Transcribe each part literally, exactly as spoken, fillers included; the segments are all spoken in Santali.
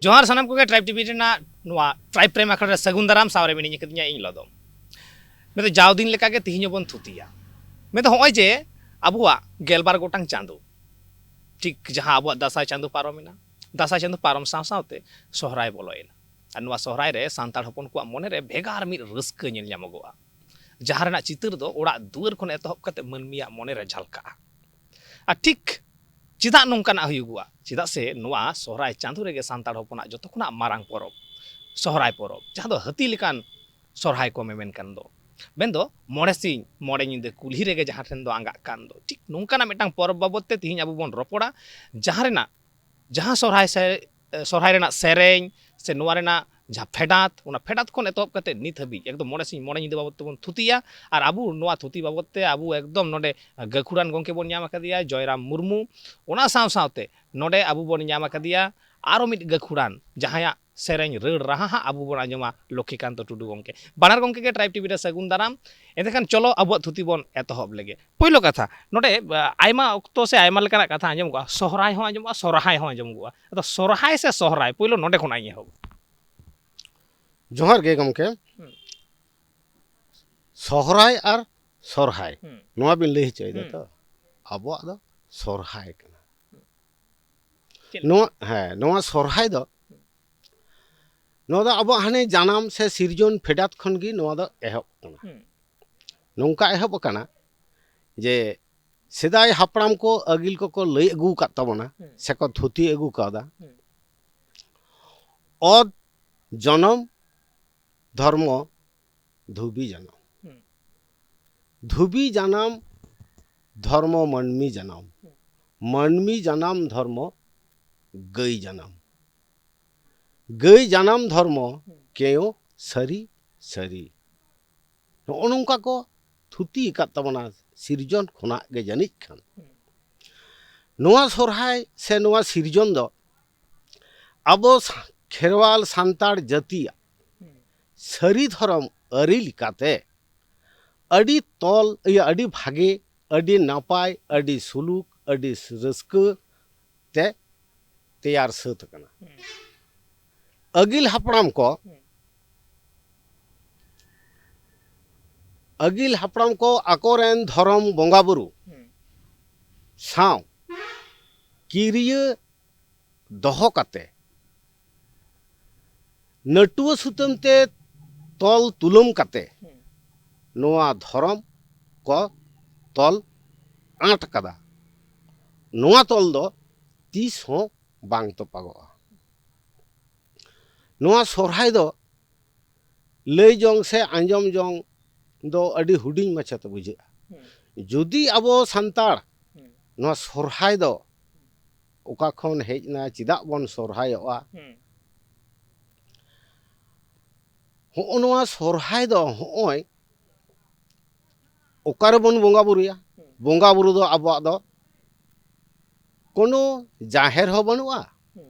ᱡᱚᱦᱟᱨ ᱥᱟᱱᱟᱢ ᱠᱚᱜᱮ, ᱴᱨᱟᱭᱤᱵᱽ ᱴᱤᱵᱷᱤ ᱨᱮᱱᱟᱜ ᱱᱚᱣᱟ ᱴᱨᱟᱭᱤᱵᱽ ᱯᱨᱮᱢ ᱟᱠᱷᱲᱟ ᱨᱮ ᱥᱟᱹᱜᱩᱱ ᱫᱟᱨᱟᱢ᱾ ᱥᱟᱶᱨᱮ ᱢᱤᱱᱟᱹᱧ ᱟᱠᱟᱫᱤᱧᱟ ᱤᱧ ᱞᱚᱫᱚᱢ᱾ ᱢᱮᱱᱫᱚ ᱡᱟᱣ ᱫᱤᱱ ᱞᱮᱠᱟᱜᱮ ᱛᱤᱦᱤᱧ ᱦᱚᱸᱵᱚᱱ ᱛᱷᱩᱛᱤᱭᱟ᱾ ᱢᱮᱱᱫᱚ ᱦᱚᱸᱜᱼᱚᱭ ᱡᱮ ᱟᱵᱚᱣᱟᱜ ᱜᱮᱞᱵᱟᱨ ᱜᱚᱴᱟᱝ ᱪᱟᱸᱫᱚ, ᱴᱷᱤᱠ ᱡᱟᱦᱟᱸ ᱟᱵᱚᱣᱟᱜ ᱫᱟᱸᱥᱟᱭ ᱪᱟᱸᱫᱚ ᱯᱟᱨᱚᱢᱮᱱᱟ, ᱫᱟᱸᱥᱟᱭ ᱪᱟᱸᱫᱚ ᱯᱟᱨᱚᱢ ᱥᱟᱶ ᱥᱟᱶᱛᱮ ᱥᱚᱦᱨᱟᱭ ᱵᱚᱞᱚᱭᱮᱱᱟ᱾ ᱟᱨ ᱱᱚᱣᱟ ᱥᱚᱦᱨᱟᱭ ᱨᱮ ᱥᱟᱱᱛᱟᱲ ᱦᱚᱯᱚᱱ ᱠᱚᱣᱟᱜ ᱢᱚᱱᱮᱨᱮ ᱵᱷᱮᱜᱟᱨ ᱢᱤᱫ ᱨᱟᱹᱥᱠᱟᱹ ᱧᱮᱞ ᱧᱟᱢᱚᱜᱚᱜᱼᱟ, ᱡᱟᱦᱟᱸ ᱨᱮᱱᱟᱜ ᱪᱤᱛᱟᱹᱨ ᱫᱚ ᱚᱲᱟᱜ ᱫᱩᱣᱟᱹᱨ ᱠᱷᱚᱱ ᱮᱛᱚᱦᱚᱵ ᱠᱟᱛᱮ ᱢᱟᱹᱱᱢᱤᱭᱟᱜ ᱢᱚᱱᱮᱨᱮ ᱡᱷᱟᱞᱠᱟᱜᱼᱟ᱾ ᱟᱨ ᱴᱷᱤᱠ ᱪᱮᱫᱟᱜ ᱱᱚᱝᱠᱟᱱᱟᱜ ᱦᱩᱭᱩᱜᱚᱜᱼᱟ? ᱪᱮᱫᱟᱜ ᱥᱮ ᱱᱚᱣᱟ ᱥᱚᱦᱨᱟᱭ ᱪᱟᱸᱫᱚ ᱨᱮᱜᱮ ᱥᱟᱱᱛᱟᱲ ᱦᱚᱯᱚᱱᱟᱜ ᱡᱚᱛᱚ ᱠᱷᱚᱱᱟᱜ ᱢᱟᱨᱟᱝ ᱯᱚᱨᱚᱵᱽ, ᱥᱚᱦᱨᱟᱭ ᱯᱚᱨᱚᱵᱽ, ᱡᱟᱦᱟᱸ ᱫᱚ ᱦᱟᱹᱛᱤ ᱞᱮᱠᱟᱱ ᱥᱚᱦᱨᱟᱭ ᱠᱚ ᱢᱮᱢᱮᱱ ᱠᱟᱱ ᱫᱚ, ᱢᱮᱱᱫᱚ ᱢᱚᱬᱮ ᱥᱤᱧ ᱢᱚᱬᱮ ᱧᱤᱫᱟᱹ ᱠᱩᱞᱦᱤ ᱨᱮᱜᱮ ᱡᱟᱦᱟᱸ ᱴᱷᱮᱱ ᱫᱚ ᱟᱸᱜᱟᱜ ᱠᱟᱱ ᱫᱚ, ᱴᱷᱤᱠ ᱱᱚᱝᱠᱟᱱᱟᱜ ᱢᱤᱫᱴᱟᱝ ᱯᱚᱨᱚᱵᱽ ᱵᱟᱵᱚᱫ ᱛᱮ ᱛᱤᱦᱤᱧ ᱟᱵᱚ ᱵᱚᱱ ᱨᱚᱯᱚᱲᱟ, ᱡᱟᱦᱟᱸ ᱨᱮᱱᱟᱜ, ᱡᱟᱦᱟᱸ ᱥᱚᱦᱨᱟᱭ ᱥᱮ-, ᱥᱚᱦᱨᱟᱭ ᱨᱮᱱᱟᱜ ᱥᱮᱨᱮᱧ ᱥᱮ ᱱᱚᱣᱟ ᱨᱮᱱᱟᱜ ᱡᱟᱦᱟᱸ ᱯᱷᱮᱰᱟᱛ, ᱚᱱᱟ ᱯᱷᱮᱰᱟᱛ ᱠᱷᱚᱱ ᱮᱛᱚᱦᱚᱵ ᱠᱟᱛᱮ ᱱᱤᱛ ᱦᱟᱹᱵᱤᱡ ᱮᱠᱫᱚᱢ ᱢᱚᱬᱮ ᱥᱤᱧ ᱢᱚᱬᱮ ᱧᱤᱫᱟᱹ ᱵᱟᱵᱚᱫ ᱛᱮᱵᱚᱱ ᱛᱷᱩᱛᱤᱭᱟ᱾ ᱟᱨ ᱟᱵᱚ ᱱᱚᱣᱟ ᱛᱷᱩᱛᱤ ᱵᱟᱵᱚᱫ ᱛᱮ ᱟᱵᱚ ᱮᱠᱫᱚᱢ ᱱᱚᱰᱮ ᱜᱟᱹᱠᱷᱩᱲᱟᱱ ᱜᱚᱢᱠᱮ ᱵᱚᱱ ᱧᱟᱢ ᱟᱠᱟᱫᱮᱭᱟ, ᱡᱚᱭᱨᱟᱢ ᱢᱩᱨᱢᱩ᱾ ᱚᱱᱟ ᱥᱟᱶ ᱥᱟᱶᱛᱮ ᱱᱚᱰᱮ ᱟᱵᱚ ᱵᱚᱱ ᱧᱟᱢ ᱟᱠᱟᱫᱮᱭᱟ ᱟᱨᱚ ᱢᱤᱫ ᱜᱟᱹᱠᱷᱩᱲᱟᱱ, ᱡᱟᱦᱟᱸᱭᱟᱜ ᱥᱮᱨᱮᱧ ᱨᱟᱹᱲ ᱨᱟᱦᱟ ᱦᱟᱸᱜ ᱟᱵᱚ ᱵᱚᱱ ᱟᱸᱡᱚᱢᱟ, ᱞᱚᱠᱠᱷᱤᱠᱟᱱᱛᱚ ᱴᱩᱰᱩ ᱜᱚᱢᱠᱮ᱾ ᱵᱟᱱᱟᱨ ᱜᱚᱢᱠᱮ ᱜᱮ ᱴᱨᱟᱭᱤᱵᱽ ᱴᱤᱵᱷᱤ ᱨᱮ ᱥᱟᱹᱜᱩᱱ ᱫᱟᱨᱟᱢ᱾ ᱮᱱᱛᱮᱠᱷᱟᱱ ᱪᱚᱞᱚ ᱟᱵᱚᱣᱟᱜ ᱛᱷᱩᱛᱤ ᱵᱚᱱ ᱮᱛᱚᱦᱚᱵ ᱞᱮᱜᱮ᱾ ᱯᱳᱭᱞᱳ ᱠᱟᱛᱷᱟ, ᱱᱚᱰᱮ, ᱟ, ᱟᱭᱢᱟ ᱚᱠᱛᱚ ᱥᱮ ᱟᱭᱢᱟ ᱞᱮᱠᱟᱱᱟᱜ ᱠᱟᱛᱷᱟ ᱟᱸᱡᱚᱢᱚᱜᱼᱟ, ᱥᱚᱦᱨᱟᱭ ᱦᱚᱸ ᱟᱸᱡᱚᱢᱚᱜᱼᱟ, ᱥᱚᱨᱦᱟᱭ ᱦᱚᱸ ᱟᱸᱡᱚᱢᱚᱜᱼᱟ᱾ ᱟᱫᱚ ᱥᱚᱨᱦᱟᱭ ᱥᱮ ᱥᱚᱦᱨᱟᱭ, ᱯᱳᱭᱞᱳ ᱱᱚᱰᱮ ᱠᱷᱚᱱᱟᱜ ᱤᱧ ᱮᱦᱚᱵ᱾ ᱡᱚᱦᱟᱨ ᱜᱮ ᱜᱚᱢᱠᱮ᱾ ᱦᱩᱸ᱾ ᱥᱚᱦᱨᱟᱭ ᱟᱨ ᱥᱚᱨᱦᱟᱭ, ᱦᱩᱸ᱾ ᱱᱚᱣᱟ ᱵᱤᱱ ᱞᱟᱹᱭ ᱦᱚᱪᱚᱭᱮᱫᱟ ᱦᱩᱸ᱾ ᱛᱚ? ᱟᱵᱚᱣᱟᱜ ᱫᱚ ᱥᱚᱨᱦᱟᱭ ᱠᱟᱱᱟ᱾ ᱪᱮᱫ ᱞᱮᱠᱟ? ᱱᱚᱣᱟ, ᱦᱮᱸ, ᱱᱚᱣᱟ ᱥᱚᱨᱦᱟᱭ ᱫᱚ, ᱱᱚᱣᱟ ᱫᱚ ᱟᱵᱚᱣᱟᱜ ᱦᱟᱱᱮ ᱡᱟᱱᱟᱢ ᱥᱮ ᱥᱤᱨᱡᱚᱱ ᱯᱷᱮᱰᱟᱛ ᱠᱷᱚᱱ ᱜᱮ ᱱᱚᱣᱟ ᱫᱚ ᱮᱦᱚᱵ ᱠᱟᱱᱟ᱾ ᱦᱩᱸ᱾ ᱱᱚᱝᱠᱟ ᱮᱦᱚᱵ ᱟᱠᱟᱱᱟ ᱡᱮ ᱥᱮᱫᱟᱭ ᱦᱟᱯᱲᱟᱢ ᱠᱚ, ᱟᱹᱜᱤᱞ ᱠᱚᱠᱚ ᱞᱟᱹᱭ ᱟᱹᱜᱩ ᱟᱠᱟᱫ ᱛᱟᱵᱚᱱᱟ, ᱦᱩᱸ᱾ ᱥᱮᱠᱚ ᱛᱷᱩᱛᱤ ᱟᱹᱜᱩ ᱠᱟᱣᱫᱟ, ᱦᱩᱸ᱾ ᱚᱛ ᱡᱚᱱᱚᱢ ᱫᱷᱚᱨᱢᱚ ᱫᱷᱩᱵᱤ ᱡᱟᱱᱟᱢ᱾ ᱦᱩᱸ᱾ ᱫᱷᱩᱵᱤ ᱡᱟᱱᱟᱢ ᱫᱷᱚᱨᱢᱚ ᱢᱟᱹᱱᱢᱤ ᱡᱟᱱᱟᱢ᱾ ᱦᱩᱸ᱾ ᱢᱟᱹᱱᱢᱤ ᱡᱟᱱᱟᱢ ᱫᱷᱚᱨᱢᱚ ᱜᱟᱹᱭ ᱡᱟᱱᱟᱢ᱾ ᱜᱟᱹᱭ ᱡᱟᱱᱟᱢ ᱫᱷᱚᱨᱢᱚ ᱦᱩᱸ᱾ ᱠᱮᱭᱳ ᱥᱟᱹᱨᱤ ᱥᱟᱹᱨᱤ᱾ ᱱᱚᱜᱼᱚ ᱱᱚᱝᱠᱟ ᱠᱚ ᱛᱷᱩᱛᱤ ᱟᱠᱟᱫ ᱛᱟᱵᱚᱱᱟ ᱥᱤᱨᱡᱚᱱ ᱠᱷᱚᱱᱟᱜ ᱜᱮ ᱡᱟᱹᱱᱤᱡ ᱠᱷᱟᱱ᱾ ᱦᱩᱸ᱾ ᱱᱚᱣᱟ ᱥᱚᱨᱦᱟᱭ ᱥᱮ ᱱᱚᱣᱟ ᱥᱤᱨᱡᱚᱱ ᱫᱚ ᱟᱵᱚ ᱥᱟ-, ᱠᱷᱮᱨᱣᱟᱞ ᱥᱟᱱᱛᱟᱲ ᱡᱟᱹᱛᱤᱭᱟᱜ ᱦᱩᱸ᱾ ᱥᱟᱹᱨᱤ ᱫᱷᱚᱨᱚᱢ ᱟᱹᱨᱤ ᱞᱮᱠᱟᱛᱮ ᱟᱹᱰᱤ ᱛᱚᱞ, ᱤᱭᱟᱹ, ᱟᱹᱰᱤ ᱵᱷᱟᱜᱮ, ᱟᱹᱰᱤ ᱱᱟᱯᱟᱭ, ᱟᱹᱰᱤ ᱥᱩᱞᱩᱠ, ᱟᱹᱰᱤ ᱨᱟᱹᱥᱠᱟᱹ ᱛᱮ ᱛᱮᱭᱟᱨ ᱥᱟᱹᱛ ᱟᱠᱟᱱᱟ᱾ ᱦᱩᱸ᱾ ᱟᱹᱜᱤᱞ ᱦᱟᱯᱲᱟᱢ ᱠᱚ, ᱟᱹᱜᱤᱞ ᱦᱟᱯᱲᱟᱢ ᱠᱚ ᱟᱠᱚᱨᱮᱱ ᱫᱷᱚᱨᱚᱢ ᱵᱚᱸᱜᱟ ᱵᱩᱨᱩ ᱥᱟᱶ ᱠᱤᱨᱤᱭᱟᱹ ᱫᱚᱦᱚ ᱠᱟᱛᱮ, ᱱᱟᱹᱴᱩᱣᱟᱹ ᱥᱩᱛᱟᱹᱢ ᱛᱮ ᱛᱚᱞ ᱛᱩᱞᱟᱹᱢ ᱠᱟᱛᱮ ᱱᱚᱣᱟ ᱫᱷᱚᱨᱚᱢ ᱠᱚ ᱛᱚᱞ ᱟᱸᱴ ᱠᱟᱫᱟ᱾ ᱱᱚᱣᱟ ᱛᱚᱞ ᱫᱚ ᱛᱤᱥ ᱦᱚᱸ ᱵᱟᱝ ᱛᱚᱯᱟᱜᱚᱜᱼᱟ᱾ ᱱᱚᱣᱟ ᱥᱚᱨᱦᱟᱭ ᱫᱚ ᱞᱟᱹᱭ ᱡᱚᱝ ᱥᱮ ᱟᱸᱡᱚᱢ ᱡᱚᱝ ᱫᱚ ᱟᱹᱰᱤ ᱦᱩᱰᱤᱧ ᱢᱟᱪᱷᱟ ᱛᱮ ᱵᱩᱡᱷᱟᱹᱜᱼᱟ᱾ ᱡᱩᱫᱤ ᱟᱵᱚ ᱥᱟᱱᱛᱟᱲ ᱱᱚᱣᱟ ᱥᱚᱨᱦᱟᱭ ᱫᱚ ᱚᱠᱟ ᱠᱷᱚᱱ ᱦᱮᱡ ᱮᱱᱟ, ᱪᱮᱫᱟᱜ ᱵᱚᱱ ᱥᱚᱨᱦᱟᱭᱚᱜᱼᱟ, ᱦᱚᱸᱜᱼᱚ ᱱᱚᱣᱟ ᱥᱚᱨᱦᱟᱭ ᱫᱚ ᱦᱚᱸᱜᱼᱚᱭ ᱚᱠᱟ ᱨᱮᱵᱚᱱ ᱵᱚᱸᱜᱟ ᱵᱩᱨᱩᱭᱟ? ᱵᱚᱸᱜᱟ ᱵᱩᱨᱩ ᱫᱚ ᱟᱵᱚᱣᱟᱜ ᱫᱚ ᱠᱳᱱᱳ ᱡᱟᱦᱮᱨ ᱦᱚᱸ ᱵᱟᱹᱱᱩᱜᱼᱟ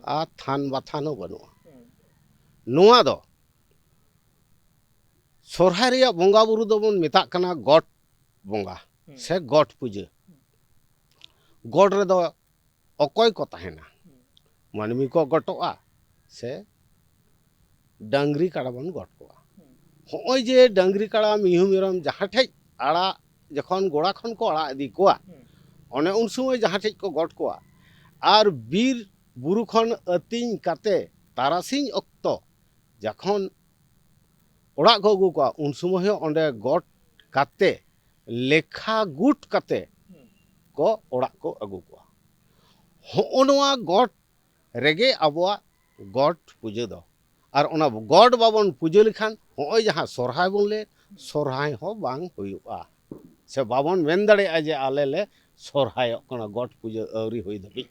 ᱟᱨ ᱛᱷᱟᱱ ᱵᱟᱛᱷᱟᱱ ᱦᱚᱸ ᱵᱟᱹᱱᱩᱜᱼᱟ᱾ ᱱᱚᱣᱟ ᱫᱚ ᱥᱚᱨᱦᱟᱭ ᱨᱮᱭᱟᱜ ᱵᱚᱸᱜᱟ ᱵᱩᱨᱩ ᱫᱚᱵᱚᱱ ᱢᱮᱛᱟᱜ ᱠᱟᱱᱟ ᱜᱚᱴ ᱵᱚᱸᱜᱟ ᱥᱮ ᱜᱚᱴ ᱯᱩᱡᱟᱹ᱾ ᱜᱚᱴ ᱨᱮᱫᱚ ᱚᱠᱚᱭ ᱠᱚ ᱛᱟᱦᱮᱱᱟ? ᱢᱟᱹᱱᱢᱤ ᱠᱚ ᱜᱚᱴᱚᱜᱼᱟ ᱥᱮ ᱰᱟᱹᱝᱨᱤ ᱠᱟᱰᱟ ᱵᱚᱱ ᱜᱚᱴ ᱠᱚᱣᱟ? ᱦᱚᱸᱜᱼᱚᱭ ᱡᱮ ᱰᱟᱹᱝᱨᱤ ᱠᱟᱰᱟ ᱢᱤᱦᱩ ᱢᱮᱨᱚᱢ ᱡᱟᱦᱟᱸ ᱴᱷᱮᱡ ᱟᱲᱟᱜ, ᱡᱚᱠᱷᱚᱱ ᱜᱚᱲᱟ ᱠᱷᱚᱱ ᱠᱚ ᱟᱲᱟᱜ ᱤᱫᱤ ᱠᱚᱣᱟ, ᱚᱱᱮ ᱩᱱ ᱥᱚᱢᱚᱭ ᱡᱟᱦᱟᱸ ᱴᱷᱮᱡ ᱠᱚ ᱜᱚᱴ ᱠᱚᱣᱟ, ᱟᱨ ᱵᱤᱨ ᱵᱩᱨᱩ ᱠᱷᱚᱱ ᱟᱹᱛᱤᱧ ᱠᱟᱛᱮ ᱛᱟᱨᱟᱥᱤᱧ ᱚᱠᱛᱚ ᱡᱚᱠᱷᱚᱱ ᱚᱲᱟᱜ ᱠᱚ ᱟᱹᱜᱩ ᱠᱚᱣᱟ, ᱩᱱ ᱥᱚᱢᱚᱭ ᱦᱚᱸ ᱚᱸᱰᱮ ᱜᱚᱴ ᱠᱟᱛᱮ, ᱞᱮᱠᱷᱟ ᱜᱩᱴ ᱠᱟᱛᱮ ᱠᱚ ᱚᱲᱟᱜ ᱠᱚ ᱟᱹᱜᱩ ᱠᱚᱣᱟ᱾ ᱦᱚᱸᱜᱼᱚ ᱱᱚᱣᱟ ᱜᱚᱴ ᱨᱮᱜᱮ ᱟᱵᱚᱣᱟᱜ ᱜᱚᱴ ᱯᱩᱡᱟᱹ ᱫᱚ᱾ ᱟᱨ ᱚᱱᱟ ᱜᱚᱴ ᱵᱟᱵᱚᱱ ᱯᱩᱡᱟᱹ ᱞᱮᱠᱷᱟᱱ ᱦᱚᱸᱜᱼᱚᱭ ᱡᱟᱦᱟᱸ ᱥᱚᱨᱦᱟᱭ ᱵᱚᱱ ᱞᱟᱹᱭ, ᱥᱚᱨᱦᱟᱭ ᱦᱚᱸ ᱵᱟᱝ ᱦᱩᱭᱩᱜᱼᱟ᱾ ᱥᱮ ᱵᱟᱵᱚᱱ ᱢᱮᱱ ᱫᱟᱲᱮᱭᱟᱜᱼᱟ ᱡᱮ ᱟᱞᱮ ᱞᱮ ᱥᱚᱨᱦᱟᱭᱚᱜ ᱠᱟᱱᱟ ᱜᱚᱴ ᱯᱩᱡᱟᱹ ᱟᱹᱣᱨᱤ ᱦᱩᱭ ᱫᱷᱟᱹᱵᱤᱡ᱾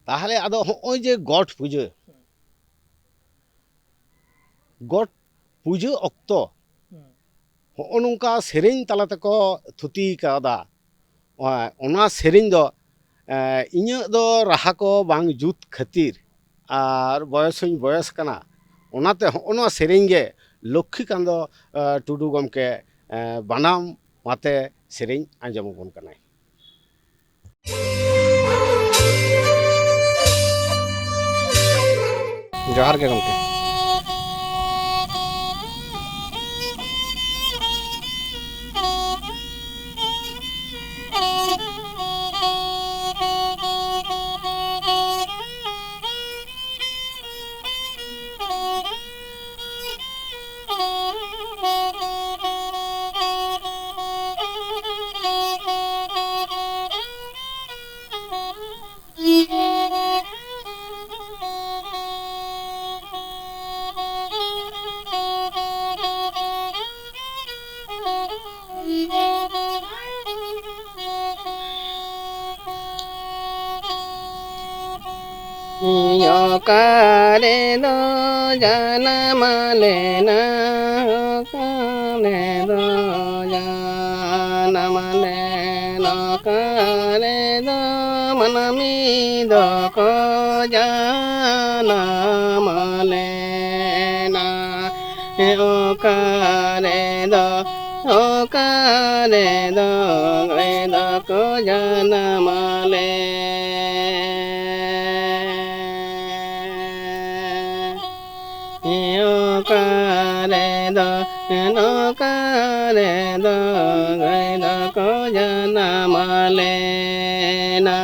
ᱛᱟᱦᱚᱞᱮ ᱟᱫᱚ ᱦᱚᱸᱜᱼᱚᱭ ᱡᱮ ᱜᱚᱴ ᱯᱩᱡᱟᱹ, ᱜᱚᱴ ᱯᱩᱡᱟᱹ ᱚᱠᱛᱚ ᱦᱚᱸᱜᱼᱚ ᱱᱚᱝᱠᱟ ᱥᱮᱨᱮᱧ ᱛᱟᱞᱟ ᱛᱮᱠᱚ ᱛᱷᱩᱛᱤ ᱠᱟᱣᱫᱟ᱾ ᱚᱱᱟ ᱥᱮᱨᱮᱧ ᱫᱚ, ᱮ, ᱤᱧᱟᱹᱜ ᱫᱚ ᱨᱟᱦᱟ ᱠᱚ ᱵᱟᱝ ᱡᱩᱛ ᱠᱷᱟᱹᱛᱤᱨ ᱟᱨ ᱵᱚᱭᱚᱥ ᱦᱚᱸᱧ ᱵᱚᱭᱚᱥ ᱠᱟᱱᱟ, ᱚᱱᱟᱛᱮ ᱦᱚᱸᱜᱼᱚ ᱱᱚᱣᱟ ᱥᱮᱨᱮᱧ ᱜᱮ ᱞᱚᱠᱠᱷᱤᱠᱟᱱᱫᱚ, ᱮ, ᱴᱩᱰᱩ ᱜᱚᱢᱠᱮ, ᱮ, ᱵᱟᱱᱟᱢ ᱟᱛᱮ ᱥᱮᱨᱮᱧ ᱟᱸᱡᱚᱢ ᱟᱵᱚᱱ ᱠᱟᱱᱟᱭ᱾ ᱡᱚᱦᱟᱨ ᱜᱮ ᱜᱚᱢᱠᱮ᱾ ᱚᱠᱟ ᱨᱮᱫᱚ ᱡᱟᱱᱟᱢ ᱞᱮᱱᱟ, ᱚᱠᱟ ᱨᱮᱫᱚ ᱡᱟᱱᱟᱢ ᱞᱮᱱᱟ, ᱚᱠᱟ ᱨᱮᱫᱚ ᱢᱟᱹᱱᱢᱤ ᱫᱚᱠᱚ ᱡᱟᱱᱟᱢ ᱞᱮᱱᱟ᱾ ᱚᱠᱟ ᱨᱮᱫᱚ, ᱚᱠᱟ ᱨᱮᱫᱚ ᱜᱟᱹᱭ ᱫᱚᱠᱚ ᱡᱟᱱᱟᱢ ᱞᱮᱱᱟ᱾ ᱚᱠᱟ ᱨᱮᱫᱚ, ᱚᱠᱟ ᱨᱮᱫᱚ ᱜᱟᱹᱭ ᱫᱚᱠᱚ ᱡᱟᱱᱟᱢ ᱞᱮᱱᱟ᱾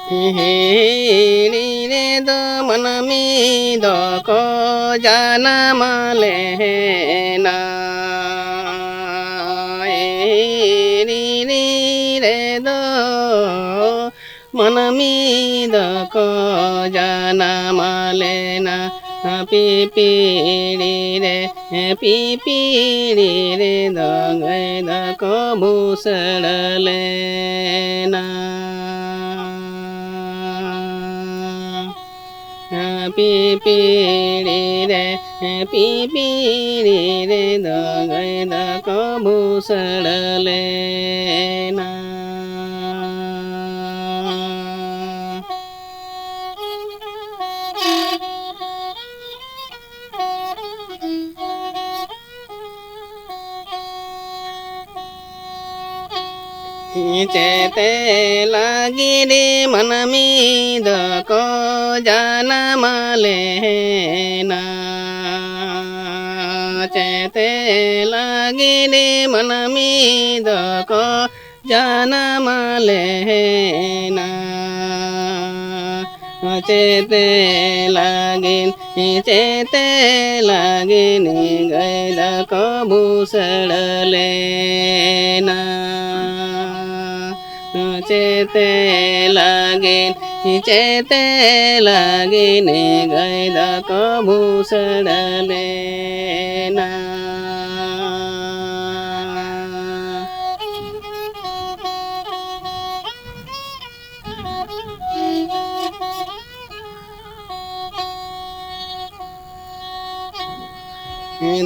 ᱦᱤᱦᱤᱲᱤ ᱨᱮᱫᱚ ᱢᱟᱹᱱᱢᱤ ᱫᱚᱠᱚ ᱡᱟᱱᱟᱢ ᱞᱮᱱᱟ᱾ ᱦᱤᱦᱤᱲᱤ ᱨᱮᱫᱚ ᱢᱟᱹᱱᱢᱤ ᱫᱚᱠᱚ ᱡᱟᱱᱟᱢ ᱞᱮᱱᱟ᱾ ᱯᱤᱯᱤᱲᱤ ᱨᱮ, ᱯᱤᱯᱤᱲᱤ ᱨᱮᱫᱚ ᱜᱟᱹᱭ ᱫᱚᱠᱚ ᱵᱩᱥᱟᱹᱲ ᱞᱮᱱᱟ᱾ ᱯᱤᱯᱤᱲᱤ ᱨᱮ, ᱯᱤᱯᱤᱲᱤ ᱨᱮᱫᱚ ᱜᱟᱹᱭ ᱫᱚᱠᱚ ᱵᱩᱥᱟᱹᱲ ᱞᱮᱱᱟ᱾ ᱪᱮᱛᱮ ᱞᱟᱹᱜᱤᱫ ᱢᱟᱹᱱᱢᱤ ᱫᱚᱠᱚ ᱡᱟᱱᱟᱢ ᱞᱮᱱᱟ᱾ ᱪᱮᱛᱮ ᱞᱟᱹᱜᱤᱫ ᱢᱟᱹᱱᱢᱤ ᱫᱚᱠᱚ ᱡᱟᱱᱟᱢ ᱞᱮᱱᱟ᱾ ᱪᱮᱛᱮ ᱞᱟᱹᱜᱤᱫ, ᱪᱮᱛᱮ ᱞᱟᱹᱜᱤᱫ ᱜᱟᱹᱭ ᱫᱚᱠᱚ ᱵᱩᱥᱟᱹᱲ ᱞᱮᱱᱟ᱾ ᱪᱮᱛᱮ ᱞᱟᱹᱜᱤᱫ, ᱪᱮᱛᱮ ᱞᱟᱹᱜᱤᱫ ᱜᱟᱹᱭ ᱫᱚᱠᱚ ᱵᱩᱥᱟᱹᱲ ᱞᱮᱱᱟ᱾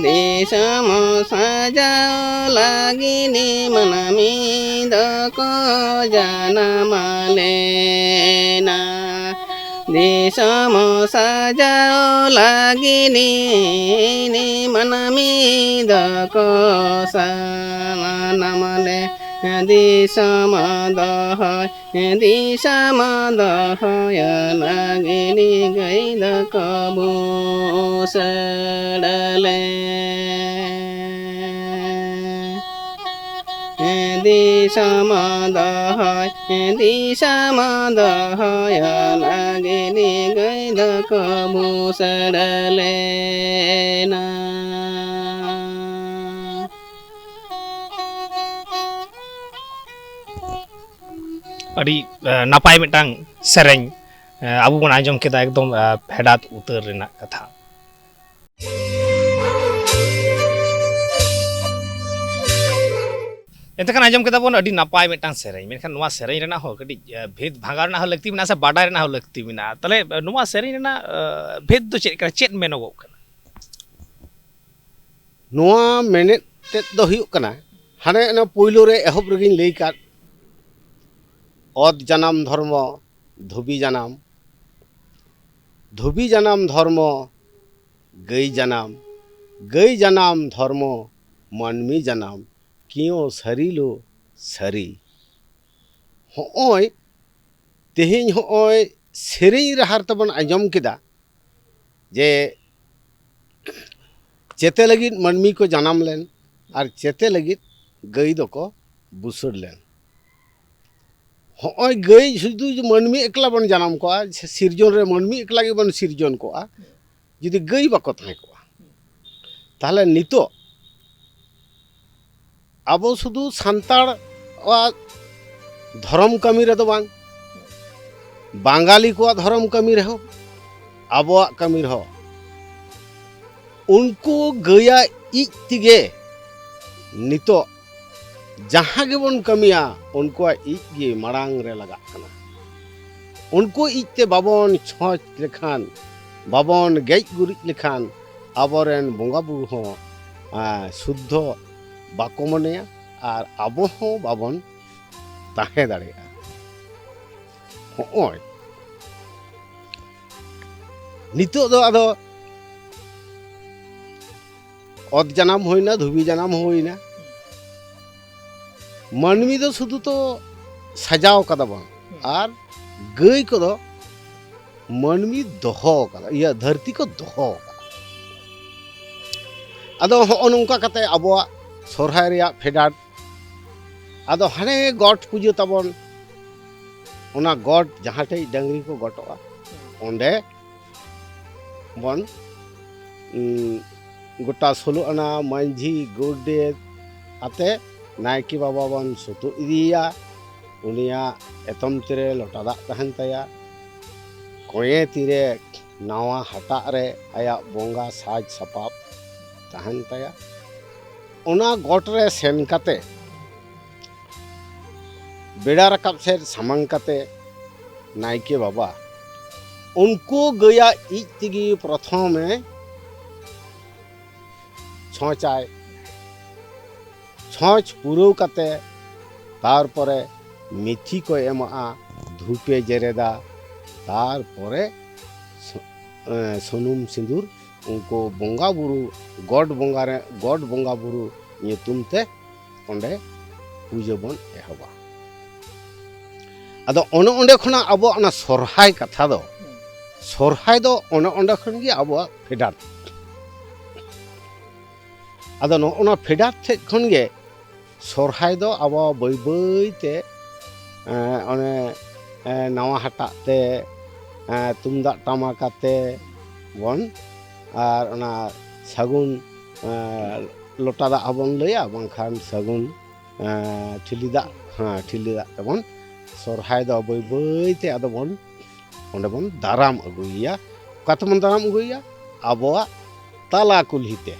ᱫᱤᱥᱚᱢ ᱥᱟᱡᱟᱣ ᱞᱟᱹᱜᱤᱫ ᱢᱟᱹᱱᱢᱤ ᱫᱚᱠᱚ ᱡᱟᱱᱟᱢ ᱞᱮᱱᱟ᱾ ᱫᱤᱥᱚᱢ ᱥᱟᱡᱟᱣ ᱞᱟᱹᱜᱤᱫ ᱢᱟᱹᱱᱢᱤ ᱫᱚᱠᱚ ᱥᱟᱱᱟᱢ ᱞᱮᱱᱟ᱾ ᱫᱤᱥᱚᱢ ᱫᱚᱦᱚᱭ ᱫᱤᱥᱚᱢ ᱫᱚᱦᱚᱭ ᱞᱟᱹᱜᱤᱫ ᱜᱟᱹᱭ ᱫᱚᱠᱚ ᱵᱩᱥᱟᱹᱲ ᱞᱮ᱾ ᱫᱤᱥᱚᱢ ᱫᱚᱦᱚᱭ, ᱫᱤᱥᱚᱢ ᱫᱚᱦᱚᱭ ᱞᱟᱹᱜᱤᱫ ᱜᱟᱹᱭ ᱫᱚᱠᱚ ᱵᱩᱥᱟᱹᱲ ᱞᱮᱱᱟ᱾ ᱟᱹᱰᱤ, ᱮ, ᱱᱟᱯᱟᱭ ᱢᱤᱫᱴᱟᱝ ᱥᱮᱨᱮᱧ, ᱮ, ᱟᱵᱚ ᱵᱚᱱ ᱟᱸᱡᱚᱢ ᱠᱮᱫᱟ, ᱮᱠᱫᱚᱢ, ᱮ, ᱯᱷᱮᱰᱟᱛ ᱩᱛᱟᱹᱨ ᱨᱮᱱᱟᱜ ᱠᱟᱛᱷᱟ᱾ ᱮᱱᱛᱮ ᱠᱷᱟᱱ ᱟᱸᱡᱚᱢ ᱠᱮᱫᱟ ᱵᱚᱱ ᱟᱹᱰᱤ ᱱᱟᱯᱟᱭ ᱢᱤᱫᱴᱟᱝ ᱥᱮᱨᱮᱧ, ᱢᱮᱱᱠᱷᱟᱱ ᱱᱚᱣᱟ ᱥᱮᱨᱮᱧ ᱨᱮᱱᱟᱜ ᱦᱚᱸ ᱠᱟᱹᱴᱤᱡ, ᱮ, ᱵᱷᱮᱫ ᱵᱷᱟᱜᱟᱣ ᱨᱮᱱᱟᱜ ᱦᱚᱸ ᱞᱟᱹᱠᱛᱤ ᱢᱮᱱᱟᱜᱼᱟ ᱥᱮ ᱵᱟᱰᱟᱭ ᱨᱮᱱᱟᱜ ᱦᱚᱸ ᱞᱟᱹᱠᱛᱤ ᱢᱮᱱᱟᱜᱼᱟ᱾ ᱛᱟᱦᱞᱮ, ᱮ, ᱱᱚᱣᱟ ᱥᱮᱨᱮᱧ ᱨᱮᱱᱟᱜ, ᱮ, ᱵᱷᱮᱫ ᱫᱚ ᱪᱮᱫ ᱠᱟᱱᱟ, ᱪᱮᱫ ᱢᱮᱱᱚᱜᱚᱜ ᱠᱟᱱᱟ? ᱱᱚᱣᱟ ᱢᱮᱱᱮᱫ ᱛᱮᱫ ᱫᱚ ᱦᱩᱭᱩᱜ ᱠᱟᱱᱟ, ᱦᱟᱱᱮ ᱚᱱᱟ ᱯᱳᱭᱞᱳ ᱨᱮ ᱮᱦᱚᱵ ᱨᱮᱜᱮᱧ ᱞᱟᱹᱭ ᱠᱟᱫ, ᱚᱛ ᱡᱟᱱᱟᱢ ᱫᱷᱚᱨᱢᱚ, ᱫᱷᱩᱵᱤ ᱡᱟᱱᱟᱢ, ᱫᱷᱩᱵᱤ ᱡᱟᱱᱟᱢ ᱫᱷᱚᱨᱢᱚ, ᱜᱟᱹᱭ ᱡᱟᱱᱟᱢ, ᱜᱟᱹᱭ ᱡᱟᱱᱟᱢ ᱫᱷᱚᱨᱢᱚ, ᱢᱟᱹᱱᱢᱤ ᱡᱟᱱᱟᱢ, ᱠᱤᱭᱚᱸ ᱥᱟᱹᱨᱤ ᱞᱳ ᱥᱟᱹᱨᱤ᱾ ᱦᱚᱸᱜᱼᱚᱭ ᱛᱮᱦᱮᱧ ᱦᱚᱸᱜᱼᱚᱭ ᱥᱮᱨᱮᱧ ᱨᱟᱦᱟᱨ ᱛᱮᱵᱚᱱ ᱟᱸᱡᱚᱢ ᱠᱮᱫᱟ ᱡᱮ ᱪᱮᱛᱮ ᱞᱟᱹᱜᱤᱫ ᱢᱟᱹᱱᱢᱤ ᱠᱚ ᱡᱟᱱᱟᱢ ᱞᱮᱱ ᱟᱨ ᱪᱮᱛᱮ ᱞᱟᱹᱜᱤᱫ ᱜᱟᱹᱭ ᱫᱚᱠᱚ ᱵᱩᱥᱟᱹᱲ ᱞᱮᱱ᱾ ᱦᱚᱸᱜᱼᱚᱭ ᱜᱟᱹᱭ ᱥᱩᱫᱷᱩ ᱡᱮ ᱢᱟᱹᱱᱢᱤ ᱮᱠᱞᱟ ᱵᱚᱱ ᱡᱟᱱᱟᱢ ᱠᱚᱜᱼᱟ, ᱥᱤᱨᱡᱚᱱ ᱨᱮ ᱢᱟᱹᱱᱢᱤ ᱮᱠᱞᱟ ᱜᱮᱵᱚᱱ ᱥᱤᱨᱡᱚᱱ ᱠᱚᱜᱼᱟ, ᱡᱩᱫᱤ ᱜᱟᱹᱭ ᱵᱟᱠᱚ ᱛᱟᱦᱮᱸ ᱠᱚᱜᱼᱟ, ᱛᱟᱦᱚᱞᱮ ᱱᱤᱛᱚᱜ ᱟᱵᱚ ᱥᱩᱫᱷᱩ ᱥᱟᱱᱛᱟᱲᱟᱜ ᱫᱷᱚᱨᱚᱢ ᱠᱟᱹᱢᱤ ᱨᱮᱫᱚ ᱵᱟᱝ, ᱵᱟᱝᱜᱟᱞᱤ ᱠᱚᱣᱟᱜ ᱫᱷᱚᱨᱚᱢ ᱠᱟᱹᱢᱤ ᱨᱮᱦᱚᱸ, ᱟᱵᱚᱣᱟᱜ ᱠᱟᱹᱢᱤ ᱨᱮᱦᱚᱸ, ᱩᱱᱠᱩ ᱜᱟᱹᱭᱟᱜ ᱤᱡ ᱛᱮᱜᱮ ᱱᱤᱛᱚᱜ ᱡᱟᱦᱟᱸ ᱜᱮᱵᱚᱱ ᱠᱟᱹᱢᱤᱭᱟ, ᱩᱱᱠᱩᱣᱟᱜ ᱤᱡ ᱜᱮ ᱢᱟᱲᱟᱝ ᱨᱮ ᱞᱟᱜᱟᱜ ᱠᱟᱱᱟ᱾ ᱩᱱᱠᱩ ᱤᱡ ᱛᱮ ᱵᱟᱵᱚᱱ ᱪᱷᱚᱸᱪ ᱞᱮᱠᱷᱟᱱ, ᱵᱟᱵᱚᱱ ᱜᱮᱡ ᱜᱩᱨᱤᱡ ᱞᱮᱠᱷᱟᱱ, ᱟᱵᱚᱨᱮᱱ ᱵᱚᱸᱜᱟ ᱵᱩᱨᱩ ᱦᱚᱸ, ᱟ, ᱥᱩᱫᱽᱫᱷᱚ ᱵᱟᱠᱚ ᱢᱚᱱᱮᱭᱟ ᱟᱨ ᱟᱵᱚ ᱦᱚᱸ ᱵᱟᱵᱚᱱ ᱛᱟᱦᱮᱸ ᱫᱟᱲᱮᱭᱟᱜᱼᱟ᱾ ᱦᱚᱸᱜᱼᱚᱭ ᱱᱤᱛᱚᱜ ᱫᱚ ᱟᱫᱚ ᱚᱛ ᱡᱟᱱᱟᱢ ᱦᱩᱭᱱᱟ, ᱫᱷᱩᱵᱤ ᱡᱟᱱᱟᱢ ᱦᱩᱭᱱᱟ, ᱢᱟᱹᱱᱢᱤ ᱫᱚ ᱥᱩᱫᱷᱩ ᱛᱚ ᱥᱟᱡᱟᱣ ᱠᱟᱫᱟ ᱵᱚᱱ, ᱟᱨ ᱜᱟᱹᱭ ᱠᱚᱫᱚ ᱢᱟᱹᱱᱢᱤ ᱫᱚᱦᱚ ᱠᱟᱫᱟ, ᱤᱭᱟᱹ ᱫᱷᱟᱹᱨᱛᱤ ᱠᱚ ᱫᱚᱦᱚ ᱠᱟᱫᱟ᱾ ᱟᱫᱚ ᱦᱚᱸᱜᱼᱚ ᱱᱚᱝᱠᱟ ᱠᱟᱛᱮ ᱟᱵᱚᱣᱟᱜ ᱥᱚᱨᱦᱟᱭ ᱨᱮᱭᱟᱜ ᱯᱷᱮᱰᱟᱛ, ᱟᱫᱚ ᱦᱟᱱᱮ ᱜᱚᱴ ᱯᱩᱡᱟᱹ ᱛᱟᱵᱚᱱ, ᱚᱱᱟ ᱜᱚᱴ ᱡᱟᱦᱟᱸ ᱴᱷᱮᱡ ᱰᱟᱹᱝᱨᱤ ᱠᱚ ᱜᱚᱴᱚᱜᱼᱟ, ᱚᱸᱰᱮ ᱵᱚᱱ, ᱩᱸ, ᱜᱚᱴᱟ ᱥᱳᱞᱳ ᱟᱱᱟ ᱢᱟᱹᱡᱷᱤ ᱜᱚᱰᱮᱛ ᱟᱛᱮ ᱱᱟᱭᱠᱮ ᱵᱟᱵᱟ ᱵᱚᱱ ᱥᱩᱛᱩᱜ ᱤᱫᱤᱭᱮᱭᱟ᱾ ᱩᱱᱤᱭᱟᱜ ᱮᱛᱚᱢ ᱛᱤᱨᱮ ᱞᱚᱴᱟ ᱫᱟᱜ ᱛᱟᱦᱮᱱ ᱛᱟᱭᱟ, ᱠᱚᱸᱭᱮ ᱛᱤᱨᱮ ᱱᱟᱣᱟ ᱦᱟᱴᱟᱜ ᱨᱮ ᱟᱭᱟᱜ ᱵᱚᱸᱜᱟ ᱥᱟᱡᱽ ᱥᱟᱯᱟᱵ ᱛᱟᱦᱮᱱ ᱛᱟᱭᱟ᱾ ᱚᱱᱟ ᱜᱚᱴ ᱨᱮ ᱥᱮᱱ ᱠᱟᱛᱮ, ᱵᱮᱲᱟ ᱨᱟᱠᱟᱵ ᱥᱮᱫ ᱥᱟᱢᱟᱝ ᱠᱟᱛᱮ, ᱱᱟᱭᱠᱮ ᱵᱟᱵᱟ ᱩᱱᱠᱩ ᱜᱟᱹᱭᱟᱜ ᱤᱡ ᱛᱮᱜᱮ ᱯᱨᱚᱛᱷᱚᱢᱮ ᱪᱷᱚᱸᱪᱟᱭ᱾ ᱪᱷᱚᱸᱪ ᱯᱩᱨᱟᱹᱣ ᱠᱟᱛᱮ ᱛᱟᱨᱯᱚᱨᱮ ᱢᱤᱛᱷᱤ ᱠᱚ ᱮᱢᱟᱜᱼᱟ, ᱫᱷᱩᱯᱮ ᱡᱮᱨᱮᱫᱟ, ᱛᱟᱨᱯᱚᱨᱮ ᱥᱩ-, ᱮᱸ, ᱥᱩᱱᱩᱢ ᱥᱤᱸᱫᱩᱨ ᱩᱱᱠᱩ ᱵᱚᱸᱜᱟ ᱵᱩᱨᱩ, ᱜᱚᱰ ᱵᱚᱸᱜᱟ ᱨᱮ, ᱜᱚᱰ ᱵᱚᱸᱜᱟ ᱵᱩᱨᱩ ᱧᱩᱛᱩᱢ ᱛᱮ ᱚᱸᱰᱮ ᱯᱩᱡᱟᱹ ᱵᱚᱱ ᱮᱦᱚᱵᱟ᱾ ᱟᱫᱚ ᱚᱱᱮ ᱚᱸᱰᱮ ᱠᱷᱚᱱᱟᱜ ᱟᱵᱚᱣᱟᱜ ᱚᱱᱟ ᱥᱚᱨᱦᱟᱭ ᱠᱟᱛᱷᱟ ᱫᱚ, ᱥᱚᱨᱦᱟᱭ ᱫᱚ ᱚᱱᱮ ᱚᱸᱰᱮ ᱠᱷᱚᱱ ᱜᱮ ᱟᱵᱚᱣᱟᱜ ᱯᱷᱮᱰᱟᱛ᱾ ᱟᱫᱚ ᱱᱚᱜᱼᱚ ᱱᱚᱣᱟ ᱯᱷᱮᱰᱟᱛ ᱴᱷᱮᱡ ᱠᱷᱚᱱ ᱜᱮ ᱥᱚᱨᱦᱟᱭ ᱫᱚ ᱟᱵᱚ ᱵᱟᱹᱭ ᱵᱟᱹᱭ ᱛᱮ, ᱮᱸ, ᱚᱱᱮ, ᱮᱸ, ᱱᱟᱣᱟ ᱦᱟᱴᱟᱜ ᱛᱮ, ᱮᱸ, ᱛᱩᱢᱫᱟᱜ ᱴᱟᱢᱟᱠ ᱟᱛᱮ ᱵᱚᱱ, ᱟᱨ ᱚᱱᱟ ᱥᱟᱹᱜᱩᱱ, ᱮᱸ, ᱞᱚᱴᱟ ᱫᱟᱜ ᱦᱚᱸᱵᱚᱱ ᱞᱟᱹᱭᱟ, ᱵᱟᱝᱠᱷᱟᱱ ᱥᱟᱹᱜᱩᱱ, ᱮᱸ, ᱴᱷᱤᱞᱤ ᱫᱟᱜ, ᱦᱮᱸ, ᱴᱷᱤᱞᱤ ᱫᱟᱜ ᱛᱮᱵᱚᱱ ᱥᱚᱨᱦᱟᱭ ᱫᱚ ᱵᱟᱹᱭ ᱵᱟᱹᱭ ᱛᱮ ᱟᱫᱚ ᱵᱚᱱ ᱚᱸᱰᱮ ᱵᱚᱱ ᱫᱟᱨᱟᱢ ᱟᱹᱜᱩᱭᱮᱭᱟ᱾ ᱚᱠᱟ ᱛᱮᱵᱚᱱ ᱫᱟᱨᱟᱢ ᱟᱹᱜᱩᱭᱮᱭᱟ? ᱟᱵᱚᱣᱟᱜ ᱛᱟᱞᱟ ᱠᱩᱞᱦᱤ ᱛᱮ᱾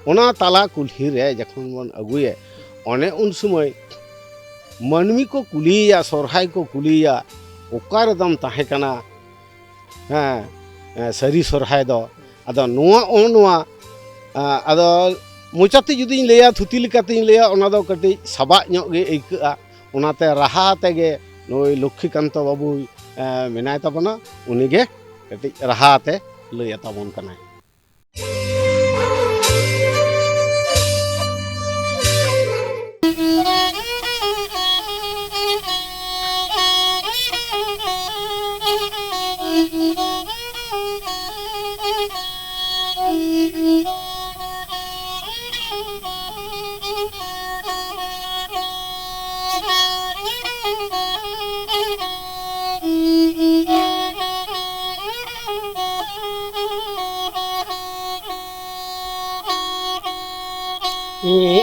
ᱚᱱᱟ ᱛᱟᱞᱟ ᱠᱩᱞᱦᱤ ᱨᱮ ᱡᱚᱠᱷᱚᱱ ᱵᱚᱱ ᱟᱹᱜᱩᱭᱮ, ᱚᱱᱮ ᱩᱱ ᱥᱚᱢᱚᱭ ᱢᱟᱹᱱᱢᱤ ᱠᱚ ᱠᱩᱞᱤᱭᱮᱭᱟ, ᱥᱚᱨᱦᱟᱭ ᱠᱚ ᱠᱩᱞᱤᱭᱮᱭᱟ, "ᱚᱠᱟ ᱨᱮᱫᱚᱢ ᱛᱟᱦᱮᱸ ᱠᱟᱱᱟ?" ᱦᱮᱸ, ᱦᱮᱸ, ᱥᱟᱹᱨᱤ ᱥᱚᱨᱦᱟᱭ ᱫᱚ᱾ ᱟᱫᱚ ᱱᱚᱣᱟ, ᱚ, ᱱᱚᱣᱟ, ᱟ, ᱟᱫᱚ ᱢᱚᱪᱟᱛᱮ ᱡᱩᱫᱤᱧ ᱞᱟᱹᱭᱟ, ᱛᱷᱩᱛᱤ ᱞᱮᱠᱟᱛᱤᱧ ᱞᱟᱹᱭᱟ, ᱚᱱᱟ ᱫᱚ ᱠᱟᱹᱴᱤᱡ ᱥᱟᱵᱟᱜ ᱧᱚᱜ ᱜᱮ ᱟᱹᱭᱠᱟᱹᱜᱼᱟ᱾ ᱚᱱᱟᱛᱮ ᱨᱟᱦᱟ ᱟᱛᱮ ᱜᱮ ᱱᱩᱭ ᱞᱚᱠᱠᱷᱤᱠᱟᱱᱛᱚ ᱵᱟᱹᱵᱩᱭ, ᱮ, ᱢᱮᱱᱟᱭ ᱛᱟᱵᱚᱱᱟ, ᱩᱱᱤᱜᱮ ᱠᱟᱹᱴᱤᱡ ᱨᱟᱦᱟ ᱟᱛᱮ ᱞᱟᱹᱭ ᱟᱛᱟᱵᱚᱱ ᱠᱟᱱᱟᱭ᱾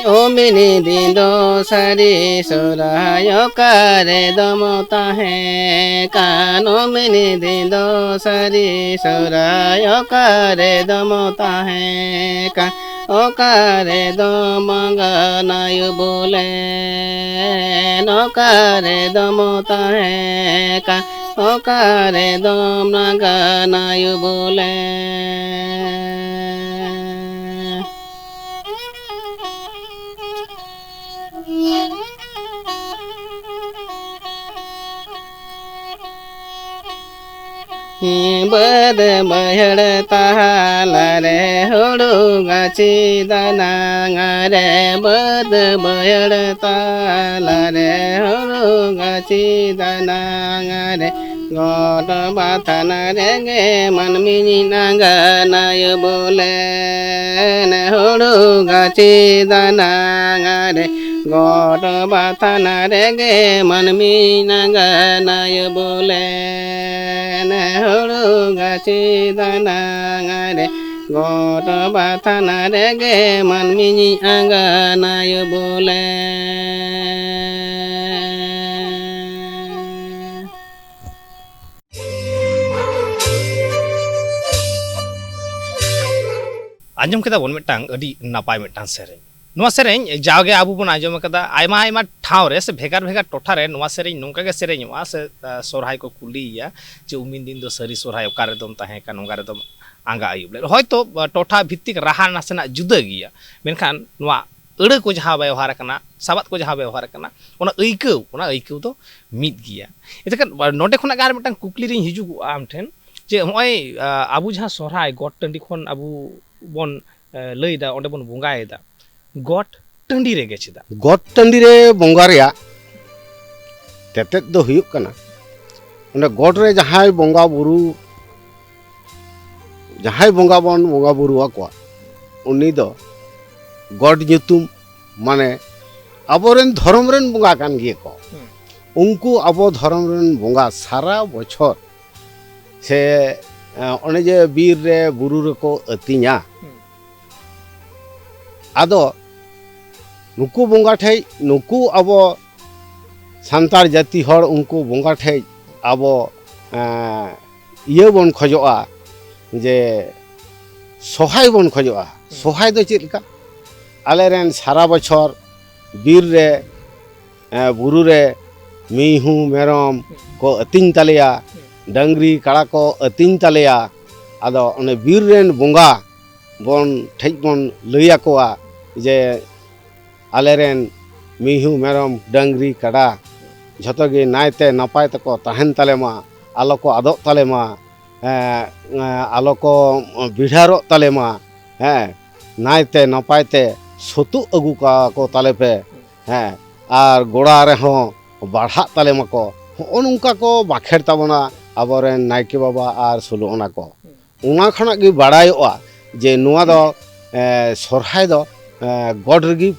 ᱳ ᱢᱤᱱᱤ ᱫᱤᱱ ᱫᱚ ᱥᱟᱹᱨᱤ ᱥᱚᱨᱦᱟᱭ ᱚᱠᱟᱨᱮ ᱫᱚᱢ ᱛᱟᱦᱮᱸ ᱠᱟᱱ? ᱳ ᱢᱤᱱᱤ ᱫᱤᱱ ᱫᱚ ᱥᱟᱹᱨᱤ ᱥᱚᱨᱦᱟᱭ ᱚᱠᱟᱨᱮ ᱫᱚᱢ ᱛᱟᱦᱮᱸ ᱠᱟᱱ? ᱚᱠᱟᱨᱮ ᱫᱚᱢ ᱟᱸᱜᱟᱱᱟᱭᱩ ᱵᱚᱞᱮ? ᱚᱠᱟᱨᱮ ᱫᱚᱢ ᱛᱟᱦᱮᱸ ᱠᱟᱱ? ᱚᱠᱟᱨᱮ ᱫᱚᱢ ᱟᱸᱜᱟᱱᱟᱭᱩ ᱵᱚᱞᱮ? ᱵᱟᱹᱫᱽ ᱵᱟᱹᱭᱦᱟᱹᱲ ᱛᱟᱞᱟ ᱨᱮ ᱦᱩᱲᱩ ᱜᱟᱹᱪᱷᱤ ᱫᱟᱱᱟᱝ ᱨᱮ, ᱵᱟᱹᱫᱽ ᱵᱟᱹᱭᱦᱟᱹᱲ ᱛᱟᱞᱟ ᱨᱮ ᱦᱩᱲᱩ ᱜᱟᱹᱪᱷᱤ ᱜᱟᱹᱪᱷᱤ ᱫᱟᱱᱟᱝ ᱨᱮ, ᱜᱚᱴ ᱵᱟᱛᱷᱟᱱ ᱨᱮᱜᱮ ᱢᱟᱹᱱᱢᱤ ᱟᱸᱜᱟᱱᱟᱭ ᱵᱚᱞᱮ᱾ ᱱᱮᱦᱚᱲ ᱜᱟᱹᱪᱷᱤ ᱫᱟᱱᱟᱝ ᱨᱮ, ᱜᱚᱴ ᱵᱟᱛᱷᱟᱱ ᱨᱮᱜᱮ ᱢᱟᱹᱱᱢᱤ ᱟᱸᱜᱟᱱᱟᱭ ᱵᱚᱞᱮ᱾ ᱱᱮᱦᱚᱲ ᱜᱟᱹᱪᱷᱤ ᱫᱟᱱᱟᱝ ᱨᱮ, ᱜᱚᱴ ᱵᱟᱛᱷᱟᱱ ᱨᱮᱜᱮ ᱢᱟᱹᱱᱢᱤ ᱟᱸᱜᱟᱱᱟᱭ ᱵᱚᱞᱮ᱾ ᱟᱸᱡᱚᱢ ᱠᱮᱫᱟ ᱵᱚᱱ ᱢᱤᱫᱴᱟᱝ ᱟᱹᱰᱤ ᱱᱟᱯᱟᱭ ᱢᱤᱫᱴᱟᱝ ᱥᱮᱨᱮᱧ᱾ ᱱᱚᱣᱟ ᱥᱮᱨᱮᱧ ᱡᱟᱣᱜᱮ ᱟᱵᱚ ᱵᱚᱱ ᱟᱸᱡᱚᱢ ᱟᱠᱟᱫᱟ, ᱟᱭᱢᱟ ᱟᱭᱢᱟ ᱴᱷᱟᱶ ᱨᱮ ᱥᱮ ᱵᱷᱮᱜᱟᱨ ᱵᱷᱮᱜᱟᱨ ᱴᱚᱴᱷᱟ ᱨᱮ ᱱᱚᱣᱟ ᱥᱮᱨᱮᱧ ᱱᱚᱝᱠᱟ ᱜᱮ ᱥᱮᱨᱮᱧᱚᱜᱼᱟ ᱥᱮ, ᱟ, ᱥᱚᱨᱦᱟᱭ ᱠᱚ ᱠᱩᱞᱤᱭᱮᱭᱟ ᱡᱮ, "ᱩᱢᱤᱱ ᱫᱤᱱ ᱫᱚ ᱥᱟᱹᱨᱤ ᱥᱚᱨᱦᱟᱭ ᱚᱠᱟ ᱨᱮᱫᱚᱢ ᱛᱟᱦᱮᱸ ᱠᱟᱱ, ᱚᱠᱟ ᱨᱮᱫᱚᱢ ᱟᱸᱜᱟ ᱟᱹᱭᱩᱵ ᱞᱮᱫ?" ᱦᱚᱭᱛᱳ, ᱟ, ᱴᱚᱴᱷᱟ ᱵᱷᱤᱛᱛᱤᱠ ᱨᱟᱦᱟ ᱱᱟᱥᱮᱱᱟᱜ ᱡᱩᱫᱟᱹ ᱜᱮᱭᱟ, ᱢᱮᱱᱠᱷᱟᱱ ᱱᱚᱣᱟ ᱟᱹᱲᱟᱹ ᱠᱚ ᱡᱟᱦᱟᱸ ᱵᱮᱣᱦᱟᱨ ᱟᱠᱟᱱᱟ, ᱥᱟᱵᱟᱫ ᱠᱚ ᱡᱟᱦᱟᱸ ᱵᱮᱣᱦᱟᱨ ᱟᱠᱟᱱᱟ, ᱚᱱᱟ ᱟᱹᱭᱠᱟᱹᱣ, ᱚᱱᱟ ᱟᱹᱭᱠᱟᱹᱣ ᱫᱚ ᱢᱤᱫ ᱜᱮᱭᱟ᱾ ᱮᱱᱠᱷᱟᱱ ᱱᱚᱰᱮ ᱠᱷᱚᱱᱟᱜ ᱜᱮ ᱟᱨ ᱢᱤᱫᱴᱟᱝ ᱠᱩᱠᱞᱤ ᱨᱤᱧ ᱦᱤᱡᱩᱜᱚᱜᱼᱟ ᱟᱢ ᱴᱷᱮᱱ, ᱡᱮ ᱱᱚᱜᱼᱚᱭ, ᱟ, ᱟᱵᱚ ᱡᱟᱦᱟᱸ ᱥᱚᱨᱦᱟᱭ ᱜᱚᱴ ᱴᱟᱺᱰᱤ ᱠᱷᱚᱱ ᱟᱵᱚ ᱵᱚᱱ, ᱟ, ᱞᱟᱹᱭᱫᱟ, ᱚᱸᱰᱮ ᱵᱚᱱ ᱵᱚᱸᱜᱟᱭᱮᱫᱟ, ᱜᱚᱴ ᱴᱟᱺᱰᱤ ᱨᱮᱜᱮ ᱪᱮᱫᱟᱜ? ᱜᱚᱴ ᱴᱟᱺᱰᱤ ᱨᱮ ᱵᱚᱸᱜᱟ ᱨᱮᱭᱟᱜ ᱛᱮᱛᱮᱫ ᱫᱚ ᱦᱩᱭᱩᱜ ᱠᱟᱱᱟ, ᱚᱸᱰᱮ ᱜᱚᱴ ᱨᱮ ᱡᱟᱦᱟᱸᱭ ᱵᱚᱸᱜᱟ ᱵᱩᱨᱩ, ᱡᱟᱦᱟᱸᱭ ᱵᱚᱸᱜᱟ ᱵᱚᱱ ᱵᱚᱸᱜᱟ ᱵᱩᱨᱩ ᱟᱠᱚᱣᱟ, ᱩᱱᱤ ᱫᱚ ᱜᱚᱴ ᱧᱩᱛᱩᱢ, ᱢᱟᱱᱮ ᱟᱵᱚᱨᱮᱱ ᱫᱷᱚᱨᱚᱢ ᱨᱮᱱ ᱵᱚᱸᱜᱟ ᱠᱟᱱ ᱜᱮᱭᱟ ᱠᱚ᱾ ᱦᱩᱸ᱾ ᱩᱱᱠᱩ ᱟᱵᱚ ᱫᱷᱚᱨᱚᱢ ᱨᱮᱱ ᱵᱚᱸᱜᱟ ᱥᱟᱨᱟ ᱵᱚᱪᱷᱚᱨ ᱥᱮ, ᱮ, ᱚᱱᱮ ᱡᱮ ᱵᱤᱨ ᱨᱮ ᱵᱩᱨᱩ ᱨᱮᱠᱚ ᱟᱹᱛᱤᱧᱟ᱾ ᱦᱩᱸ᱾ ᱟᱫᱚ ᱱᱩᱠᱩ ᱵᱚᱸᱜᱟ ᱴᱷᱮᱡ, ᱱᱩᱠᱩ ᱟᱵᱚ ᱥᱟᱱᱛᱟᱲ ᱡᱟᱹᱛᱤ ᱦᱚᱲ ᱩᱱᱠᱩ ᱵᱚᱸᱜᱟ ᱴᱷᱮᱡ ᱟᱵᱚ, ᱮᱸ, ᱤᱭᱟᱹ ᱵᱚᱱ ᱠᱷᱚᱡᱚᱜᱼᱟ, ᱡᱮ ᱥᱚᱦᱟᱭ ᱵᱚᱱ ᱠᱷᱚᱡᱚᱜᱼᱟ᱾ ᱦᱩᱸ᱾ ᱥᱚᱦᱟᱭ ᱫᱚ ᱪᱮᱫ ᱞᱮᱠᱟ? ᱟᱞᱮ ᱨᱮᱱ ᱥᱟᱨᱟ ᱵᱚᱪᱷᱚᱨ ᱵᱤᱨ ᱨᱮ, ᱮᱸ, ᱵᱩᱨᱩ ᱨᱮ ᱢᱤᱦᱩ ᱢᱮᱨᱚᱢ ᱠᱚ ᱟᱹᱛᱤᱧ ᱛᱟᱞᱮᱭᱟ, ᱰᱟᱹᱝᱨᱤ ᱠᱟᱲᱟ ᱠᱚ ᱟᱹᱛᱤᱧ ᱛᱟᱞᱮᱭᱟ᱾ ᱟᱫᱚ ᱚᱱᱮ ᱵᱤᱨ ᱨᱮᱱ ᱵᱚᱸᱜᱟ ᱵᱚᱱ ᱴᱷᱮᱡ ᱵᱚᱱ ᱞᱟᱹᱭ ᱟᱠᱚᱣᱟ ᱡᱮ, ᱟᱞᱮ ᱨᱮᱱ ᱢᱤᱦᱩ ᱢᱮᱨᱚᱢ ᱰᱟᱹᱝᱨᱤ ᱠᱟᱰᱟ ᱡᱷᱚᱛᱚ ᱜᱮ ᱱᱟᱭᱛᱮ ᱱᱟᱯᱟᱭ ᱛᱮᱠᱚ ᱛᱟᱦᱮᱱ ᱛᱟᱞᱮ ᱢᱟ, ᱟᱞᱚ ᱠᱚ ᱟᱫᱚᱜ ᱛᱟᱞᱮ ᱢᱟ, ᱮᱸ, ᱮᱸ, ᱟᱞᱚ ᱠᱚ ᱵᱤᱰᱷᱟᱨᱚᱜ ᱛᱟᱞᱮ ᱢᱟ, ᱦᱮᱸ, ᱱᱟᱭᱛᱮ ᱱᱟᱯᱟᱭ ᱛᱮ ᱥᱩᱛᱩᱜ ᱟᱹᱜᱩ ᱠᱟᱠᱚ ᱛᱟᱞᱮ ᱯᱮ, ᱦᱮᱸ, ᱟᱨ ᱜᱚᱲᱟ ᱨᱮᱦᱚᱸ ᱵᱟᱲᱦᱟᱜ ᱛᱟᱞᱮ ᱢᱟᱠᱚ, ᱦᱚᱸᱜᱼᱚ ᱱᱚᱝᱠᱟ ᱠᱚ ᱵᱟᱸᱠᱷᱮᱲ ᱛᱟᱵᱚᱱᱟ ᱟᱵᱚᱨᱮᱱ ᱱᱟᱭᱠᱮ ᱵᱟᱵᱟ ᱟᱨ ᱥᱳᱞᱳ ᱟᱱᱟ ᱠᱚ᱾ ᱚᱱᱟ ᱠᱷᱚᱱᱟᱜ ᱜᱮ ᱵᱟᱲᱟᱭᱚᱜᱼᱟ ᱡᱮ ᱱᱚᱣᱟ ᱫᱚ, ᱮ, ᱥᱚᱨᱦᱟᱭ ᱫᱚ, ᱮ, ᱜᱚᱰ ᱨᱮᱜᱮ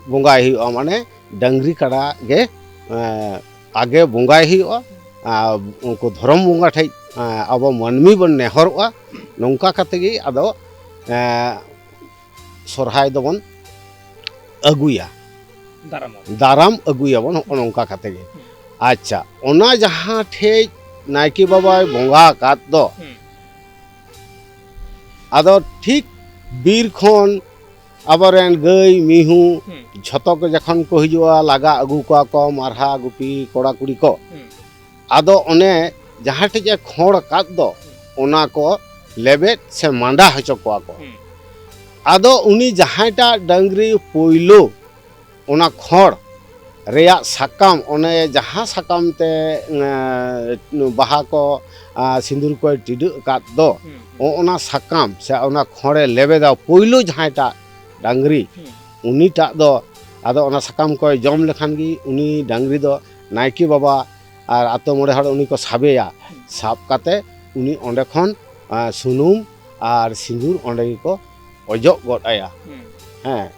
ᱵᱚᱸᱜᱟᱭ ᱦᱩᱭᱩᱜᱼᱟ, ᱢᱟᱱᱮ ᱰᱟᱹᱝᱨᱤ ᱠᱟᱰᱟ ᱜᱮ, ᱮ, ᱟᱜᱮ ᱵᱚᱸᱜᱟᱭ ᱦᱩᱭᱩᱜᱼᱟ᱾ ᱟᱨ ᱩᱱᱠᱩ ᱫᱷᱚᱨᱚᱢ ᱵᱚᱸᱜᱟ ᱴᱷᱮᱡ, ᱮ, ᱟᱵᱚ ᱢᱟᱹᱱᱢᱤ ᱵᱚᱱ ᱱᱮᱦᱚᱨᱚᱜᱼᱟ᱾ ᱱᱚᱝᱠᱟ ᱠᱟᱛᱮ ᱜᱮ ᱟᱫᱚ, ᱮ, ᱥᱚᱨᱦᱟᱭ ᱫᱚᱵᱚᱱ ᱟᱹᱜᱩᱭᱟ, ᱫᱟᱨᱟᱢᱟ᱾ ᱫᱟᱨᱟᱢ ᱟᱹᱜᱩᱭᱟᱵᱚᱱ, ᱦᱚᱸᱜᱼᱚ ᱱᱚᱝᱠᱟ ᱠᱟᱛᱮ ᱜᱮ᱾ ᱦᱩᱸ᱾ ᱟᱪᱪᱷᱟ, ᱚᱱᱟ ᱡᱟᱦᱟᱸ ᱴᱷᱮᱡ ᱱᱟᱭᱠᱮ ᱵᱟᱵᱟᱭ ᱵᱚᱸᱜᱟ ᱟᱠᱟᱫ ᱫᱚ, ᱦᱩᱸ᱾ ᱟᱫᱚ ᱴᱷᱤᱠ ᱵᱤᱨ ᱠᱷᱚᱱ ᱟᱵᱚᱨᱮᱱ ᱜᱟᱹᱭ ᱢᱤᱦᱩ ᱦᱩᱸ᱾ ᱡᱷᱚᱛᱚ ᱠᱚ ᱡᱚᱠᱷᱚᱱ ᱠᱚ ᱦᱤᱡᱩᱜᱼᱟ, ᱞᱟᱜᱟ ᱟᱹᱜᱩ ᱠᱚᱣᱟ ᱠᱚ ᱢᱟᱨᱦᱟ ᱜᱩᱯᱤ ᱠᱚᱲᱟ ᱠᱩᱲᱤ ᱠᱚ᱾ ᱦᱩᱸ᱾ ᱟᱫᱚ ᱚᱱᱮ ᱡᱟᱦᱟᱸ ᱴᱷᱮᱡ ᱮ ᱠᱷᱚᱲ ᱟᱠᱟᱫ ᱫᱚ, ᱚᱱᱟ ᱠᱚ ᱞᱮᱵᱮᱫ ᱥᱮ ᱢᱟᱸᱰᱟ ᱦᱚᱪᱚ ᱠᱚᱣᱟ ᱠᱚ᱾ ᱦᱩᱸ᱾ ᱟᱫᱚ ᱩᱱᱤ ᱡᱟᱦᱟᱸᱭᱴᱟᱜ ᱰᱟᱹᱝᱨᱤ ᱯᱳᱭᱞᱳ ᱚᱱᱟ ᱠᱷᱚᱲ ᱨᱮᱭᱟᱜ ᱥᱟᱠᱟᱢ, ᱚᱱᱮ ᱡᱟᱦᱟᱸ ᱥᱟᱠᱟᱢ ᱛᱮ, ᱮᱸ, ᱵᱟᱦᱟ ᱠᱚ, ᱟᱸ, ᱥᱤᱸᱫᱩᱨ ᱠᱚᱭ ᱴᱤᱰᱟᱹᱜ ᱟᱠᱟᱫ ᱫᱚ, ᱦᱩᱸ, ᱦᱩᱸ᱾ ᱚ-, ᱚᱱᱟ ᱥᱟᱠᱟᱢ ᱥᱮ ᱚᱱᱟ ᱠᱷᱚᱲᱮ ᱞᱮᱵᱮᱫᱟ ᱯᱳᱭᱞᱳ ᱡᱟᱦᱟᱸᱭᱴᱟᱜ ᱰᱟᱝᱨᱤ, ᱦᱩᱸ᱾ ᱩᱱᱤᱴᱟᱜ ᱫᱚ ᱟᱫᱚ ᱚᱱᱟ ᱥᱟᱠᱟᱢ ᱠᱚᱭ ᱡᱚᱢ ᱞᱮᱠᱷᱟᱱ ᱜᱮ ᱩᱱᱤ ᱰᱟᱝᱨᱤ ᱫᱚ ᱱᱟᱭᱠᱮ ᱵᱟᱵᱟ ᱟᱨ ᱟᱛᱳ ᱢᱚᱬᱮ ᱦᱚᱲ ᱩᱱᱤ ᱠᱚ ᱥᱟᱵᱮᱭᱟ᱾ ᱦᱩᱸ᱾ ᱥᱟᱵ ᱠᱟᱛᱮ ᱩᱱᱤ ᱚᱸᱰᱮ ᱠᱷᱚᱱ, ᱟᱸ, ᱥᱩᱱᱩᱢ ᱟᱨ ᱥᱤᱸᱫᱩᱨ ᱚᱸᱰᱮ ᱜᱮᱠᱚ ᱚᱡᱚᱜ ᱜᱚᱫ ᱟᱭᱟ᱾ ᱦᱩᱸ᱾ ᱦᱮᱸ᱾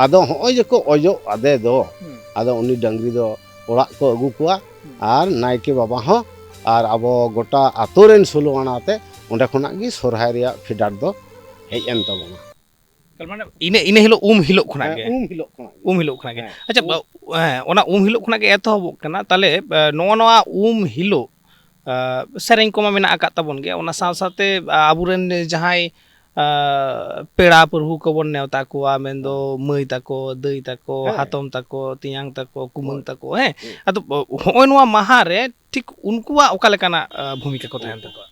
ᱟᱫᱚ ᱦᱚᱸᱜᱼᱚᱭ ᱡᱮ ᱠᱚ ᱚᱡᱚᱜ ᱟᱫᱮ ᱫᱚ, ᱦᱩᱸ᱾ ᱟᱫᱚ ᱩᱱᱤ ᱰᱟᱹᱝᱨᱤ ᱫᱚ ᱚᱲᱟᱜ ᱠᱚ ᱟᱹᱜᱩ ᱠᱚᱣᱟ, ᱦᱩᱸ᱾ ᱟᱨ ᱱᱟᱭᱠᱮ ᱵᱟᱵᱟ ᱦᱚᱸ ᱟᱨ ᱟᱵᱚ ᱜᱚᱴᱟ ᱟᱛᱳ ᱨᱮᱱ ᱥᱳᱞᱳ ᱟᱱᱟ ᱛᱮ ᱚᱸᱰᱮ ᱠᱷᱚᱱᱟᱜ ᱜᱮ ᱥᱚᱨᱦᱟᱭ ᱨᱮᱭᱟᱜ ᱯᱷᱮᱰᱟᱛ ᱫᱚ ᱦᱮᱡ ᱮᱱ ᱛᱟᱵᱚᱱᱟ᱾ ᱛᱟᱨ ᱢᱟᱱᱮ ᱤᱱᱟᱹ, ᱤᱱᱟᱹ ᱦᱤᱞᱳᱜ, ᱩᱢ ᱦᱤᱞᱳᱜ ᱠᱷᱚᱱᱟᱜ ᱦᱮᱸ, ᱜᱮ᱾ ᱩᱢ ᱦᱤᱞᱳᱜ ᱠᱷᱚᱱᱟᱜ ᱜᱮ᱾ ᱩᱢ ᱦᱤᱞᱳᱜ ᱠᱷᱚᱱᱟᱜ ᱜᱮ᱾ ᱦᱮᱸ᱾ ᱟᱪᱪᱷᱟ, ᱩᱢ ᱵᱟ-, ᱦᱮᱸ, ᱚᱱᱟ ᱩᱢ ᱦᱤᱞᱳᱜ ᱠᱷᱚᱱᱟᱜ ᱜᱮ ᱮᱛᱚᱦᱚᱵᱚᱜ ᱠᱟᱱᱟ᱾ ᱛᱟᱦᱞᱮ, ᱮ, ᱱᱚᱜᱼᱚ ᱱᱚᱣᱟ ᱩᱢ ᱦᱤᱞᱳᱜ, ᱮ, ᱥᱮᱨᱮᱧ ᱠᱚᱢᱟ ᱢᱮᱱᱟᱜ ᱟᱠᱟᱫ ᱛᱟᱵᱚᱱ ᱜᱮ, ᱚᱱᱟ ᱥᱟᱶ ᱥᱟᱶᱛᱮ, ᱟ, ᱟᱵᱚᱨᱮᱱ ᱡᱟᱦᱟᱸᱭ, ᱟ, ᱯᱮᱲᱟ ᱯᱟᱹᱨᱵᱷᱩ ᱠᱚᱵᱚᱱ ᱱᱮᱣᱛᱟ ᱠᱚᱣᱟ, ᱢᱮᱱᱫᱚ ᱦᱮᱸ᱾ ᱢᱟᱹᱭ ᱛᱟᱠᱚ, ᱫᱟᱹᱭ ᱛᱟᱠᱚ, ᱦᱮᱸ᱾ ᱦᱟᱛᱚᱢ ᱛᱟᱠᱚ, ᱛᱮᱧᱟᱝ ᱛᱟᱠᱚ, ᱠᱩᱢᱟᱹᱝ ᱦᱳᱭ᱾ ᱛᱟᱠᱚ, ᱦᱮᱸ? ᱦᱩᱸ᱾ ᱟᱫᱚ, ᱚ, ᱦᱚᱸᱜᱼᱚᱭ ᱱᱚᱣᱟ ᱢᱟᱦᱟ ᱨᱮ ᱴᱷᱤᱠ ᱩᱱᱠᱩᱣᱟᱜ ᱚᱠᱟ ᱞᱮᱠᱟᱱᱟᱜ, ᱟ, ᱵᱷᱩᱢᱤᱠᱟ ᱠᱚ ᱛᱟᱦᱮᱱ ᱛᱟᱠᱚᱣᱟ?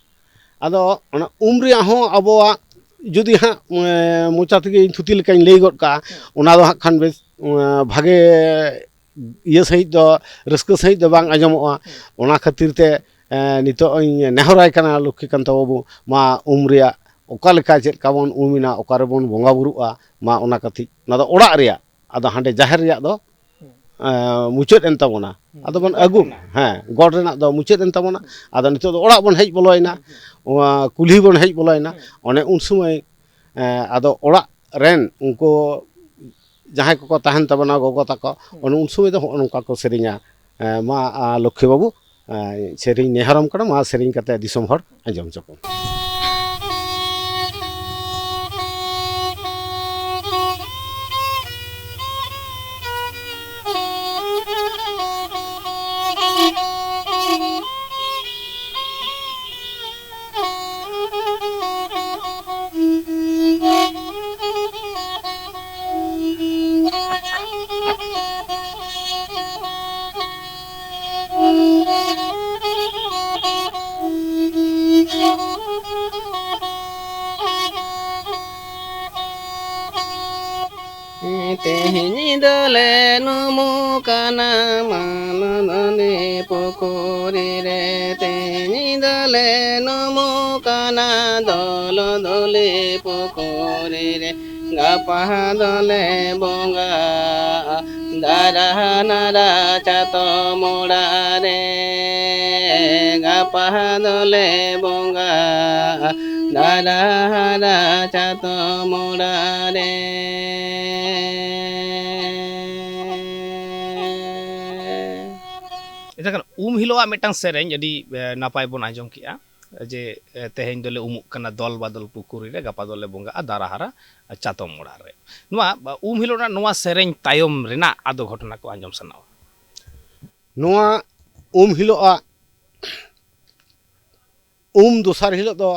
ᱟᱫᱚ ᱚᱱᱟ ᱩᱢ ᱨᱮᱭᱟᱜ ᱦᱚᱸ ᱟᱵᱚᱣᱟᱜ ᱡᱩᱫᱤ ᱦᱟᱸᱜ, ᱮᱸ, ᱢᱚᱪᱟ ᱛᱮᱜᱮ ᱤᱧ ᱛᱷᱩᱛᱤ ᱞᱮᱠᱟᱧ ᱞᱟᱹᱭ ᱜᱚᱫ ᱠᱟᱜᱼᱟ, ᱦᱮᱸ᱾ ᱚᱱᱟ ᱫᱚ ᱦᱟᱸᱜ ᱠᱷᱟᱱ ᱵᱮᱥ, ᱮᱸ, ᱵᱷᱟᱜᱮ ᱤᱭᱟᱹ ᱥᱟᱺᱦᱤᱡ ᱫᱚ, ᱨᱟᱹᱥᱠᱟᱹ ᱥᱟᱺᱦᱤᱡ ᱫᱚ ᱵᱟᱝ ᱟᱸᱡᱚᱢᱚᱜᱼᱟ᱾ ᱦᱮᱸ᱾ ᱚᱱᱟ ᱠᱷᱟᱹᱛᱤᱨ ᱛᱮ, ᱮᱸ, ᱱᱤᱛᱚᱜ ᱤᱧ ᱱᱮᱦᱚᱨᱟᱭ ᱠᱟᱱᱟ ᱞᱚᱠᱠᱷᱤᱠᱟᱱᱛᱚ ᱵᱟᱹᱵᱩ, ᱢᱟ ᱩᱢ ᱨᱮᱭᱟᱜ ᱚᱠᱟ ᱞᱮᱠᱟ ᱪᱮᱫ ᱞᱮᱠᱟ ᱵᱚᱱ ᱩᱢ ᱮᱱᱟ, ᱚᱠᱟ ᱨᱮᱵᱚᱱ ᱵᱚᱸᱜᱟ ᱵᱩᱨᱩᱜᱼᱟ, ᱢᱟ ᱚᱱᱟ ᱠᱟᱹᱴᱤᱡ, ᱚᱱᱟ ᱫᱚ ᱚᱲᱟᱜ ᱨᱮᱭᱟᱜ, ᱟᱫᱚ ᱦᱟᱸᱰᱮ ᱡᱟᱦᱮᱨ ᱨᱮᱭᱟᱜ ᱫᱚ ᱦᱮᱸ᱾ ᱮᱸ, ᱢᱩᱪᱟᱹᱫ ᱮᱱ ᱛᱟᱵᱚᱱᱟ᱾ ᱟᱫᱚ ᱵᱚᱱ ᱟᱹᱜᱩ, ᱦᱮᱸ, ᱜᱚᱰ ᱨᱮᱱᱟᱜ ᱫᱚ ᱢᱩᱪᱟᱹᱫ ᱮᱱ ᱛᱟᱵᱚᱱᱟ᱾ ᱟᱫᱚ ᱱᱤᱛᱚᱜ ᱫᱚ ᱚᱲᱟᱜ ᱵᱚᱱ ᱦᱮᱡ ᱵᱚᱞᱚᱭᱮᱱᱟ, ᱚᱱᱟ ᱠᱩᱞᱦᱤ ᱵᱚᱱ ᱦᱮᱡ ᱵᱚᱞᱚᱭᱮᱱᱟ᱾ ᱚᱱᱮ ᱩᱱ ᱥᱚᱢᱚᱭ, ᱮᱸ, ᱟᱫᱚ ᱚᱲᱟᱜ ᱨᱮᱱ ᱩᱱᱠᱩ ᱡᱟᱦᱟᱸᱭ ᱠᱚᱠᱚ ᱛᱟᱦᱮᱱ ᱛᱟᱵᱚᱱᱟ, ᱜᱚᱜᱚ ᱛᱟᱠᱚ, ᱚᱱᱮ ᱩᱱ ᱥᱚᱢᱚᱭ ᱫᱚ ᱦᱚᱸᱜᱼᱚ ᱱᱚᱝᱠᱟ ᱠᱚ ᱥᱮᱨᱮᱧᱟ, ᱮᱸ, ᱢᱟ, ᱟ, ᱞᱚᱠᱠᱷᱤ ᱵᱟᱹᱵᱩ, ᱮᱸ, ᱥᱮᱨᱮᱧ ᱱᱮᱦᱚᱨᱟᱢ ᱠᱟᱱᱟ, ᱢᱟ ᱥᱮᱨᱮᱧ ᱠᱟᱛᱮ ᱫᱤᱥᱚᱢ ᱦᱚᱲ ᱟᱸᱡᱚᱢ ᱦᱚᱪᱚ ᱠᱚᱢ᱾ ᱛᱮᱦᱮᱧ ᱫᱚᱞᱮ ᱱᱩᱢᱩ ᱠᱟᱱᱟ ᱢᱟᱱᱚᱱᱤ ᱯᱩᱠᱷᱩᱨᱤ ᱨᱮ᱾ ᱛᱮᱦᱮᱧ ᱫᱚᱞᱮ ᱱᱩᱢᱩ ᱠᱟᱱᱟ ᱫᱚᱞᱚ ᱫᱚᱞᱤ ᱯᱩᱠᱷᱩᱨᱤ ᱨᱮ᱾ ᱜᱟᱯᱟ ᱫᱚᱞᱮ ᱵᱚᱸᱜᱟᱜᱼᱟ ᱫᱟᱨᱟ ᱱᱟᱨᱟ ᱪᱟᱛᱚᱢ ᱚᱲᱟᱜ ᱨᱮ᱾ ᱜᱟᱯᱟ ᱫᱚᱞᱮ ᱵᱚᱸᱜᱟᱜᱼᱟ ᱫᱟᱨᱟ ᱦᱟᱨᱟ ᱪᱟᱛᱚᱢ ᱚᱲᱟᱜ ᱨᱮ᱾ ᱮᱱᱠᱷᱟᱱ ᱩᱢ ᱦᱤᱞᱳᱜᱟᱜ ᱢᱤᱫᱴᱟᱝ ᱥᱮᱨᱮᱧ ᱟᱹᱰᱤ, ᱮ, ᱱᱟᱯᱟᱭ ᱵᱚᱱ ᱟᱸᱡᱚᱢ ᱠᱮᱜᱼᱟ ᱡᱮ, ᱮ, ᱛᱮᱦᱮᱧ ᱫᱚᱞᱮ ᱩᱢᱩᱜ ᱠᱟᱱᱟ ᱫᱚᱞ ᱵᱟᱫᱚᱞ ᱯᱩᱠᱷᱩᱨᱤ ᱨᱮ, ᱜᱟᱯᱟ ᱫᱚᱞᱮ ᱵᱚᱸᱜᱟᱜᱼᱟ ᱫᱟᱨᱟ ᱦᱟᱨᱟ ᱪᱟᱛᱚᱢ ᱚᱲᱟᱜ ᱨᱮ᱾ ᱱᱚᱣᱟ, ᱵᱟ, ᱩᱢ ᱦᱤᱞᱳᱜ ᱨᱮᱱᱟᱜ ᱱᱚᱣᱟ ᱥᱮᱨᱮᱧ ᱛᱟᱭᱚᱢ ᱨᱮᱱᱟᱜ ᱟᱫᱚ ᱜᱷᱚᱴᱚᱱᱟ ᱠᱚ ᱟᱸᱡᱚᱢ ᱥᱟᱱᱟᱣᱟ᱾ ᱱᱚᱣᱟ ᱩᱢ ᱦᱤᱞᱳᱜᱟᱜ ᱩᱢ ᱫᱚᱥᱟᱨ ᱦᱤᱞᱳᱜ ᱫᱚ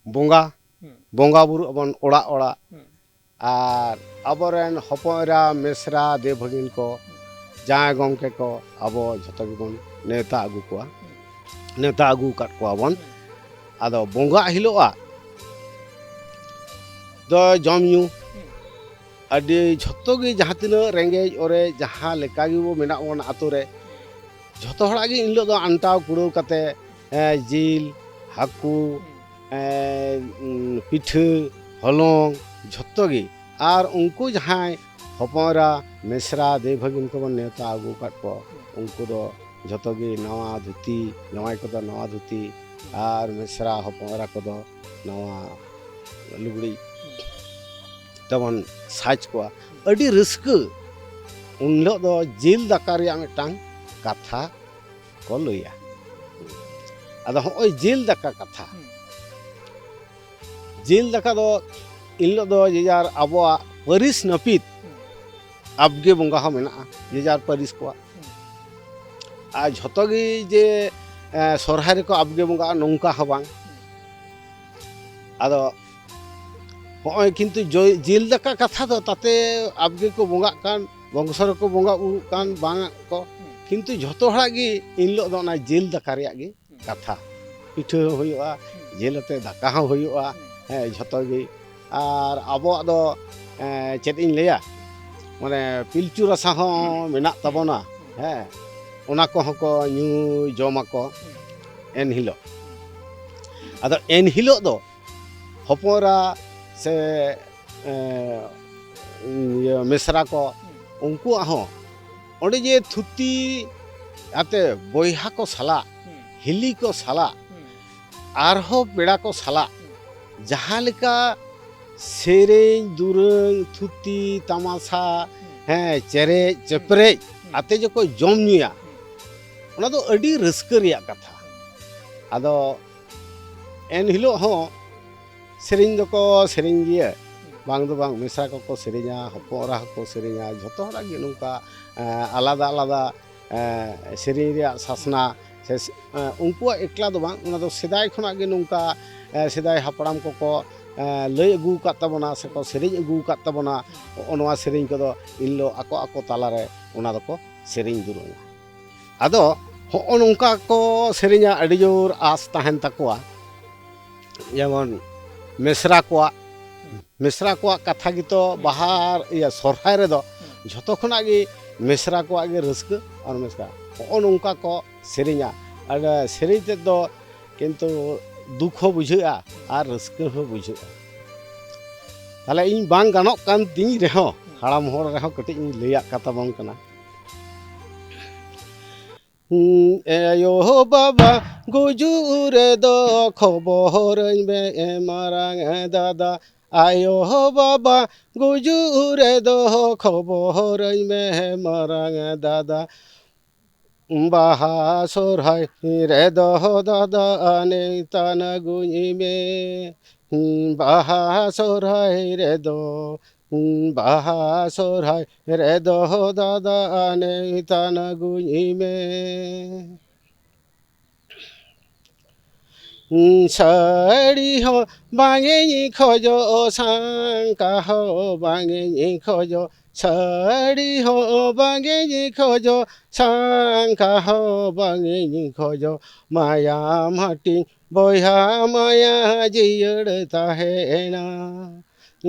ᱵᱚᱸᱜᱟ, ᱦᱩᱸ᱾ ᱵᱚᱸᱜᱟ ᱵᱩᱨᱩᱜ ᱟᱵᱚᱱ ᱚᱲᱟᱜ ᱚᱲᱟᱜ᱾ ᱦᱩᱸ᱾ ᱟᱨ ᱟᱵᱚᱨᱮᱱ ᱦᱚᱯᱚᱱ ᱮᱨᱟ, ᱢᱮᱥᱨᱟ, ᱫᱮᱣ ᱵᱷᱟᱹᱜᱤᱱ ᱠᱚ, ᱡᱟᱶᱟᱭ ᱜᱚᱢᱠᱮ ᱠᱚ, ᱟᱵᱚ ᱡᱷᱚᱛᱚ ᱜᱮᱵᱚᱱ ᱱᱮᱣᱛᱟ ᱟᱹᱜᱩ ᱠᱚᱣᱟ, ᱦᱩᱸ᱾ ᱱᱮᱣᱛᱟ ᱟᱹᱜᱩ ᱟᱠᱟᱫ ᱠᱚᱣᱟ ᱵᱚᱱ᱾ ᱦᱩᱸ᱾ ᱟᱫᱚ ᱵᱚᱸᱜᱟᱜ ᱦᱤᱞᱳᱜᱟᱜ ᱫᱚ ᱡᱚᱢ ᱧᱩ, ᱦᱩᱸ᱾ ᱟᱹᱰᱤ ᱡᱷᱚᱛᱚ ᱜᱮ ᱡᱟᱦᱟᱸ ᱛᱤᱱᱟᱹᱜ ᱨᱮᱸᱜᱮᱡ ᱚᱨᱮᱡ ᱡᱟᱦᱟᱸ ᱞᱮᱠᱟ ᱜᱮᱵᱚ ᱢᱮᱱᱟᱜ ᱵᱚᱱ ᱟᱛᱳ ᱨᱮ, ᱡᱷᱚᱛᱚ ᱦᱚᱲᱟᱜ ᱜᱮ ᱮᱱ ᱦᱤᱞᱳᱜ ᱫᱚ ᱟᱱᱴᱟᱣ ᱠᱩᱲᱟᱹᱣ ᱠᱟᱛᱮ, ᱮ, ᱡᱤᱞ, ᱦᱟᱹᱠᱩ, ᱮ, ᱩᱸ, ᱯᱤᱴᱷᱟᱹ, ᱦᱚᱞᱚᱝ, ᱡᱷᱚᱛᱚ ᱜᱮ᱾ ᱟᱨ ᱩᱱᱠᱩ ᱡᱟᱦᱟᱸᱭ ᱦᱚᱯᱚᱱ ᱮᱨᱟ, ᱢᱤᱥᱨᱟ, ᱫᱟᱹᱭ ᱵᱷᱟᱹᱜᱤᱱ ᱠᱚᱵᱚᱱ ᱱᱮᱣᱛᱟ ᱟᱹᱜᱩ ᱟᱠᱟᱫ ᱠᱚ, ᱩᱱᱠᱩ ᱫᱚ ᱡᱷᱚᱛᱚ ᱜᱮ ᱱᱟᱣᱟ ᱫᱷᱩᱛᱤ, ᱡᱟᱶᱟᱭ ᱠᱚᱫᱚ ᱱᱟᱣᱟ ᱫᱷᱩᱛᱤ, ᱟᱨ ᱢᱤᱥᱨᱟ ᱦᱚᱯᱚᱱ ᱮᱨᱟ ᱠᱚᱫᱚ ᱱᱟᱣᱟ ᱞᱩᱜᱽᱲᱤ ᱛᱮᱵᱚᱱ ᱥᱟᱡᱽ ᱠᱚᱣᱟ᱾ ᱟᱹᱰᱤ ᱨᱟᱹᱥᱠᱟᱹ᱾ ᱩᱱ ᱦᱤᱞᱳᱜ ᱫᱚ ᱡᱤᱞ ᱫᱟᱠᱟ ᱨᱮᱭᱟᱜ ᱢᱤᱫᱴᱟᱝ ᱠᱟᱛᱷᱟ ᱠᱚ ᱞᱟᱹᱭᱟ᱾ ᱟᱫᱚ ᱦᱚᱸᱜᱼᱚᱭ ᱡᱤᱞ ᱫᱟᱠᱟ ᱠᱟᱛᱷᱟ, ᱡᱤᱞ ᱫᱟᱠᱟ ᱫᱚ ᱮᱱ ᱦᱤᱞᱳᱜ ᱫᱚ ᱡᱮ ᱡᱟᱨ ᱟᱵᱚᱣᱟᱜ ᱯᱟᱹᱨᱤᱥ ᱱᱟᱹᱯᱤᱛ ᱟᱵᱜᱮ ᱵᱚᱸᱜᱟ ᱦᱚᱸ ᱢᱮᱱᱟᱜᱼᱟ, ᱡᱮ ᱡᱟᱨ ᱯᱟᱹᱨᱤᱥ ᱠᱚᱣᱟᱜ᱾ ᱟᱨ ᱡᱷᱚᱛᱚ ᱜᱮ ᱡᱮ, ᱮ, ᱥᱚᱨᱦᱟᱭ ᱨᱮᱠᱚ ᱟᱵᱜᱮ ᱵᱚᱸᱜᱟᱜᱼᱟ, ᱱᱚᱝᱠᱟ ᱦᱚᱸ ᱵᱟᱝ᱾ ᱟᱫᱚ ᱦᱚᱸᱜᱼᱚᱭ ᱠᱤᱱᱛᱩ ᱡᱚᱭ-, ᱡᱤᱞ ᱫᱟᱠᱟ ᱠᱟᱛᱷᱟ ᱫᱚ ᱛᱟᱛᱮ ᱟᱵᱜᱮ ᱠᱚ ᱵᱚᱸᱜᱟᱜ ᱠᱟᱱ, ᱵᱚᱝᱥᱚ ᱨᱮᱠᱚ ᱵᱚᱸᱜᱟ ᱵᱩᱨᱩᱜ ᱠᱟᱱ, ᱵᱟᱝ ᱠᱚ, ᱠᱤᱱᱛᱩ ᱡᱷᱚᱛᱚ ᱦᱚᱲᱟᱜ ᱜᱮ ᱮᱱ ᱦᱤᱞᱳᱜ ᱫᱚ ᱚᱱᱟ ᱡᱤᱞ ᱫᱟᱠᱟ ᱨᱮᱭᱟᱜ ᱜᱮ ᱠᱟᱛᱷᱟ᱾ ᱯᱤᱴᱷᱟᱹ ᱦᱚᱸ ᱦᱩᱭᱩᱜᱼᱟ, ᱡᱤᱞ ᱟᱛᱮ ᱫᱟᱠᱟ ᱦᱚᱸ ᱦᱩᱭᱩᱜᱼᱟ, ᱦᱮᱸ, ᱡᱷᱚᱛᱚ ᱜᱮ᱾ ᱟᱨ ᱟᱵᱚᱣᱟᱜ ᱫᱚ, ᱮᱸ, ᱪᱮᱫ ᱤᱧ ᱞᱟᱹᱭᱟ, ᱢᱟᱱᱮ ᱯᱤᱞᱪᱩ ᱨᱟᱥᱟ ᱦᱚᱸ ᱢᱮᱱᱟᱜ ᱛᱟᱵᱚᱱᱟ, ᱦᱮᱸ, ᱚᱱᱟ ᱠᱚᱦᱚᱸ ᱠᱚ ᱧᱩ ᱡᱚᱢᱟᱠᱚ ᱮᱱ ᱦᱤᱞᱳᱜ᱾ ᱟᱫᱚ ᱮᱱ ᱦᱤᱞᱳᱜ ᱫᱚ ᱦᱚᱯᱚᱱ ᱮᱨᱟ ᱥᱮ, ᱮᱸ, ᱤᱭᱟᱹ, ᱢᱤᱥᱨᱟ ᱠᱚ, ᱩᱱᱠᱩᱣᱟᱜ ᱦᱚᱸ ᱚᱸᱰᱮ ᱡᱮ ᱛᱷᱩᱛᱤ ᱟᱛᱮ ᱵᱚᱭᱦᱟ ᱠᱚ ᱥᱟᱞᱟᱜ, ᱦᱤᱞᱤ ᱠᱚ ᱥᱟᱞᱟᱜ, ᱟᱨᱦᱚᱸ ᱯᱮᱲᱟ ᱠᱚ ᱥᱟᱞᱟᱜ ᱡᱟᱦᱟᱸ ᱞᱮᱠᱟ ᱥᱮᱨᱮᱧ, ᱫᱩᱨᱟᱹᱝ, ᱛᱷᱩᱛᱤ, ᱛᱟᱢᱟᱥᱟ, ᱦᱮᱸ, ᱪᱮᱨᱮᱡ ᱪᱮᱯᱨᱮᱡ ᱟᱛᱮ ᱡᱚᱠᱚ ᱡᱚᱢ ᱧᱩᱭᱟ, ᱚᱱᱟ ᱫᱚ ᱟᱹᱰᱤ ᱨᱟᱹᱥᱠᱟᱹ ᱨᱮᱭᱟᱜ ᱠᱟᱛᱷᱟ᱾ ᱟᱫᱚ ᱮᱱ ᱦᱤᱞᱳᱜ ᱦᱚᱸ ᱥᱮᱨᱮᱧ ᱫᱚᱠᱚ ᱥᱮᱨᱮᱧ ᱜᱮᱭᱟ, ᱵᱟᱝ ᱫᱚ ᱵᱟᱝ, ᱢᱤᱥᱨᱟ ᱠᱚᱠᱚ ᱥᱮᱨᱮᱧᱟ, ᱦᱚᱯᱚᱱ ᱮᱨᱟ ᱦᱚᱸᱠᱚ ᱥᱮᱨᱮᱧᱟ, ᱡᱷᱚᱛᱚ ᱦᱚᱲᱟᱜ ᱜᱮ ᱱᱚᱝᱠᱟ, ᱮᱸ, ᱟᱞᱟᱫᱟ ᱟᱞᱟᱫᱟ, ᱮᱸ, ᱥᱮᱨᱮᱧ ᱨᱮᱭᱟᱜ ᱥᱟᱥᱱᱟ ᱥᱮ, ᱮᱸ, ᱩᱱᱠᱩᱣᱟᱜ ᱮᱠᱞᱟ ᱫᱚ ᱵᱟᱝ, ᱚᱱᱟ ᱫᱚ ᱥᱮᱫᱟᱭ ᱠᱷᱚᱱᱟᱜ ᱜᱮ ᱱᱚᱝᱠᱟ, ᱮᱸ, ᱥᱮᱫᱟᱭ ᱦᱟᱯᱲᱟᱢ ᱠᱚᱠᱚ, ᱮᱸ, ᱞᱟᱹᱭ ᱟᱹᱜᱩ ᱟᱠᱟᱫ ᱛᱟᱵᱚᱱᱟ ᱥᱮᱠᱚ ᱥᱮᱨᱮᱧ ᱟᱹᱜᱩ ᱟᱠᱟᱫ ᱛᱟᱵᱚᱱᱟ᱾ ᱦᱚᱸᱜᱼᱚ ᱱᱚᱣᱟ ᱥᱮᱨᱮᱧ ᱠᱚᱫᱚ ᱤᱱ ᱦᱤᱞᱳᱜ ᱟᱠᱚ ᱟᱠᱚ ᱛᱟᱞᱟᱨᱮ ᱚᱱᱟ ᱫᱚᱠᱚ ᱥᱮᱨᱮᱧ ᱫᱩᱨᱟᱹᱝᱟ᱾ ᱟᱫᱚ ᱦᱚᱸᱜᱼᱚ ᱱᱚᱝᱠᱟ ᱠᱚ ᱥᱮᱨᱮᱧᱟ, ᱟᱹᱰᱤ ᱡᱳᱨ ᱟᱥ ᱛᱟᱦᱮᱱ ᱛᱟᱠᱚᱣᱟ᱾ ᱡᱮᱢᱚᱱ ᱢᱤᱥᱨᱟ ᱠᱚᱣᱟᱜ, ᱢᱤᱥᱨᱟ ᱠᱚᱣᱟᱜ ᱠᱟᱛᱷᱟ ᱜᱮᱛᱚ ᱵᱟᱦᱟ, ᱤᱭᱟᱹ, ᱥᱚᱨᱦᱟᱭ ᱨᱮᱫᱚ ᱡᱷᱚᱛᱚ ᱠᱷᱚᱱᱟᱜ ᱜᱮ ᱢᱤᱥᱨᱟ ᱠᱚᱣᱟᱜ ᱜᱮ ᱨᱟᱹᱥᱠᱟᱹ᱾ ᱟᱨ ᱢᱤᱥᱨᱟ ᱦᱚᱸᱜᱼᱚ ᱱᱚᱝᱠᱟ ᱠᱚ ᱥᱮᱨᱮᱧᱟ᱾ ᱟᱨ ᱥᱮᱨᱮᱧ ᱛᱮᱫ ᱫᱚ ᱠᱤᱱᱛᱩ ᱫᱩᱠ ᱦᱚᱸ ᱵᱩᱡᱷᱟᱹᱜᱼᱟ ᱟᱨ ᱨᱟᱹᱥᱠᱟᱹ ᱦᱚᱸ ᱵᱩᱡᱷᱟᱹᱜᱼᱟ᱾ ᱛᱟᱦᱞᱮ ᱤᱧ ᱵᱟᱝ ᱜᱟᱱᱚᱜ ᱠᱟᱱ ᱛᱤᱧ ᱨᱮᱦᱚᱸ, ᱦᱟᱲᱟᱢ ᱦᱚᱲ ᱨᱮᱦᱚᱸ ᱠᱟᱹᱴᱤᱡ ᱤᱧ ᱞᱟᱹᱭᱟᱜ ᱠᱟᱛᱟ ᱵᱚᱱ ᱠᱟᱱᱟ᱾ ᱦᱩᱸ, ᱮ ᱟᱭᱳ ᱵᱟᱵᱟ ᱜᱩᱡᱩᱜ ᱨᱮᱫᱚ ᱠᱷᱚᱵᱚᱨᱟᱹᱧ ᱢᱮ ᱢᱟᱨᱟᱝ ᱫᱟᱫᱟ᱾ ᱟᱭᱳ ᱵᱟᱵᱟ ᱜᱩᱡᱩᱜ ᱨᱮᱫᱚ ᱠᱷᱚᱵᱚᱨᱟᱹᱧ ᱢᱮ ᱢᱟᱨᱟᱝ ᱫᱟᱫᱟ᱾ ᱵᱟᱦᱟ ᱥᱚᱨᱦᱟᱭ ᱨᱮᱫᱚ ᱫᱟᱫᱟ ᱱᱮᱣᱛᱟ ᱱᱟᱹᱜᱩᱧ ᱢᱮ᱾ ᱵᱟᱦᱟ ᱥᱚᱨᱦᱟᱭ ᱨᱮᱫᱚ, ᱵᱟᱦᱟ ᱥᱚᱨᱦᱟᱭ ᱨᱮᱫᱚ ᱫᱟᱫᱟ ᱱᱮᱣᱛᱟ ᱱᱟᱹᱜᱩᱧ ᱢᱮ᱾ ᱥᱟᱹᱲᱤ ᱦᱚᱸ ᱵᱟᱝ ᱤᱧ ᱠᱷᱚᱡᱚᱜ, ᱥᱟᱝᱠᱟ ᱦᱚᱸ ᱵᱟᱝ ᱤᱧ ᱠᱷᱚᱡᱚᱜ, ᱥᱟᱹᱲᱤ ᱦᱚᱸ ᱵᱟᱝ ᱤᱧ ᱠᱷᱚᱡᱚᱜ, ᱥᱟᱝᱠᱟ ᱦᱚᱸ ᱵᱟᱝ ᱤᱧ ᱠᱷᱚᱡᱚᱜ, ᱢᱟᱭᱟᱢ ᱦᱟᱹᱴᱤᱧ ᱵᱚᱭᱦᱟ ᱢᱟᱭᱟ ᱡᱤᱭᱟᱹᱲ ᱛᱟᱦᱮᱱᱟ᱾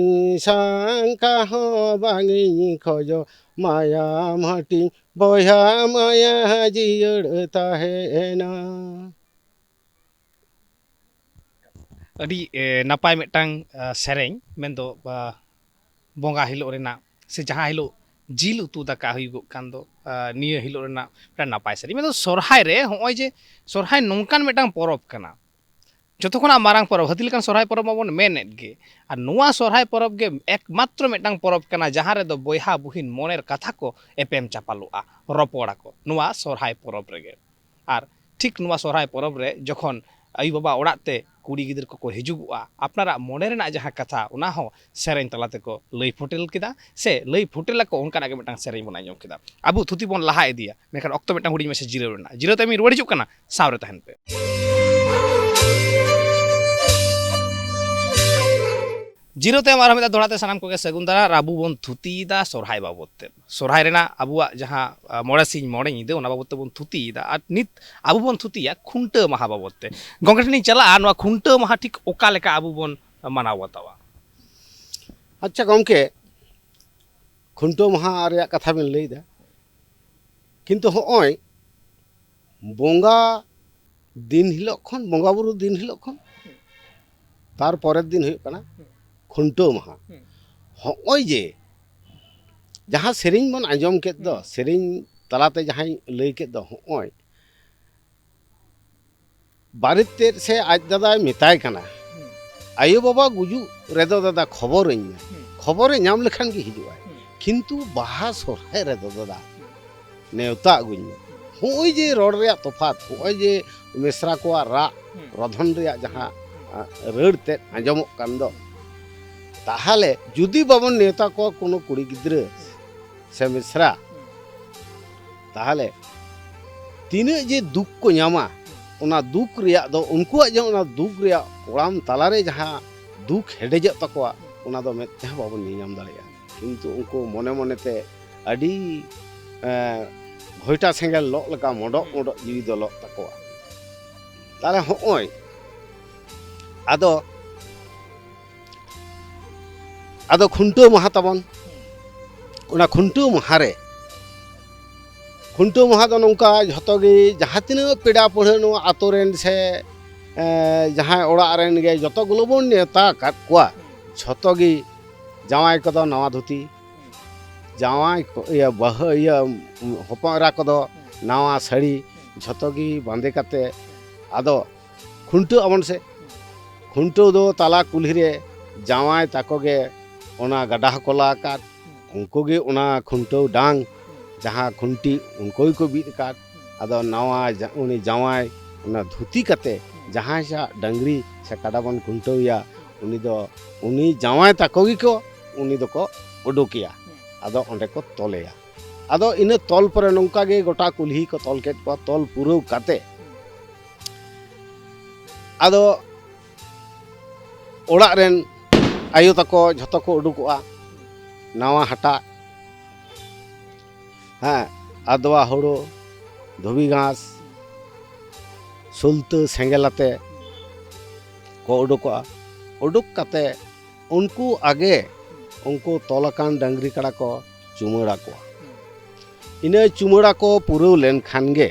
ᱥᱟᱝᱠᱟ ᱦᱚᱸ ᱵᱟᱝ ᱤᱧ ᱠᱷᱚᱡᱚᱜ, ᱢᱟᱭᱟᱢ ᱦᱟᱹᱴᱤᱧ ᱵᱚᱭᱦᱟ ᱢᱟᱭᱟ ᱡᱤᱭᱟᱹᱲ ᱛᱟᱦᱮᱱᱟ᱾ ᱟᱹᱰᱤ, ᱮ, ᱱᱟᱯᱟᱭ ᱢᱤᱫᱴᱟᱝ, ᱟ, ᱥᱮᱨᱮᱧ, ᱢᱮᱱᱫᱚ, ᱟ, ᱵᱚᱸᱜᱟ ᱦᱤᱞᱳᱜ ᱨᱮᱱᱟᱜ ᱥᱮ ᱡᱟᱦᱟᱸ ᱦᱤᱞᱳᱜ ᱡᱤᱞ ᱩᱛᱩ ᱫᱟᱠᱟ ᱦᱩᱭᱩᱜᱚᱜ ᱠᱟᱱ ᱫᱚ, ᱟ, ᱱᱤᱭᱟᱹ ᱦᱤᱞᱳᱜ ᱨᱮᱱᱟᱜ ᱢᱤᱫᱴᱟᱝ ᱱᱟᱯᱟᱭ ᱥᱮᱨᱮᱧ᱾ ᱢᱮᱱᱫᱚ ᱥᱚᱨᱦᱟᱭ ᱨᱮ, ᱦᱚᱸᱜᱼᱚᱭ ᱡᱮ ᱥᱚᱨᱦᱟᱭ ᱱᱚᱝᱠᱟᱱ ᱢᱤᱫᱴᱟᱝ ᱯᱚᱨᱚᱵᱽ ᱠᱟᱱᱟ, ᱡᱚᱛᱚ ᱠᱷᱚᱱᱟᱜ ᱢᱟᱨᱟᱝ ᱯᱚᱨᱚᱵᱽ, ᱦᱟᱹᱛᱤ ᱞᱮᱠᱟᱱ ᱥᱚᱨᱦᱟᱭ ᱯᱚᱨᱚᱵᱽ ᱢᱟᱵᱚᱱ ᱢᱮᱱᱮᱫ ᱜᱮ, ᱟᱨ ᱱᱚᱣᱟ ᱥᱚᱨᱦᱟᱭ ᱯᱚᱨᱚᱵᱽ ᱜᱮ ᱮᱠᱢᱟᱛᱨᱚ ᱢᱤᱫᱴᱟᱝ ᱯᱚᱨᱚᱵᱽ ᱠᱟᱱᱟ, ᱡᱟᱦᱟᱸ ᱨᱮᱫᱚ ᱵᱚᱭᱦᱟ ᱵᱩᱦᱤᱱ ᱢᱚᱱᱮᱨ ᱠᱟᱛᱷᱟ ᱠᱚ ᱮᱯᱮᱢ ᱪᱟᱯᱟᱞᱚᱜᱼᱟ, ᱨᱚᱯᱚᱲᱟᱠᱚ ᱱᱚᱣᱟ ᱥᱚᱨᱦᱟᱭ ᱯᱚᱨᱚᱵᱽ ᱨᱮᱜᱮ᱾ ᱟᱨ ᱴᱷᱤᱠ ᱱᱚᱣᱟ ᱥᱚᱨᱦᱟᱭ ᱯᱚᱨᱚᱵᱽ ᱨᱮ ᱡᱚᱠᱷᱚᱱ ᱟᱭᱳᱼᱵᱟᱵᱟ ᱚᱲᱟᱜ ᱛᱮ ᱠᱩᱲᱤ ᱜᱤᱫᱽᱨᱟᱹ ᱠᱚᱠᱚ ᱦᱤᱡᱩᱜᱚᱜᱼᱟ, ᱟᱯᱱᱟᱨᱟᱜ ᱢᱚᱱᱮ ᱨᱮᱱᱟᱜ ᱡᱟᱦᱟᱸ ᱠᱟᱛᱷᱟ, ᱚᱱᱟ ᱦᱚᱸ ᱥᱮᱨᱮᱧ ᱛᱟᱞᱟ ᱛᱮᱠᱚ ᱞᱟᱹᱭ ᱯᱷᱚᱴᱮᱞ ᱠᱮᱫᱟ ᱥᱮ ᱞᱟᱹᱭ ᱯᱷᱚᱴᱮᱞ ᱟᱠᱚ, ᱚᱱᱠᱟᱱᱟᱜ ᱜᱮ ᱢᱤᱫᱴᱟᱝ ᱥᱮᱨᱮᱧ ᱵᱚᱱ ᱟᱸᱡᱚᱢ ᱠᱮᱫᱟ᱾ ᱟᱵᱚ ᱛᱷᱩᱛᱤ ᱵᱚᱱ ᱞᱟᱦᱟ ᱤᱫᱤᱭᱟ, ᱢᱮᱱᱠᱷᱟᱱ ᱚᱠᱛᱚ ᱢᱤᱫᱴᱟᱝ ᱦᱩᱰᱤᱧ ᱢᱟᱪᱷᱟ ᱡᱤᱨᱟᱹᱣ ᱨᱮᱱᱟᱜ᱾ ᱡᱤᱨᱟᱹᱣ ᱛᱟᱭᱚᱢ ᱤᱧ ᱨᱩᱣᱟᱹᱲ ᱦᱤᱡᱩᱜ ᱠᱟᱱᱟ, ᱥᱟᱶ ᱨᱮ ᱛᱟᱦᱮᱱ ᱯᱮ᱾ ᱡᱤᱨᱟᱹᱣ ᱛᱟᱭᱚᱢ ᱟᱨᱦᱚᱸ ᱢᱤᱫ ᱫᱷᱟᱣ ᱫᱚᱦᱲᱟ ᱛᱮ ᱥᱟᱱᱟᱢ ᱠᱚᱜᱮ ᱥᱟᱹᱜᱩᱱ ᱫᱟᱨᱟᱢ᱾ ᱟᱨ ᱟᱵᱚ ᱵᱚᱱ ᱛᱷᱩᱛᱤᱭᱮᱫᱟ ᱥᱚᱨᱦᱟᱭ ᱵᱟᱵᱚᱫ ᱛᱮ, ᱥᱚᱨᱦᱟᱭ ᱨᱮᱱᱟᱜ ᱟᱵᱚᱣᱟᱜ ᱡᱟᱦᱟᱸ, ᱟ, ᱢᱚᱬᱮ ᱥᱤᱧ ᱢᱚᱬᱮ ᱧᱤᱫᱟᱹ, ᱚᱱᱟ ᱵᱟᱵᱚᱫ ᱛᱮᱵᱚᱱ ᱛᱷᱩᱛᱤᱭᱮᱫᱟ᱾ ᱟᱨ ᱱᱤᱛ ᱟᱵᱚ ᱵᱚᱱ ᱛᱷᱩᱛᱤᱭᱟ ᱠᱷᱩᱱᱴᱟᱹᱣ ᱢᱟᱦᱟ ᱵᱟᱵᱚᱫ ᱛᱮ᱾ ᱜᱚᱢᱠᱮ ᱴᱷᱮᱱᱤᱧ ᱪᱟᱞᱟᱜᱼᱟ, ᱱᱚᱣᱟ ᱠᱷᱩᱱᱴᱟᱹᱣ ᱢᱟᱦᱟ ᱴᱷᱤᱠ ᱚᱠᱟ ᱞᱮᱠᱟ ᱟᱵᱚ ᱵᱚᱱ ᱢᱟᱱᱟᱣ ᱵᱟᱛᱟᱣᱟ? ᱟᱪᱪᱷᱟ ᱜᱚᱢᱠᱮ, ᱠᱷᱩᱱᱴᱟᱹᱣ ᱢᱟᱦᱟ ᱨᱮᱭᱟᱜ ᱠᱟᱛᱷᱟ ᱵᱮᱱ ᱞᱟᱹᱭᱫᱟ, ᱠᱤᱱᱛᱩ ᱦᱚᱸᱜᱼᱚᱭ ᱵᱚᱸᱜᱟ ᱫᱤᱱ ᱦᱤᱞᱳᱜ ᱠᱷᱚᱱ, ᱵᱚᱸᱜᱟ ᱵᱩᱨᱩ ᱫᱤᱱ ᱦᱤᱞᱳᱜ ᱠᱷᱚᱱ ᱛᱟᱨ ᱯᱚᱨᱮᱨ ᱫᱤᱱ ᱦᱩᱭᱩᱜ ᱠᱟᱱᱟ ᱠᱷᱩᱱᱴᱟᱹᱣ ᱢᱟᱦᱟ᱾ ᱦᱚᱸᱜᱼᱚᱭ ᱡᱮ ᱡᱟᱦᱟᱸ ᱥᱮᱨᱮᱧ ᱵᱚᱱ ᱟᱸᱡᱚᱢ ᱠᱮᱫ ᱫᱚ, ᱥᱮᱨᱮᱧ ᱛᱟᱞᱟᱛᱮ ᱡᱟᱦᱟᱸᱧ ᱞᱟᱹᱭ ᱠᱮᱫ ᱫᱚ, ᱦᱚᱸᱜᱼᱚᱭ ᱵᱟᱨᱮᱛ ᱛᱮᱫ ᱥᱮ ᱟᱡ ᱫᱟᱫᱟᱭ ᱢᱮᱛᱟᱭ ᱠᱟᱱᱟ, "ᱟᱭᱳ ᱵᱟᱵᱟ ᱜᱩᱡᱩᱜ ᱨᱮᱫᱚ ᱫᱟᱫᱟ ᱠᱷᱚᱵᱚᱨᱟᱹᱧ ᱢᱮ, ᱠᱷᱚᱵᱚᱨᱮ ᱧᱟᱢ ᱞᱮᱠᱷᱟᱱ ᱜᱮ ᱦᱤᱡᱩᱜᱼᱟᱭ, ᱠᱤᱱᱛᱩ ᱵᱟᱦᱟ ᱥᱚᱨᱦᱟᱭ ᱨᱮᱫᱚ ᱫᱟᱫᱟ ᱱᱮᱣᱛᱟ ᱟᱹᱜᱩᱧ ᱢᱮ᱾" ᱦᱚᱸᱜᱼᱚᱭ ᱡᱮ ᱨᱚᱲ ᱨᱮᱭᱟᱜ ᱛᱚᱯᱷᱟᱛ, ᱦᱚᱸᱜᱼᱚᱭ ᱡᱮ ᱢᱮᱥᱨᱟ ᱠᱚᱣᱟᱜ ᱨᱟᱜ ᱨᱚᱫᱷᱚᱱ ᱨᱮᱭᱟᱜ ᱡᱟᱦᱟᱸ, ᱟ, ᱨᱟᱹᱲ ᱛᱮᱫ ᱟᱸᱡᱚᱢᱚᱜ ᱠᱟᱱ ᱫᱚ, ᱛᱟᱦᱚᱞᱮ ᱡᱩᱫᱤ ᱵᱟᱵᱚᱱ ᱱᱮᱣᱛᱟ ᱠᱚᱣᱟ ᱠᱳᱱᱳ ᱠᱩᱲᱤ ᱜᱤᱫᱽᱨᱟᱹ ᱥᱮ ᱢᱮᱥᱨᱟ, ᱛᱟᱦᱚᱞᱮ ᱛᱤᱱᱟᱹᱜ ᱡᱮ ᱫᱩᱠ ᱠᱚ ᱧᱟᱢᱟ, ᱚᱱᱟ ᱫᱩᱠ ᱨᱮᱭᱟᱜ ᱫᱚ, ᱩᱱᱠᱩᱣᱟᱜ ᱡᱮ ᱚᱱᱟ ᱫᱩᱠ ᱨᱮᱭᱟᱜ ᱠᱚᱲᱟᱢ ᱛᱟᱞᱟᱨᱮ ᱡᱟᱦᱟᱸ ᱫᱩᱠ ᱦᱮᱰᱮᱡᱚᱜ ᱛᱟᱠᱚᱣᱟ, ᱚᱱᱟ ᱫᱚ ᱢᱮᱫ ᱛᱮᱦᱚᱸ ᱵᱟᱵᱚᱱ ᱧᱮᱧᱟᱢ ᱫᱟᱲᱮᱭᱟᱜᱼᱟ᱾ ᱠᱤᱱᱛᱩ ᱩᱱᱠᱩ ᱢᱚᱱᱮ ᱢᱚᱱᱮᱛᱮ ᱟᱹᱰᱤ, ᱮᱸ, ᱜᱷᱚᱭᱴᱟ ᱥᱮᱸᱜᱮᱞ ᱞᱚᱜ ᱞᱮᱠᱟ ᱢᱚᱰᱚᱜ ᱢᱚᱰᱚᱜ ᱡᱤᱣᱤ ᱫᱚ ᱞᱚᱜ ᱛᱟᱠᱚᱣᱟ᱾ ᱛᱟᱦᱞᱮ ᱦᱚᱸᱜᱼᱚᱭ ᱟᱫᱚ, ᱟᱫᱚ ᱠᱷᱩᱱᱴᱟᱹᱣ ᱢᱟᱦᱟ ᱛᱟᱵᱚᱱ, ᱚᱱᱟ ᱠᱷᱩᱱᱴᱟᱹᱣ ᱢᱟᱦᱟ ᱨᱮ, ᱠᱷᱩᱱᱴᱟᱹᱣ ᱢᱟᱦᱟ ᱫᱚ ᱱᱚᱝᱠᱟ, ᱡᱷᱚᱛᱚ ᱜᱮ ᱡᱟᱦᱟᱸ ᱛᱤᱱᱟᱹᱜ ᱯᱮᱲᱟ ᱯᱟᱹᱲᱦᱟᱹ ᱱᱚᱣᱟ ᱟᱛᱳ ᱨᱮᱱ ᱥᱮ, ᱮ, ᱡᱟᱦᱟᱸᱭ ᱚᱲᱟᱜ ᱨᱮᱱ ᱜᱮ ᱡᱚᱛᱚ ᱜᱩᱞᱳ ᱵᱚᱱ ᱱᱮᱣᱛᱟ ᱟᱠᱟᱫ ᱠᱚᱣᱟ᱾ ᱡᱷᱚᱛᱚ ᱜᱮ ᱡᱟᱶᱟᱭ ᱠᱚᱫᱚ ᱱᱟᱣᱟ ᱫᱷᱩᱛᱤ, ᱡᱟᱶᱟᱭ ᱠᱚ, ᱤᱭᱟᱹ, ᱵᱟᱹᱦᱩ, ᱤᱭᱟᱹ, ᱦᱚᱯᱚᱱ ᱮᱨᱟ ᱠᱚᱫᱚ ᱱᱟᱣᱟ ᱥᱟᱹᱲᱤ, ᱡᱷᱚᱛᱚ ᱜᱮ ᱵᱟᱸᱫᱮ ᱠᱟᱛᱮ ᱟᱫᱚ ᱠᱷᱩᱱᱴᱟᱹᱣ ᱟᱵᱚᱱ ᱥᱮ᱾ ᱠᱷᱩᱱᱴᱟᱹᱣ ᱫᱚ ᱛᱟᱞᱟ ᱠᱩᱞᱦᱤ ᱨᱮ ᱡᱟᱶᱟᱭ ᱛᱟᱠᱚ ᱜᱮ ᱚᱱᱟ ᱜᱟᱰᱟ ᱦᱚᱸᱠᱚ ᱞᱟ ᱟᱠᱟᱫ, ᱩᱱᱠᱩ ᱜᱮ ᱚᱱᱟ ᱠᱷᱩᱱᱴᱟᱹᱣ ᱰᱟᱝ, ᱡᱟᱦᱟᱸ ᱠᱷᱩᱱᱴᱤ, ᱩᱱᱠᱩ ᱜᱮᱠᱚ ᱵᱤᱫ ᱟᱠᱟᱫ᱾ ᱟᱫᱚ ᱱᱟᱣᱟ ᱡᱟ-, ᱩᱱᱤ ᱡᱟᱶᱟᱭ ᱚᱱᱟ ᱫᱷᱩᱛᱤ ᱠᱟᱛᱮ ᱡᱟᱦᱟᱸᱭ ᱥᱟᱜ ᱰᱟᱝᱨᱤ ᱥᱮ ᱠᱟᱰᱟ ᱵᱚᱱ ᱠᱷᱩᱱᱴᱟᱹᱣ ᱮᱭᱟ, ᱩᱱᱤ ᱫᱚ, ᱩᱱᱤ ᱡᱟᱶᱟᱭ ᱛᱟᱠᱚ ᱜᱮᱠᱚ ᱩᱱᱤ ᱫᱚᱠᱚ ᱩᱰᱩᱠᱮᱭᱟ᱾ ᱟᱫᱚ ᱚᱸᱰᱮ ᱠᱚ ᱛᱚᱞᱮᱭᱟ᱾ ᱟᱫᱚ ᱤᱱᱟᱹ ᱛᱚᱞ ᱯᱚᱨᱮ ᱱᱚᱝᱠᱟ ᱜᱮ ᱜᱚᱴᱟ ᱠᱩᱞᱦᱤ ᱠᱚ ᱛᱚᱞ ᱠᱮᱫ ᱠᱚᱣᱟ᱾ ᱛᱚᱞ ᱯᱩᱨᱟᱹᱣ ᱠᱟᱛᱮ ᱟᱫᱚ ᱚᱲᱟᱜ ᱨᱮᱱ ᱟᱭᱳ ᱛᱟᱠᱚ ᱡᱷᱚᱛᱚ ᱠᱚ ᱩᱰᱩᱠᱚᱜᱼᱟ, ᱱᱟᱣᱟ ᱦᱟᱴᱟᱜ, ᱦᱮᱸ, ᱟᱫᱣᱟ ᱦᱳᱲᱳ, ᱫᱷᱩᱵᱤ ᱜᱷᱟᱸᱥ, ᱥᱩᱞᱛᱟᱹ ᱥᱮᱸᱜᱮᱞ ᱟᱛᱮ ᱠᱚ ᱩᱰᱩᱠᱚᱜᱼᱟ᱾ ᱩᱰᱩᱠ ᱠᱟᱛᱮ ᱩᱱᱠᱩ ᱟᱜᱮ ᱩᱱᱠᱩ ᱛᱚᱞ ᱟᱠᱟᱱ ᱰᱟᱹᱝᱨᱤ ᱠᱟᱰᱟ ᱠᱚ ᱪᱩᱢᱟᱹᱲᱟ ᱠᱚᱣᱟ᱾ ᱤᱱᱟᱹ ᱪᱩᱢᱟᱹᱲᱟ ᱠᱚ ᱯᱩᱨᱟᱹᱣ ᱞᱮᱱᱠᱷᱟᱱ ᱜᱮ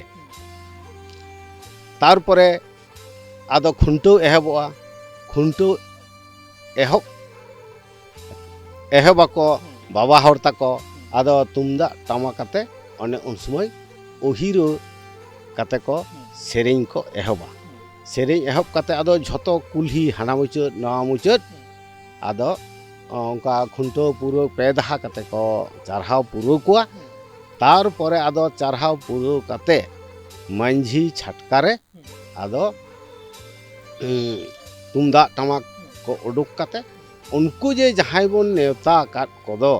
ᱛᱟᱨᱯᱚᱨᱮ ᱟᱫᱚ ᱠᱷᱩᱱᱴᱟᱹᱣ ᱮᱦᱚᱵᱚᱜᱼᱟ᱾ ᱠᱷᱩᱱᱴᱟᱹᱣ ᱮᱦᱚᱵ, ᱮᱦᱚᱵ ᱟᱠᱚ ᱵᱟᱵᱟ ᱦᱚᱲ ᱛᱟᱠᱚ, ᱟᱫᱚ ᱛᱩᱢᱫᱟᱜ ᱴᱟᱢᱟᱠ ᱟᱛᱮ ᱚᱱᱮ ᱩᱱ ᱥᱚᱢᱚᱭ ᱚᱦᱤᱨᱟᱹ ᱠᱟᱛᱮ ᱠᱚ ᱥᱮᱨᱮᱧ ᱠᱚ ᱮᱦᱚᱵᱟ᱾ ᱥᱮᱨᱮᱧ ᱮᱦᱚᱵ ᱠᱟᱛᱮ ᱟᱫᱚ ᱡᱷᱚᱛᱚ ᱠᱩᱞᱦᱤ ᱦᱟᱱᱟ ᱢᱩᱪᱟᱹᱫ ᱱᱚᱣᱟ ᱢᱩᱪᱟᱹᱫ ᱟᱫᱚ ᱚᱱᱠᱟ ᱠᱷᱩᱱᱴᱟᱹᱣ ᱯᱩᱨᱟᱹᱣ ᱯᱮ ᱫᱷᱟᱣ ᱠᱟᱛᱮ ᱠᱚ ᱪᱟᱨᱦᱟᱣ ᱯᱩᱨᱟᱹᱣ ᱠᱚᱣᱟ᱾ ᱛᱟᱨᱯᱚᱨᱮ ᱟᱫᱚ ᱪᱟᱨᱦᱟᱣ ᱯᱩᱨᱟᱹᱣ ᱠᱟᱛᱮ ᱢᱟᱹᱡᱷᱤ ᱪᱷᱟᱴᱠᱟ ᱨᱮ ᱟᱫᱚ ᱩᱸ, ᱛᱩᱢᱫᱟᱜ ᱴᱟᱢᱟᱠ ᱠᱚ ᱩᱰᱩᱠ ᱠᱟᱛᱮ ᱩᱱᱠᱩ ᱡᱮ ᱡᱟᱦᱟᱸᱭ ᱵᱚᱱ ᱱᱮᱣᱛᱟ ᱟᱠᱟᱫ ᱠᱚᱫᱚ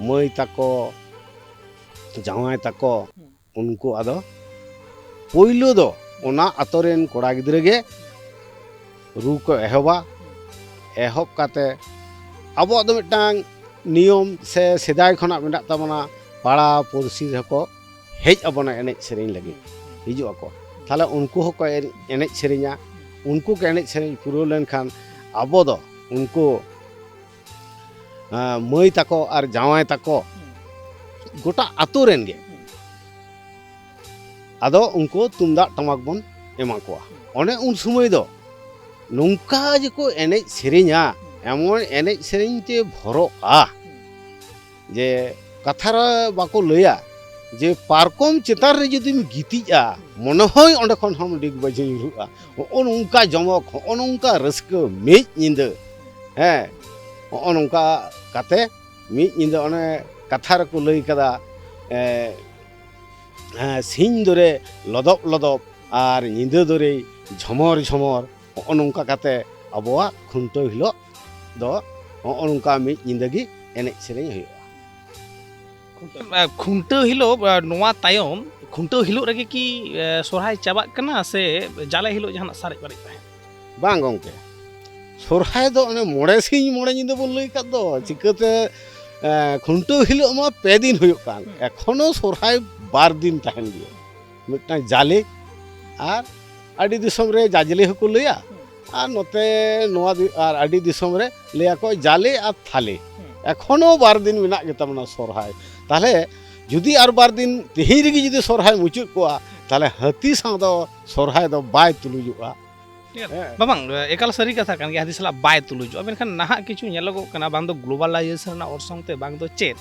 ᱢᱟᱹᱭ ᱛᱟᱠᱚ, ᱡᱟᱶᱟᱭ ᱛᱟᱠᱚ, ᱩᱱᱠᱩ ᱟᱫᱚ ᱯᱳᱭᱞᱳ ᱫᱚ ᱚᱱᱟ ᱟᱛᱳ ᱨᱮᱱ ᱠᱚᱲᱟ ᱜᱤᱫᱽᱨᱟᱹ ᱜᱮ ᱨᱩ ᱠᱚ ᱮᱦᱚᱵᱟ᱾ ᱮᱦᱚᱵ ᱠᱟᱛᱮ ᱟᱵᱚᱣᱟᱜ ᱫᱚ ᱢᱤᱫᱴᱟᱝ ᱱᱤᱭᱚᱢ ᱥᱮ ᱥᱮᱫᱟᱭ ᱠᱷᱚᱱᱟᱜ ᱢᱮᱱᱟᱜ ᱛᱟᱵᱚᱱᱟ, ᱯᱟᱲᱟ ᱯᱩᱲᱥᱤ ᱨᱮᱦᱚᱸ ᱠᱚ ᱦᱮᱡ ᱟᱵᱚᱱᱟ ᱮᱱᱮᱡ ᱥᱮᱨᱮᱧ ᱞᱟᱹᱜᱤᱫ ᱦᱤᱡᱩᱜ ᱟᱠᱚ᱾ ᱛᱟᱦᱞᱮ ᱩᱱᱠᱩ ᱦᱚᱸᱠᱚ ᱮᱱ-, ᱮᱱᱮᱡ ᱥᱮᱨᱮᱧᱟ᱾ ᱩᱱᱠᱩ ᱠᱚ ᱮᱱᱮᱡ ᱥᱮᱨᱮᱧ ᱯᱩᱨᱟᱹᱣ ᱞᱮᱱᱠᱷᱟᱱ ᱟᱵᱚ ᱫᱚ ᱩᱱᱠᱩ, ᱮᱸ, ᱢᱟᱹᱭ ᱛᱟᱠᱚ ᱟᱨ ᱡᱟᱶᱟᱭ ᱛᱟᱠᱚ ᱜᱚᱴᱟ ᱟᱛᱳ ᱨᱮᱱ ᱜᱮ ᱟᱫᱚ ᱩᱱᱠᱩ ᱛᱩᱢᱫᱟᱜ ᱴᱟᱢᱟᱠ ᱵᱚᱱ ᱮᱢᱟ ᱠᱚᱣᱟ᱾ ᱚᱱᱮ ᱩᱱ ᱥᱚᱢᱚᱭ ᱫᱚ ᱱᱚᱝᱠᱟ ᱡᱮᱠᱚ ᱮᱱᱮᱡ ᱥᱮᱨᱮᱧᱟ, ᱮᱢᱚᱱ ᱮᱱᱮᱡ ᱥᱮᱨᱮᱧ ᱛᱮ ᱵᱷᱚᱨᱚᱜᱼᱟ ᱡᱮ ᱠᱟᱛᱷᱟ ᱨᱮ ᱵᱟᱠᱚ ᱞᱟᱹᱭᱟ ᱡᱮ ᱯᱟᱨᱠᱚᱢ ᱪᱮᱛᱟᱱ ᱨᱮ ᱡᱩᱫᱤᱢ ᱜᱤᱛᱤᱡᱼᱟ, ᱢᱚᱱᱮ ᱦᱚᱭ ᱚᱸᱰᱮ ᱠᱷᱚᱱ ᱦᱚᱸ ᱰᱤᱜᱽ ᱵᱟᱹᱡᱤ ᱧᱩᱨᱦᱩᱜᱼᱟ᱾ ᱦᱚᱸᱜᱼᱚ ᱱᱚᱝᱠᱟ ᱡᱚᱢᱚᱠ, ᱦᱚᱸᱜᱼᱚ ᱱᱚᱝᱠᱟ ᱨᱟᱹᱥᱠᱟᱹ ᱢᱤᱫ ᱧᱤᱫᱟᱹ, ᱦᱮᱸ, ᱦᱚᱸᱜᱼᱚ ᱱᱚᱝᱠᱟ ᱠᱟᱛᱮ ᱢᱤᱫ ᱧᱤᱫᱟᱹ ᱚᱱᱮ ᱠᱟᱛᱷᱟ ᱨᱮᱠᱚ ᱞᱟᱹᱭ ᱠᱟᱫᱟ, ᱮ, ᱦᱮᱸ, ᱥᱤᱧ ᱫᱚᱨᱮ ᱞᱚᱫᱚᱵ ᱞᱚᱫᱚᱵ ᱟᱨ ᱧᱤᱫᱟᱹ ᱫᱚᱨᱮ ᱡᱷᱚᱢᱚᱨ ᱡᱷᱚᱢᱚᱨ, ᱦᱚᱸᱜᱼᱚ ᱱᱚᱝᱠᱟ ᱠᱟᱛᱮ ᱟᱵᱚᱣᱟᱜ ᱠᱷᱩᱱᱴᱟᱹᱣ ᱦᱤᱞᱳᱜ ᱫᱚ ᱦᱚᱸᱜᱼᱚ ᱱᱚᱝᱠᱟ ᱢᱤᱫ ᱧᱤᱫᱟᱹ ᱜᱮ ᱮᱱᱮᱡ ᱥᱮᱨᱮᱧ ᱦᱩᱭᱩᱜᱼᱟ᱾ ᱠᱷᱩᱱᱴᱟᱹᱣ ᱦᱤᱞᱳᱜ, ᱱᱚᱣᱟ ᱛᱟᱭᱚᱢ ᱠᱷᱩᱱᱴᱟᱹᱣ ᱦᱤᱞᱳᱜ ᱨᱮᱜᱮ ᱠᱤ ᱥᱚᱨᱦᱟᱭ ᱪᱟᱵᱟᱜ ᱠᱟᱱᱟ ᱥᱮ ᱡᱟᱞᱮ ᱦᱤᱞᱳᱜ ᱡᱟᱦᱟᱱᱟᱜ ᱥᱟᱨᱮᱡ ᱵᱟᱨᱮᱡ ᱛᱟᱦᱮᱱᱟ? ᱵᱟᱝ ᱜᱚᱢᱠᱮ, ᱥᱚᱨᱦᱟᱭ ᱫᱚ ᱚᱱᱮ ᱢᱚᱬᱮ ᱥᱤᱧ ᱢᱚᱬᱮ ᱧᱤᱫᱟᱹ ᱵᱚᱱ ᱞᱟᱹᱭ ᱟᱠᱟᱫ ᱫᱚ, ᱪᱤᱠᱟᱹᱛᱮ, ᱮ, ᱠᱷᱩᱱᱴᱟᱹᱣ ᱦᱤᱞᱳᱜ ᱢᱟ ᱯᱮ ᱫᱤᱱ ᱦᱩᱭᱩᱜ ᱠᱟᱱ, ᱮᱠᱷᱚᱱᱳ ᱥᱚᱨᱦᱟᱭ ᱵᱟᱨ ᱫᱤᱱ ᱛᱟᱦᱮᱱ ᱜᱮᱭᱟ᱾ ᱢᱤᱫᱴᱟᱝ ᱡᱟᱞᱮ ᱟᱨ ᱟᱹᱰᱤ ᱫᱤᱥᱚᱢ ᱨᱮ ᱡᱟᱡᱽᱞᱮ ᱦᱚᱸᱠᱚ ᱞᱟᱹᱭᱟ, ᱟᱨ ᱱᱚᱛᱮ ᱱᱚᱣᱟ ᱫᱤ-, ᱟᱨ ᱟᱹᱰᱤ ᱫᱤᱥᱚᱢ ᱨᱮ ᱞᱟᱹᱭᱟᱠᱚ ᱡᱟᱞᱮ ᱟᱨ ᱛᱷᱟᱞᱮ᱾ ᱮᱠᱷᱚᱱᱳ ᱵᱟᱨ ᱫᱤᱱ ᱢᱮᱱᱟᱜ ᱜᱮᱛᱟ ᱵᱚᱱᱟ ᱥᱚᱨᱦᱟᱭ᱾ ᱛᱟᱦᱞᱮ ᱡᱩᱫᱤ ᱟᱨ ᱵᱟᱨ ᱫᱤᱱ, ᱛᱮᱦᱮᱧ ᱨᱮᱜᱮ ᱡᱩᱫᱤ ᱥᱚᱨᱦᱟᱭ ᱢᱩᱪᱟᱹᱫ ᱠᱚᱜᱼᱟ, ᱛᱟᱦᱞᱮ ᱦᱟᱹᱛᱤ ᱥᱟᱶ ᱫᱚ ᱥᱚᱨᱦᱟᱭ ᱫᱚ ᱵᱟᱭ ᱛᱩᱞᱩᱡᱚᱜᱼᱟ᱾ ᱦᱮᱸ᱾ ᱵᱟᱝ, ᱮᱠᱟᱞ ᱥᱟᱹᱨᱤ ᱠᱟᱛᱷᱟ ᱠᱟᱱ ᱜᱮᱭᱟ, ᱦᱟᱹᱛᱤ ᱥᱟᱞᱟᱜ ᱵᱟᱭ ᱛᱩᱞᱩᱡᱚᱜᱼᱟ᱾ ᱢᱮᱱᱠᱷᱟᱱ ᱱᱟᱦᱟᱜ ᱠᱤᱪᱷᱩ ᱧᱮᱞᱚᱜᱚᱜ ᱠᱟᱱᱟ, ᱵᱟᱝ ᱫᱚ globalization ᱨᱮᱱᱟᱜ ᱚᱨᱥᱚᱝ ᱛᱮ, ᱵᱟᱝ ᱫᱚ ᱪᱮᱫ,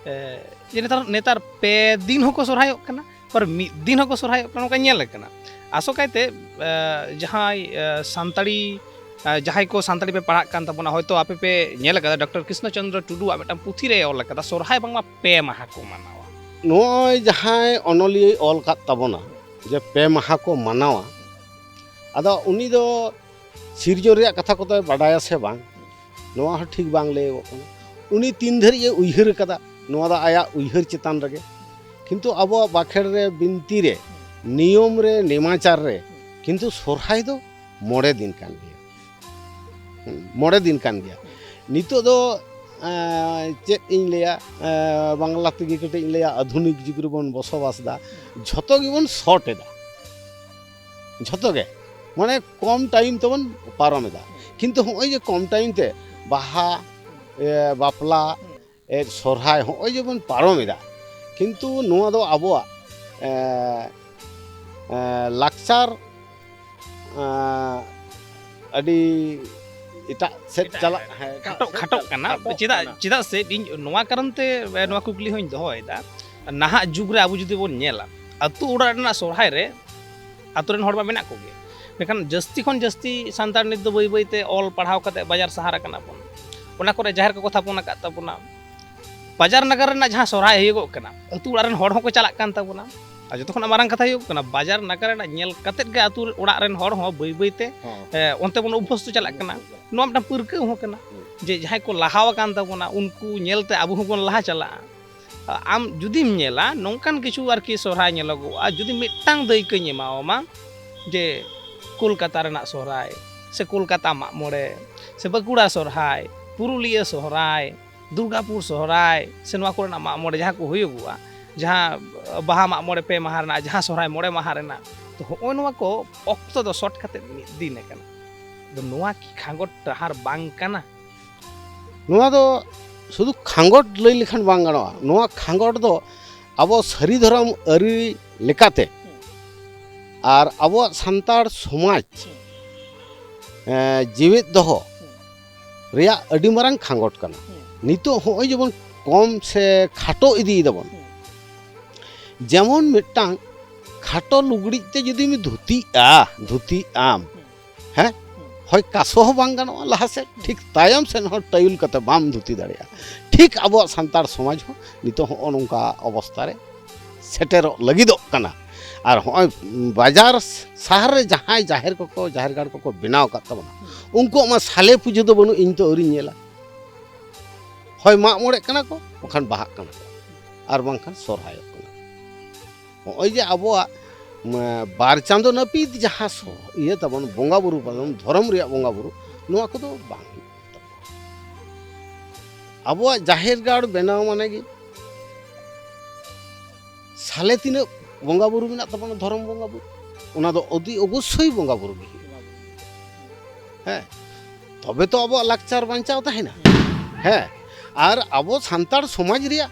ᱮ, ᱡᱮ ᱱᱮᱛᱟᱨ, ᱱᱮᱛᱟᱨ ᱯᱮ ᱫᱤᱱ ᱦᱚᱸᱠᱚ ᱥᱚᱨᱦᱟᱭᱚᱜ ᱠᱟᱱᱟ, ᱟᱵᱟᱨ ᱢᱤᱫ ᱫᱤᱱ ᱦᱚᱸᱠᱚ ᱥᱚᱨᱦᱟᱭᱚᱜ ᱠᱟᱱᱟ, ᱱᱚᱝᱠᱟ ᱧᱮᱞ ᱟᱠᱟᱱᱟ᱾ ᱟᱥᱚᱠᱟᱭᱛᱮ, ᱮ, ᱡᱟᱦᱟᱸᱭ, ᱮ, ᱥᱟᱱᱛᱟᱲᱤ, ᱮ, ᱡᱟᱦᱟᱸᱭ ᱠᱚ ᱥᱟᱱᱛᱟᱲᱤ ᱯᱮ ᱯᱟᱲᱦᱟᱜ ᱠᱟᱱ ᱛᱟᱵᱚᱱᱟ, ᱦᱚᱭᱛᱳ ᱟᱯᱮ ᱯᱮ ᱧᱮᱞ ᱟᱠᱟᱫᱟ, ᱰᱚᱠᱴᱚᱨ ᱠᱨᱤᱥᱱᱚ ᱪᱚᱱᱫᱨᱚ ᱴᱩᱰᱩᱣᱟᱜ ᱢᱤᱫᱴᱟᱝ ᱯᱩᱛᱷᱤ ᱨᱮ ᱚᱞ ᱟᱠᱟᱫᱟ, ᱥᱚᱨᱦᱟᱭ ᱵᱟᱝᱢᱟ ᱯᱮ ᱢᱟᱦᱟ ᱠᱚ ᱢᱟᱱᱟᱣᱟ᱾ ᱱᱚᱜᱼᱚᱭ ᱡᱟᱦᱟᱸᱭ ᱚᱱᱚᱞᱤᱭᱟᱹᱭ ᱚᱞ ᱠᱟᱫ ᱛᱟᱵᱚᱱᱟ ᱡᱮ ᱯᱮ ᱢᱟᱦᱟ ᱠᱚ ᱢᱟᱱᱟᱣᱟ, ᱟᱫᱚ ᱩᱱᱤ ᱫᱚ ᱥᱤᱨᱡᱚᱱ ᱨᱮᱭᱟᱜ ᱠᱟᱛᱷᱟ ᱠᱚᱫᱚᱭ ᱵᱟᱰᱟᱭᱟ ᱥᱮ ᱵᱟᱝ, ᱱᱚᱣᱟ ᱦᱚᱸ ᱴᱷᱤᱠ ᱵᱟᱝ ᱞᱟᱹᱭᱚᱜᱚᱜ ᱠᱟᱱᱟ᱾ ᱩᱱᱤ ᱛᱤᱱ ᱫᱷᱟᱹᱨᱤᱡ ᱮ ᱩᱭᱦᱟᱹᱨ ᱟᱠᱟᱫᱟ, ᱱᱚᱣᱟ ᱫᱚ ᱟᱭᱟᱜ ᱩᱭᱦᱟᱹᱨ ᱪᱮᱛᱟᱱ ᱨᱮᱜᱮ᱾ ᱠᱤᱱᱛᱩ ᱟᱵᱚᱣᱟᱜ ᱵᱟᱠᱷᱮᱲ ᱨᱮ, ᱵᱤᱱᱛᱤ ᱨᱮ, ᱱᱤᱭᱚᱢ ᱨᱮ, ᱱᱮᱢᱟᱪᱟᱨ ᱨᱮ ᱠᱤᱱᱛᱩ ᱥᱚᱨᱦᱟᱭ ᱫᱚ ᱢᱚᱬᱮ ᱫᱤᱱ ᱠᱟᱱ ᱜᱮᱭᱟ᱾ ᱦᱩᱸ, ᱢᱚᱬᱮ ᱫᱤᱱ ᱠᱟᱱ ᱜᱮᱭᱟ᱾ ᱱᱤᱛᱚᱜ ᱫᱚ, ᱮᱸ, ᱪᱮᱫ ᱤᱧ ᱞᱟᱹᱭᱟ, ᱮᱸ, ᱵᱟᱝᱞᱟ ᱛᱮᱜᱮ ᱠᱟᱹᱴᱤᱡ ᱤᱧ ᱞᱟᱹᱭᱟ, ᱟᱫᱷᱩᱱᱤᱠ ᱡᱩᱜᱽ ᱨᱮᱵᱚᱱ ᱵᱚᱥᱚᱵᱟᱥ ᱮᱫᱟ, ᱡᱷᱚᱛᱚ ᱜᱮᱵᱚᱱ ᱥᱚᱨᱴ ᱮᱫᱟ, ᱡᱷᱚᱛᱚ ᱜᱮ, ᱢᱟᱱᱮ ᱠᱚᱢ ᱴᱟᱭᱤᱢ ᱛᱮᱵᱚᱱ ᱯᱟᱨᱚᱢ ᱮᱫᱟ᱾ ᱠᱤᱱᱛᱩ ᱦᱚᱸᱜᱼᱚᱭ ᱡᱮ ᱠᱚᱢ ᱴᱟᱭᱤᱢ ᱛᱮ ᱵᱟᱦᱟ, ᱮ, ᱵᱟᱯᱞᱟ, ᱮ, ᱥᱚᱨᱦᱟᱭ, ᱦᱚᱸᱜᱼᱚᱭ ᱡᱮᱵᱚᱱ ᱯᱟᱨᱚᱢ ᱮᱫᱟ, ᱠᱤᱱᱛᱩ ᱱᱚᱣᱟ ᱫᱚ ᱟᱵᱚᱣᱟᱜ, ᱮ, ᱮ, ᱞᱟᱠᱪᱟᱨ, ᱮ, ᱟᱹᱰᱤ ᱮᱴᱟᱜ ᱥᱮᱫ ᱮᱴᱟᱜ, ᱪᱟᱞᱟᱜ, ᱮᱴᱟᱜ, ᱦᱮᱸ, ᱮᱴᱟᱜ ᱠᱷᱟᱴᱚᱜ, ᱥᱮᱫ ᱠᱷᱟᱴᱚᱜ ᱪᱟᱞᱟᱜ, ᱠᱟᱱᱟ᱾ ᱠᱷᱟᱴᱚᱜ ᱪᱮᱫᱟᱜ, ᱠᱟᱱᱟ᱾ ᱪᱮᱫᱟᱜ ᱥᱮ ᱤᱧ ᱱᱚᱣᱟ ᱠᱟᱨᱚᱱ ᱛᱮ, ᱮ, ᱱᱚᱣᱟ ᱠᱩᱠᱞᱤ ᱦᱚᱸᱧ ᱫᱚᱦᱚᱭᱮᱫᱟ, ᱱᱟᱦᱟᱜ ᱡᱩᱜᱽ ᱨᱮ ᱟᱵᱚ ᱡᱩᱫᱤ ᱵᱚᱱ ᱧᱮᱞᱟ, ᱟᱹᱛᱩ ᱚᱲᱟᱜ ᱨᱮᱱᱟᱜ ᱥᱚᱨᱦᱟᱭ ᱨᱮ ᱟᱹᱛᱩ ᱨᱮᱱ ᱦᱚᱲ ᱢᱟ ᱢᱮᱱᱟᱜ ᱠᱚᱜᱮ, ᱢᱮᱱᱠᱷᱟᱱ ᱡᱟᱹᱥᱛᱤ ᱠᱷᱚᱱ ᱡᱟᱹᱥᱛᱤ ᱥᱟᱱᱛᱟᱲ ᱱᱤᱛ ᱫᱚ ᱵᱟᱹᱭ ᱵᱟᱹᱭ ᱛᱮ ᱚᱞ ᱯᱟᱲᱦᱟᱣ ᱠᱟᱛᱮ ᱵᱟᱡᱟᱨ ᱥᱟᱦᱟᱨ ᱟᱠᱟᱱᱟ ᱵᱚᱱ᱾ ᱚᱱᱟ ᱠᱚᱨᱮ ᱡᱟᱦᱮᱨ ᱠᱚᱠᱚ ᱛᱷᱟᱯᱚᱱ ᱟᱠᱟᱫ ᱛᱟᱵᱚᱱᱟ᱾ ᱵᱟᱡᱟᱨ ᱱᱟᱜᱟᱨ ᱨᱮᱱᱟᱜ ᱡᱟᱦᱟᱸ ᱥᱚᱨᱦᱟᱭ ᱦᱩᱭᱩᱜᱚᱜ ᱠᱟᱱᱟ, ᱟᱹᱛᱩ ᱚᱲᱟᱜ ᱨᱮᱱ ᱦᱚᱲ ᱦᱚᱸᱠᱚ ᱪᱟᱞᱟᱜ ᱠᱟᱱ ᱛᱟᱵᱚᱱᱟ᱾ ᱟᱨ ᱡᱚᱛᱚ ᱠᱷᱚᱱᱟᱜ ᱢᱟᱨᱟᱝ ᱠᱟᱛᱷᱟ ᱦᱩᱭᱩᱜ ᱠᱟᱱᱟ, ᱵᱟᱡᱟᱨ ᱱᱟᱜᱟᱨ ᱨᱮᱱᱟᱜ ᱧᱮᱞ ᱠᱟᱛᱮᱫ ᱜᱮ ᱟᱹᱛᱩ ᱚᱲᱟᱜ ᱨᱮᱱ ᱦᱚᱲ ᱦᱚᱸ ᱵᱟᱹᱭ ᱵᱟᱹᱭ ᱛᱮ, ᱦᱚᱸ᱾ ᱮ, ᱚᱱᱛᱮ ᱵᱚᱱ ᱚᱵᱵᱷᱚᱥᱛᱚ ᱪᱟᱞᱟᱜ ᱠᱟᱱᱟ᱾ ᱱᱚᱣᱟ ᱢᱤᱫᱴᱟᱝ ᱯᱟᱹᱨᱠᱟᱹᱣ ᱦᱚᱸ ᱠᱟᱱᱟ, ᱦᱩᱸ᱾ ᱡᱮ ᱡᱟᱦᱟᱸᱭ ᱠᱚ ᱞᱟᱦᱟ ᱟᱠᱟᱱ ᱛᱟᱵᱚᱱᱟ, ᱩᱱᱠᱩ ᱧᱮᱞᱛᱮ ᱟᱵᱚ ᱦᱚᱸᱵᱚᱱ ᱞᱟᱦᱟ ᱪᱟᱞᱟᱜᱼᱟ᱾ ᱟᱢ ᱡᱩᱫᱤᱢ ᱧᱮᱞᱟ, ᱱᱚᱝᱠᱟᱱ ᱠᱤᱪᱷᱩ ᱟᱨᱠᱤ ᱥᱚᱨᱦᱟᱭ ᱧᱮᱞᱚᱜᱚᱜᱼᱟ, ᱡᱩᱫᱤ ᱢᱤᱫᱴᱟᱝ ᱫᱟᱹᱭᱠᱟᱹᱧ ᱮᱢᱟᱣᱟᱢᱟ, ᱡᱮ ᱠᱳᱞᱠᱟᱛᱟ ᱨᱮᱱᱟᱜ ᱥᱚᱦᱨᱟᱭ, ᱥᱮ ᱠᱳᱞᱠᱟᱛᱟ ᱢᱟᱜ ᱢᱚᱬᱮ, ᱥᱮ ᱵᱟᱸᱠᱩᱲᱟ ᱥᱚᱦᱨᱟᱭ, ᱯᱩᱨᱩᱞᱤᱭᱟᱹ ᱥᱚᱦᱨᱟᱭ, ᱫᱩᱨᱜᱟᱯᱩᱨ ᱥᱚᱦᱨᱟᱭ, ᱥᱮ ᱱᱚᱣᱟ ᱠᱚᱨᱮᱱᱟᱜ ᱢᱟᱜ ᱢᱚᱬᱮ ᱡᱟᱦᱟᱸ ᱠᱚ ᱦᱩᱭᱩᱜᱚᱜᱼᱟ, ᱡᱟᱦᱟᱸ ᱵᱟᱦᱟ ᱢᱟᱜ ᱢᱚᱬᱮ ᱯᱮ ᱢᱟᱦᱟ ᱨᱮᱱᱟᱜ, ᱡᱟᱦᱟᱸ ᱥᱚᱦᱨᱟᱭ ᱢᱚᱬᱮ ᱢᱟᱦᱟ ᱨᱮᱱᱟᱜ, ᱛᱚ ᱦᱚᱸᱜᱼᱚᱭ ᱱᱚᱣᱟ ᱠᱚ ᱚᱠᱛᱚ ᱫᱚ ᱥᱚᱨᱴ ᱠᱟᱛᱮ ᱢᱤᱫ ᱫᱤᱱ ᱟᱠᱟᱱᱟ᱾ ᱟᱫᱚ ᱱᱚᱣᱟ ᱠᱤ ᱠᱷᱟᱸᱜᱚᱴ ᱰᱟᱦᱟᱨ ᱵᱟᱝ ᱠᱟᱱᱟ? ᱱᱚᱣᱟ ᱫᱚ ᱥᱩᱫᱷᱩ ᱠᱷᱟᱸᱜᱚᱴ ᱞᱟᱹᱭ ᱞᱮᱠᱷᱟᱱ ᱵᱟᱝ ᱜᱟᱱᱚᱜᱼᱟ᱾ ᱱᱚᱣᱟ ᱠᱷᱟᱸᱜᱚᱴ ᱫᱚ ᱟᱵᱚ ᱥᱟᱹᱨᱤ ᱫᱷᱚᱨᱚᱢ ᱟᱹᱨᱤ ᱞᱮᱠᱟᱛᱮ ᱟᱨ ᱟᱵᱚᱣᱟᱜ ᱥᱟᱱᱛᱟᱲ ᱥᱚᱢᱟᱡᱽ, ᱮᱸ, ᱡᱤᱣᱮᱫ ᱫᱚᱦᱚ ᱨᱮᱭᱟᱜ ᱟᱹᱰᱤ ᱢᱟᱨᱟᱝ ᱠᱷᱟᱸᱜᱚᱴ ᱠᱟᱱᱟ᱾ ᱱᱤᱛᱚᱜ ᱦᱚᱸᱜᱼᱚᱭ ᱡᱮᱢᱚᱱ ᱠᱚᱢ ᱥᱮ ᱠᱷᱟᱴᱚ ᱤᱫᱤᱭ ᱫᱟᱵᱚᱱ᱾ ᱡᱮᱢᱚᱱ ᱢᱤᱫᱴᱟᱝ ᱠᱷᱟᱴᱚ ᱞᱩᱜᱽᱲᱤᱡ ᱛᱮ ᱡᱩᱫᱤᱢ ᱫᱷᱩᱛᱤᱜᱼᱟ, ᱫᱷᱩᱛᱤᱜ ᱟᱢ, ᱦᱮᱸ, ᱦᱳᱭ ᱠᱟᱥᱚ ᱦᱚᱸ ᱵᱟᱝ ᱜᱟᱱᱚᱜᱼᱟ ᱞᱟᱦᱟ ᱥᱮᱫ, ᱴᱷᱤᱠ ᱛᱟᱭᱚᱢ ᱥᱮᱫ ᱦᱚᱸ ᱴᱟᱹᱭᱩᱞ ᱠᱟᱛᱮ ᱵᱟᱢ ᱫᱷᱩᱛᱤ ᱫᱟᱲᱮᱭᱟᱜᱼᱟ᱾ ᱴᱷᱤᱠ ᱟᱵᱚᱣᱟᱜ ᱥᱟᱱᱛᱟᱲ ᱥᱚᱢᱟᱡᱽ ᱦᱚᱸ ᱱᱤᱛᱚᱜ ᱦᱚᱸᱜᱼᱚ ᱱᱚᱝᱠᱟ ᱚᱵᱚᱥᱛᱟ ᱨᱮ ᱥᱮᱴᱮᱨᱚᱜ ᱞᱟᱹᱜᱤᱫᱚᱜ ᱠᱟᱱᱟ᱾ ᱟᱨ ᱦᱚᱸᱜᱼᱚᱭ ᱵᱟᱡᱟᱨ ᱥᱟᱦᱟᱨ ᱨᱮ ᱡᱟᱦᱟᱸᱭ ᱡᱟᱦᱮᱨ ᱠᱚᱠᱚ, ᱡᱟᱦᱮᱨ ᱜᱟᱲ ᱠᱚᱠᱚ ᱵᱮᱱᱟᱣ ᱟᱠᱟᱫ ᱛᱟᱵᱚᱱᱟ, ᱩᱱᱠᱩᱣᱟᱜ ᱢᱟ ᱥᱟᱞᱮ ᱯᱩᱡᱟᱹ ᱫᱚ ᱵᱟᱹᱱᱩᱜ, ᱤᱧ ᱛᱚ ᱟᱹᱣᱨᱤᱧ ᱧᱮᱞᱟ᱾ ᱦᱳᱭ ᱢᱟᱜ ᱢᱚᱬᱮᱜ ᱠᱟᱱᱟ ᱠᱚ, ᱵᱟᱠᱷᱟᱱ ᱵᱟᱦᱟᱜ ᱠᱟᱱᱟ ᱠᱚ, ᱟᱨ ᱵᱟᱝᱠᱷᱟᱱ ᱥᱚᱨᱦᱟᱭᱚᱜ ᱠᱟᱱᱟ ᱠᱚ᱾ ᱦᱚᱸᱜᱼᱚᱭ ᱡᱮ ᱟᱵᱚᱣᱟᱜ, ᱢ, ᱵᱟᱨ ᱪᱟᱸᱫᱚ ᱱᱟᱹᱯᱤᱛ ᱡᱟᱦᱟᱸ ᱥᱚ-, ᱤᱭᱟᱹ ᱛᱟᱵᱚᱱ, ᱵᱚᱸᱜᱟ ᱵᱩᱨᱩ ᱛᱟᱵᱚᱱ, ᱫᱷᱚᱨᱚᱢ ᱨᱮᱭᱟᱜ ᱵᱚᱸᱜᱟ ᱵᱩᱨᱩ, ᱱᱚᱣᱟ ᱠᱚᱫᱚ ᱵᱟᱝ ᱦᱩᱭᱩᱜ ᱠᱟᱱ ᱛᱟᱵᱚᱱᱟ᱾ ᱟᱵᱚᱣᱟᱜ ᱡᱟᱦᱮᱨ ᱜᱟᱲ ᱵᱮᱱᱟᱣ ᱢᱟᱱᱮ ᱜᱮ ᱥᱟᱞᱮ ᱛᱤᱱᱟᱹᱜ ᱵᱚᱸᱜᱟ ᱵᱩᱨᱩ ᱢᱮᱱᱟᱜ ᱛᱟᱵᱚᱱᱟ, ᱫᱷᱚᱨᱚᱢ ᱵᱚᱸᱜᱟ ᱵᱩᱨᱩ, ᱚᱱᱟ ᱫᱚ ᱚᱫᱤ ᱚᱵᱚᱥᱥᱳᱭ ᱵᱚᱸᱜᱟ ᱵᱩᱨᱩ ᱜᱮ ᱦᱩᱭᱩᱜᱼᱟ᱾ ᱦᱮᱸ, ᱛᱚᱵᱮ ᱛᱚ ᱟᱵᱚᱣᱟᱜ ᱞᱟᱠᱪᱟᱨ ᱵᱟᱧᱪᱟᱣ ᱛᱟᱦᱮᱱᱟ᱾ ᱦᱮᱸ, ᱟᱨ ᱟᱵᱚ ᱥᱟᱱᱛᱟᱲ ᱥᱚᱢᱟᱡᱽ ᱨᱮᱭᱟᱜ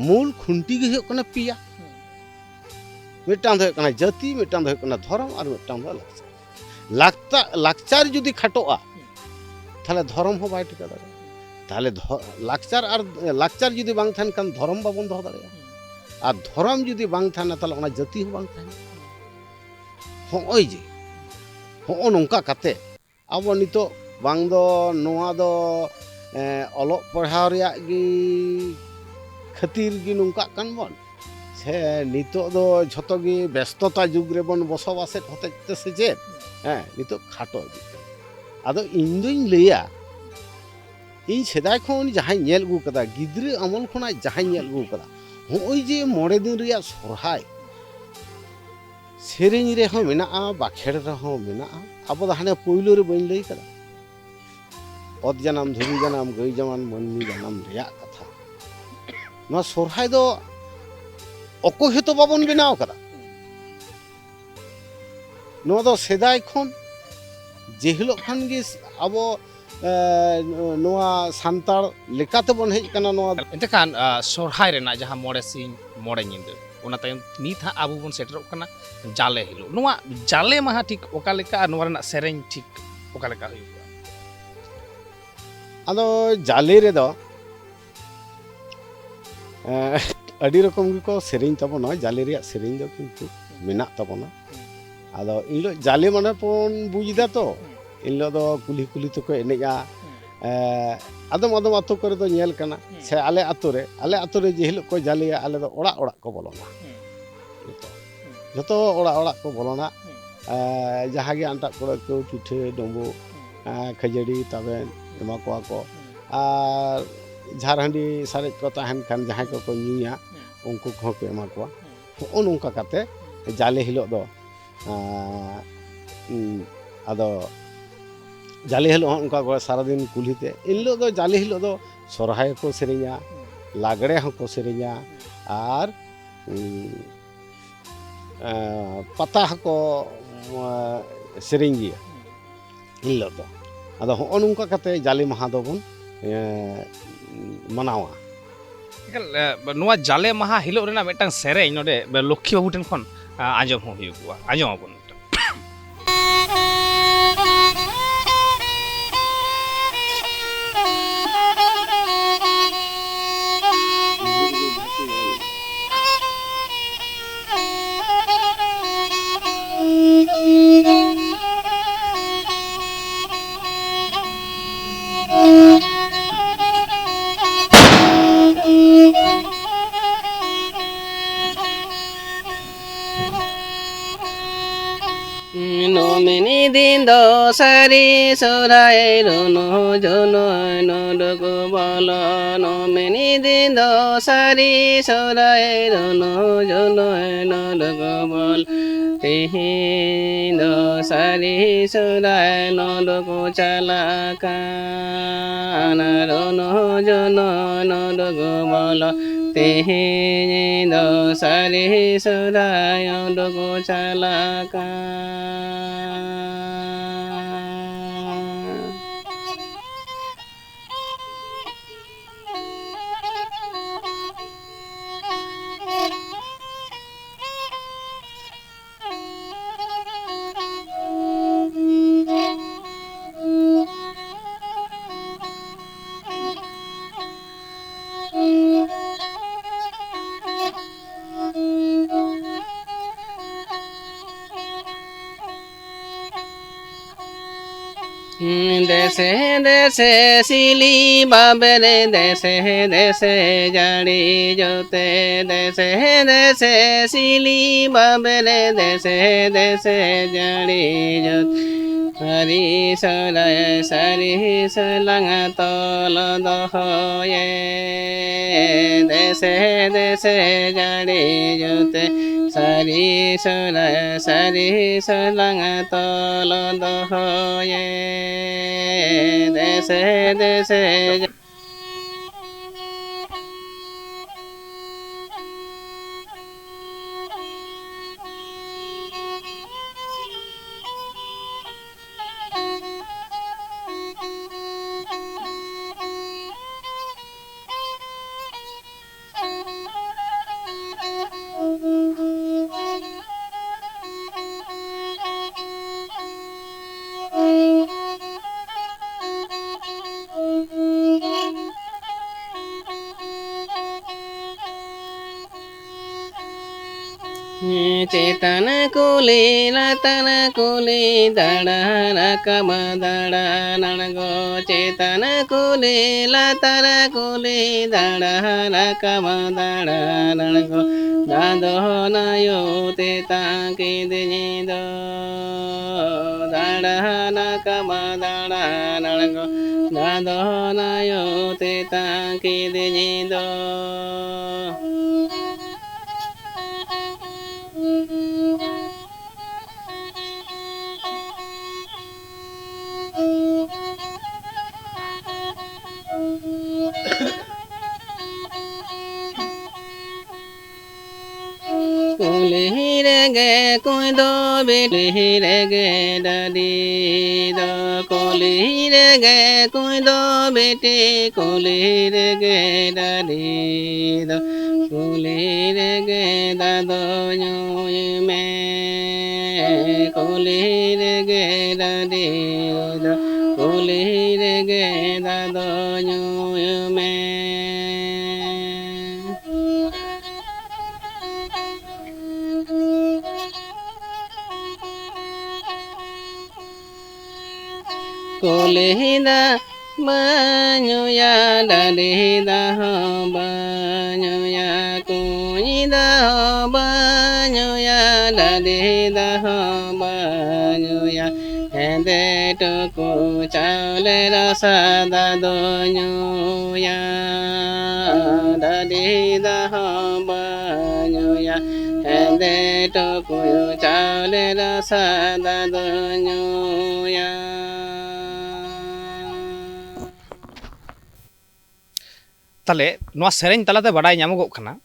ᱢᱩᱞ ᱠᱷᱩᱱᱴᱤ ᱜᱮ ᱦᱩᱭᱩᱜ ᱠᱟᱱᱟ ᱯᱮᱭᱟ᱾ ᱢᱤᱫᱴᱟᱝ ᱫᱚ ᱦᱩᱭᱩᱜ ᱠᱟᱱᱟ ᱡᱟᱹᱛᱤ, ᱢᱤᱫᱴᱟᱝ ᱫᱚ ᱦᱩᱭᱩᱜ ᱠᱟᱱᱟ ᱫᱷᱚᱨᱚᱢ, ᱟᱨ ᱢᱤᱫᱴᱟᱝ ᱫᱚ ᱞᱟᱠᱪᱟᱨ᱾ ᱞᱟᱠᱛᱟ-, ᱞᱟᱠᱪᱟᱨ ᱡᱩᱫᱤ ᱠᱷᱟᱴᱚᱜᱼᱟ, ᱛᱟᱦᱞᱮ ᱫᱷᱚᱨᱚᱢ ᱦᱚᱸ ᱵᱟᱭ ᱴᱤᱠᱟᱹ ᱫᱟᱲᱮᱭᱟᱜᱼᱟ᱾ ᱛᱟᱦᱞᱮ ᱫᱷᱚ-, ᱞᱟᱠᱪᱟᱨ ᱟᱨ, ᱞᱟᱠᱪᱟᱨ ᱡᱩᱫᱤ ᱵᱟᱝ ᱛᱟᱦᱮᱱ ᱠᱷᱟᱱ ᱫᱷᱚᱨᱚᱢ ᱵᱟᱵᱚᱱ ᱫᱚᱦᱚ ᱫᱟᱲᱮᱭᱟᱜᱼᱟ᱾ ᱟᱨ ᱫᱷᱚᱨᱚᱢ ᱡᱩᱫᱤ ᱵᱟᱝ ᱛᱟᱦᱮᱱᱟ, ᱛᱟᱦᱞᱮ ᱚᱱᱟ ᱡᱟᱹᱛᱤ ᱦᱚᱸ ᱵᱟᱝ ᱛᱟᱦᱮᱱᱟ᱾ ᱦᱚᱸᱜᱼᱚᱭ ᱡᱮ, ᱦᱚᱸᱜᱼᱚ ᱱᱚᱝᱠᱟ ᱠᱟᱛᱮ ᱟᱵᱚ ᱱᱤᱛᱚᱜ ᱵᱟᱝ ᱫᱚ ᱱᱚᱣᱟ ᱫᱚ, ᱮᱸ, ᱚᱞᱚᱜ ᱯᱟᱲᱦᱟᱣ ᱨᱮᱭᱟᱜ ᱜᱮ ᱠᱷᱟᱹᱛᱤᱨ ᱜᱮ ᱱᱚᱝᱠᱟᱜ ᱠᱟᱱ ᱵᱚᱱ, ᱥᱮ ᱱᱤᱛᱚᱜ ᱫᱚ ᱡᱷᱚᱛᱚ ᱜᱮ ᱵᱮᱥᱛᱚᱛᱟ ᱡᱩᱜᱽ ᱨᱮᱵᱚᱱ ᱵᱚᱥᱚᱵᱟᱥᱮᱫ ᱦᱚᱛᱮᱡ ᱛᱮ ᱥᱮ ᱪᱮᱫ? ᱦᱮᱸ, ᱱᱤᱛᱚᱜ ᱠᱷᱟᱴᱚ ᱤᱫᱤᱜ ᱠᱟᱱᱟ᱾ ᱟᱫᱚ ᱤᱧ ᱫᱩᱧ ᱞᱟᱹᱭᱟ, ᱤᱧ ᱥᱮᱫᱟᱭ ᱠᱷᱚᱱ ᱡᱟᱦᱟᱸᱧ ᱧᱮᱞ ᱟᱹᱜᱩ ᱠᱟᱫᱟ, ᱜᱤᱫᱽᱨᱟᱹ ᱟᱢᱚᱞ ᱠᱷᱚᱱᱟᱜ ᱡᱟᱦᱟᱸᱧ ᱧᱮᱞ ᱟᱹᱜᱩ ᱠᱟᱫᱟ, ᱦᱚᱸᱜᱼᱚᱭ ᱡᱮ ᱢᱚᱬᱮ ᱫᱤᱱ ᱨᱮᱭᱟᱜ ᱥᱚᱨᱦᱟᱭ, ᱥᱮᱨᱮᱧ ᱨᱮᱦᱚᱸ ᱢᱮᱱᱟᱜᱼᱟ, ᱵᱟᱠᱷᱮᱲ ᱨᱮᱦᱚᱸ ᱢᱮᱱᱟᱜᱼᱟ᱾ ᱟᱵᱚ ᱫᱚ ᱦᱟᱱᱮ ᱯᱳᱭᱞᱳ ᱨᱮ ᱵᱟᱹᱧ ᱞᱟᱹᱭ ᱠᱟᱫᱟ, ᱚᱛ ᱡᱟᱱᱟᱢ, ᱫᱷᱤᱨᱤ ᱡᱟᱱᱟᱢ, ᱜᱟᱹᱭ ᱡᱟᱱᱟᱢ, ᱢᱟᱹᱱᱢᱤ ᱡᱟᱱᱟᱢ ᱨᱮᱭᱟᱜ ᱠᱟᱛᱷᱟ᱾ ᱱᱚᱣᱟ ᱥᱚᱨᱦᱟᱭ ᱫᱚ ᱚᱠᱚᱭ ᱦᱚᱸᱛᱚ ᱵᱟᱵᱚᱱ ᱵᱮᱱᱟᱣ ᱠᱟᱫᱟ᱾ ᱱᱚᱣᱟ ᱫᱚ ᱥᱮᱫᱟᱭ ᱠᱷᱚᱱ, ᱡᱮ ᱦᱤᱞᱳᱜ ᱠᱷᱚᱱ ᱜᱮ ᱟᱵᱚ, ᱮ, ᱱᱚᱣᱟ ᱥᱟᱱᱛᱟᱲ ᱞᱮᱠᱟᱛᱮ ᱵᱚᱱ ᱦᱮᱡ ᱟᱠᱟᱱᱟ᱾ ᱱᱚᱣᱟ ᱮᱱᱛᱮ ᱠᱷᱟᱱ, ᱟ, ᱥᱚᱨᱦᱟᱭ ᱨᱮᱱᱟᱜ ᱡᱟᱦᱟᱸ ᱢᱚᱬᱮ ᱥᱤᱧ ᱢᱚᱬᱮ ᱧᱤᱫᱟᱹ, ᱚᱱᱟ ᱛᱟᱭᱚᱢ ᱱᱤᱛ ᱦᱟᱸᱜ ᱟᱵᱚ ᱵᱚᱱ ᱥᱮᱴᱮᱨᱚᱜ ᱠᱟᱱᱟ ᱡᱟᱞᱮ ᱦᱤᱞᱳᱜ᱾ ᱱᱚᱣᱟ ᱡᱟᱞᱮ ᱢᱟᱦᱟ ᱴᱷᱤᱠ ᱚᱠᱟ ᱞᱮᱠᱟ ᱟᱨ ᱱᱚᱣᱟ ᱨᱮᱱᱟᱜ ᱥᱮᱨᱮᱧ ᱴᱷᱤᱠ ᱚᱠᱟ ᱞᱮᱠᱟ ᱦᱩᱭᱩᱜᱼᱟ? ᱟᱫᱚ ᱡᱟᱞᱮ ᱨᱮᱫᱚ ᱮᱸ, ᱟᱹᱰᱤ ᱨᱚᱠᱚᱢ ᱜᱮᱠᱚ ᱥᱮᱨᱮᱧ ᱛᱟᱵᱚᱱᱟ, ᱡᱟᱞᱮ ᱨᱮᱭᱟᱜ ᱥᱮᱨᱮᱧ ᱫᱚ ᱠᱤᱱᱛᱩ ᱢᱮᱱᱟᱜ ᱛᱟᱵᱚᱱᱟ᱾ ᱟᱫᱚ ᱮᱱᱦᱤᱞᱳᱜ ᱡᱟᱞᱮ ᱢᱟᱱᱮ ᱵᱚᱱ ᱵᱩᱡᱽ ᱮᱫᱟ ᱛᱚ, ᱮᱱᱦᱤᱞᱳᱜ ᱫᱚ ᱠᱩᱞᱦᱤ ᱠᱩᱞᱦᱤ ᱛᱮᱠᱚ ᱮᱱᱮᱡᱼᱟ᱾ ᱮᱸ, ᱟᱫᱚᱢ ᱟᱫᱚᱢ ᱟᱛᱳ ᱠᱚᱨᱮ ᱫᱚ ᱧᱮᱞ ᱠᱟᱱᱟ, ᱥᱮ ᱟᱞᱮ ᱟᱛᱳ ᱨᱮ, ᱟᱞᱮ ᱟᱛᱳ ᱨᱮ ᱡᱮ ᱦᱤᱞᱳᱜ ᱠᱚ ᱡᱟᱞᱮᱭᱟ, ᱟᱞᱮ ᱫᱚ ᱚᱲᱟᱜ ᱚᱲᱟᱜ ᱠᱚ ᱵᱚᱞᱚᱱᱟ᱾ ᱡᱚᱛᱚ, ᱡᱚᱛᱚ ᱚᱲᱟᱜ ᱚᱲᱟᱜ ᱠᱚ ᱵᱚᱞᱚᱱᱟ᱾ ᱮᱸ, ᱡᱟᱦᱟᱸ ᱜᱮ ᱟᱱᱴᱟᱜ ᱠᱩᱲᱟᱹᱜ ᱠᱚ, ᱯᱤᱴᱷᱟᱹ, ᱰᱩᱸᱵᱩᱜ, ᱮᱸ, ᱠᱷᱟᱹᱡᱟᱹᱲᱤ, ᱛᱟᱵᱮᱱ ᱮᱢᱟ ᱠᱚᱣᱟ ᱠᱚ᱾ ᱟᱨ ᱡᱷᱟᱨ ᱦᱟᱺᱰᱤ ᱥᱟᱨᱮᱡ ᱠᱚ ᱛᱟᱦᱮᱱ ᱠᱷᱟᱱ, ᱡᱟᱦᱟᱸᱭ ᱠᱚᱠᱚ ᱧᱩᱭᱟ, ᱩᱱᱠᱩ ᱠᱚᱦᱚᱸ ᱠᱚ ᱮᱢᱟ ᱠᱚᱣᱟ᱾ ᱦᱚᱸᱜᱼᱚ ᱱᱚᱝᱠᱟ ᱠᱟᱛᱮ ᱡᱟᱞᱮ ᱦᱤᱞᱳᱜ ᱫᱚ, ᱟᱸ, ᱩᱸ, ᱟᱫᱚ ᱡᱟᱞᱮ ᱦᱤᱞᱳᱜ ᱦᱚᱸ ᱚᱱᱠᱟ ᱠᱚ ᱥᱟᱨᱟᱫᱤᱱ ᱠᱩᱞᱦᱤ ᱛᱮ, ᱮᱱ ᱦᱤᱞᱳᱜ ᱫᱚ, ᱡᱟᱞᱮ ᱦᱤᱞᱳᱜ ᱫᱚ ᱥᱚᱨᱦᱟᱭ ᱦᱚᱸᱠᱚ ᱥᱮᱨᱮᱧᱟ, ᱞᱟᱜᱽᱲᱮ ᱦᱚᱸᱠᱚ ᱥᱮᱨᱮᱧᱟ, ᱟᱨ, ᱩᱸ, ᱮᱸ, ᱯᱟᱛᱟ ᱦᱚᱸᱠᱚ, ᱮᱸ, ᱥᱮᱨᱮᱧ ᱜᱮᱭᱟ ᱮᱱ ᱦᱤᱞᱳᱜ ᱫᱚ᱾ ᱟᱫᱚ ᱦᱚᱸᱜᱼᱚ ᱱᱚᱝᱠᱟ ᱠᱟᱛᱮ ᱡᱟᱞᱮ ᱢᱟᱦᱟ ᱫᱚᱵᱚᱱ, ᱮᱸ, ᱢᱟᱱᱟᱣᱟ᱾ ᱮᱠᱟᱞ, ᱮ, ᱱᱚᱣᱟ ᱡᱟᱞᱮ ᱢᱟᱦᱟ ᱦᱤᱞᱳᱜ ᱨᱮᱱᱟᱜ ᱢᱤᱫᱴᱟᱝ ᱥᱮᱨᱮᱧ ᱱᱚᱰᱮ ᱞᱚᱠᱠᱷᱤ ᱵᱟᱹᱵᱩ ᱴᱷᱮᱱ ᱠᱷᱚᱱ, ᱟ, ᱟᱸᱡᱚᱢ ᱦᱚᱸ ᱦᱩᱭᱩᱜᱼᱟ, ᱟᱸᱡᱚᱢ ᱟᱵᱚᱱ ᱢᱤᱫᱴᱟᱝ᱾ ᱱᱚᱢᱤᱱᱤ ᱫᱤᱱ ᱫᱚ ᱥᱟᱹᱨᱤ ᱥᱚᱦᱨᱟᱭ ᱨᱚᱱᱚ ᱡᱚᱱᱚᱭ ᱱᱚᱰᱚᱠ ᱵᱚᱞᱚ᱾ ᱱᱚᱢᱤᱱᱤ ᱫᱤᱱ ᱫᱚ ᱥᱟᱹᱨᱤ ᱥᱚᱦᱨᱟᱭ ᱨᱚᱱᱚ ᱡᱚᱱᱚᱭ ᱱᱚᱰᱚᱠ ᱵᱚᱞᱚ᱾ ᱛᱮᱦᱮᱧ ᱫᱚ ᱥᱟᱹᱨᱤ ᱥᱚᱦᱨᱟᱭ ᱱᱚᱰᱚᱠ ᱪᱟᱞᱟᱜ ᱠᱟᱱ᱾ ᱨᱚᱱᱚ ᱡᱚᱱᱚᱭ ᱱᱚᱰᱚᱠ ᱵᱚᱞᱚ᱾ ᱛᱮᱦᱮᱧ ᱫᱚ ᱥᱟᱹᱨᱤ ᱥᱚᱦᱨᱟᱭ ᱩᱰᱩᱠ ᱪᱟᱞᱟᱜ ᱠᱟᱱ᱾ ᱫᱮᱥᱮ ᱫᱮᱥᱮ ᱥᱤᱞᱤ ᱵᱟᱵᱮᱨ, ᱫᱮᱥᱮ ᱫᱮᱥᱮ ᱡᱟᱹᱲᱤ ᱡᱩᱛ, ᱫᱮᱥᱮ ᱫᱮᱥᱮ ᱥᱤᱞᱤ ᱵᱟᱵᱮᱨ, ᱫᱮᱥᱮ ᱫᱮᱥᱮ ᱡᱟᱹᱲᱤ ᱡᱩᱛ᱾ ᱥᱟᱹᱨᱤ ᱥᱚᱞᱟᱭ ᱥᱟᱹᱨᱤ ᱥᱟᱞᱟᱝ ᱛᱚᱞ ᱫᱚᱦᱚᱭᱮ, ᱫᱮᱥᱮ ᱫᱮᱥᱮ ᱡᱟᱹᱲᱤ ᱡᱩᱛ᱾ ᱥᱟᱹᱨᱤ ᱥᱚᱞᱟᱭ ᱥᱟᱹᱨᱤ ᱥᱟᱞᱟᱝ ᱛᱚᱞ ᱫᱚᱦᱚᱭᱮ, ᱫᱮᱥᱮ ᱫᱮᱥᱮ᱾ ᱪᱮᱛᱟᱱ ᱠᱩᱞᱦᱤ ᱞᱟᱛᱟᱨ ᱠᱩᱞᱦᱤ ᱫᱟᱬᱟ ᱨᱟᱠᱟᱵ ᱫᱟᱬᱟ ᱟᱬᱜᱚ, ᱪᱮᱛᱟᱱ ᱠᱩᱞᱦᱤ ᱞᱟᱛᱟᱨ ᱠᱩᱞᱦᱤ ᱫᱟᱬᱟ ᱨᱟᱠᱟᱵ ᱫᱟᱬᱟ ᱟᱬᱜᱚ, ᱫᱟᱫᱚᱱ ᱟᱭᱳ ᱛᱮᱛᱟᱝ ᱠᱤᱫᱤᱧ ᱫᱚ᱾ ᱫᱟᱬᱟ ᱨᱟᱠᱟᱵ ᱫᱟᱬᱟ ᱟᱬᱜᱚ, ᱫᱟᱫᱚᱱ ᱟᱭᱳ ᱛᱮᱛᱟᱝ ᱠᱤᱫᱤᱧ ᱫᱚ᱾ ᱠᱩᱞᱦᱤ ᱨᱮᱜᱮ ᱠᱩᱸᱭ ᱫᱚ ᱵᱤᱴᱤ, ᱠᱩᱞᱦᱤ ᱨᱮᱜᱮ ᱰᱟᱹᱰᱤ ᱫᱚ, ᱠᱩᱞᱦᱤ ᱨᱮᱜᱮ ᱠᱩᱸᱭ ᱫᱚ ᱵᱤᱴᱤ, ᱠᱩᱞᱦᱤ ᱨᱮᱜᱮ ᱰᱟᱹᱰᱤ ᱫᱚ, ᱠᱩᱞᱦᱤ ᱨᱮᱜᱮ ᱫᱟᱫᱚ ᱧᱩᱭ ᱢᱮ, ᱠᱩᱞᱦᱤ ᱨᱮᱜᱮ ᱰᱟᱹᱰᱤ ᱫᱚ, ᱠᱩᱞᱦᱤ ᱨᱮᱜᱮ ᱫᱟᱫᱚ ᱧᱩᱭ ᱢᱮ᱾ ᱠᱩᱞᱦᱤ ᱫᱟᱜ ᱵᱟᱹᱧ ᱧᱩᱭᱟ, ᱰᱟᱹᱰᱤ ᱫᱟᱜ ᱦᱚᱸ ᱵᱟᱹᱧ ᱧᱩᱭᱟ, ᱠᱩᱧ ᱫᱟᱜ ᱦᱚᱸ ᱵᱟᱹᱧ ᱧᱩᱭᱟ, ᱰᱟᱹᱰᱤ ᱫᱟᱜ ᱦᱚᱸ ᱵᱟᱹᱧ ᱧᱩᱭᱟ, ᱦᱮᱸᱫᱮ ᱴᱩᱠᱩᱡ ᱪᱟᱣᱞᱮ ᱨᱟᱥᱟ ᱫᱟᱜ ᱫᱚ ᱧᱩᱭᱟ, ᱰᱟᱹᱰᱤ ᱫᱟᱜ ᱦᱚᱸ ᱵᱟᱹᱧ ᱧᱩᱭᱟ, ᱦᱮᱸᱫᱮ ᱴᱩᱠᱩᱡ ᱪᱟᱣᱞᱮ ᱨᱟᱥᱟ ᱫᱟᱜ ᱫᱚ ᱧᱩᱭᱟ᱾ ᱛᱟᱦᱞᱮ ᱱᱚᱣᱟ ᱥᱮᱨᱮᱧ ᱛᱟᱞᱟᱛᱮ ᱵᱟᱰᱟᱭ ᱧᱟᱢᱚᱜᱚᱜ ᱠᱟᱱᱟ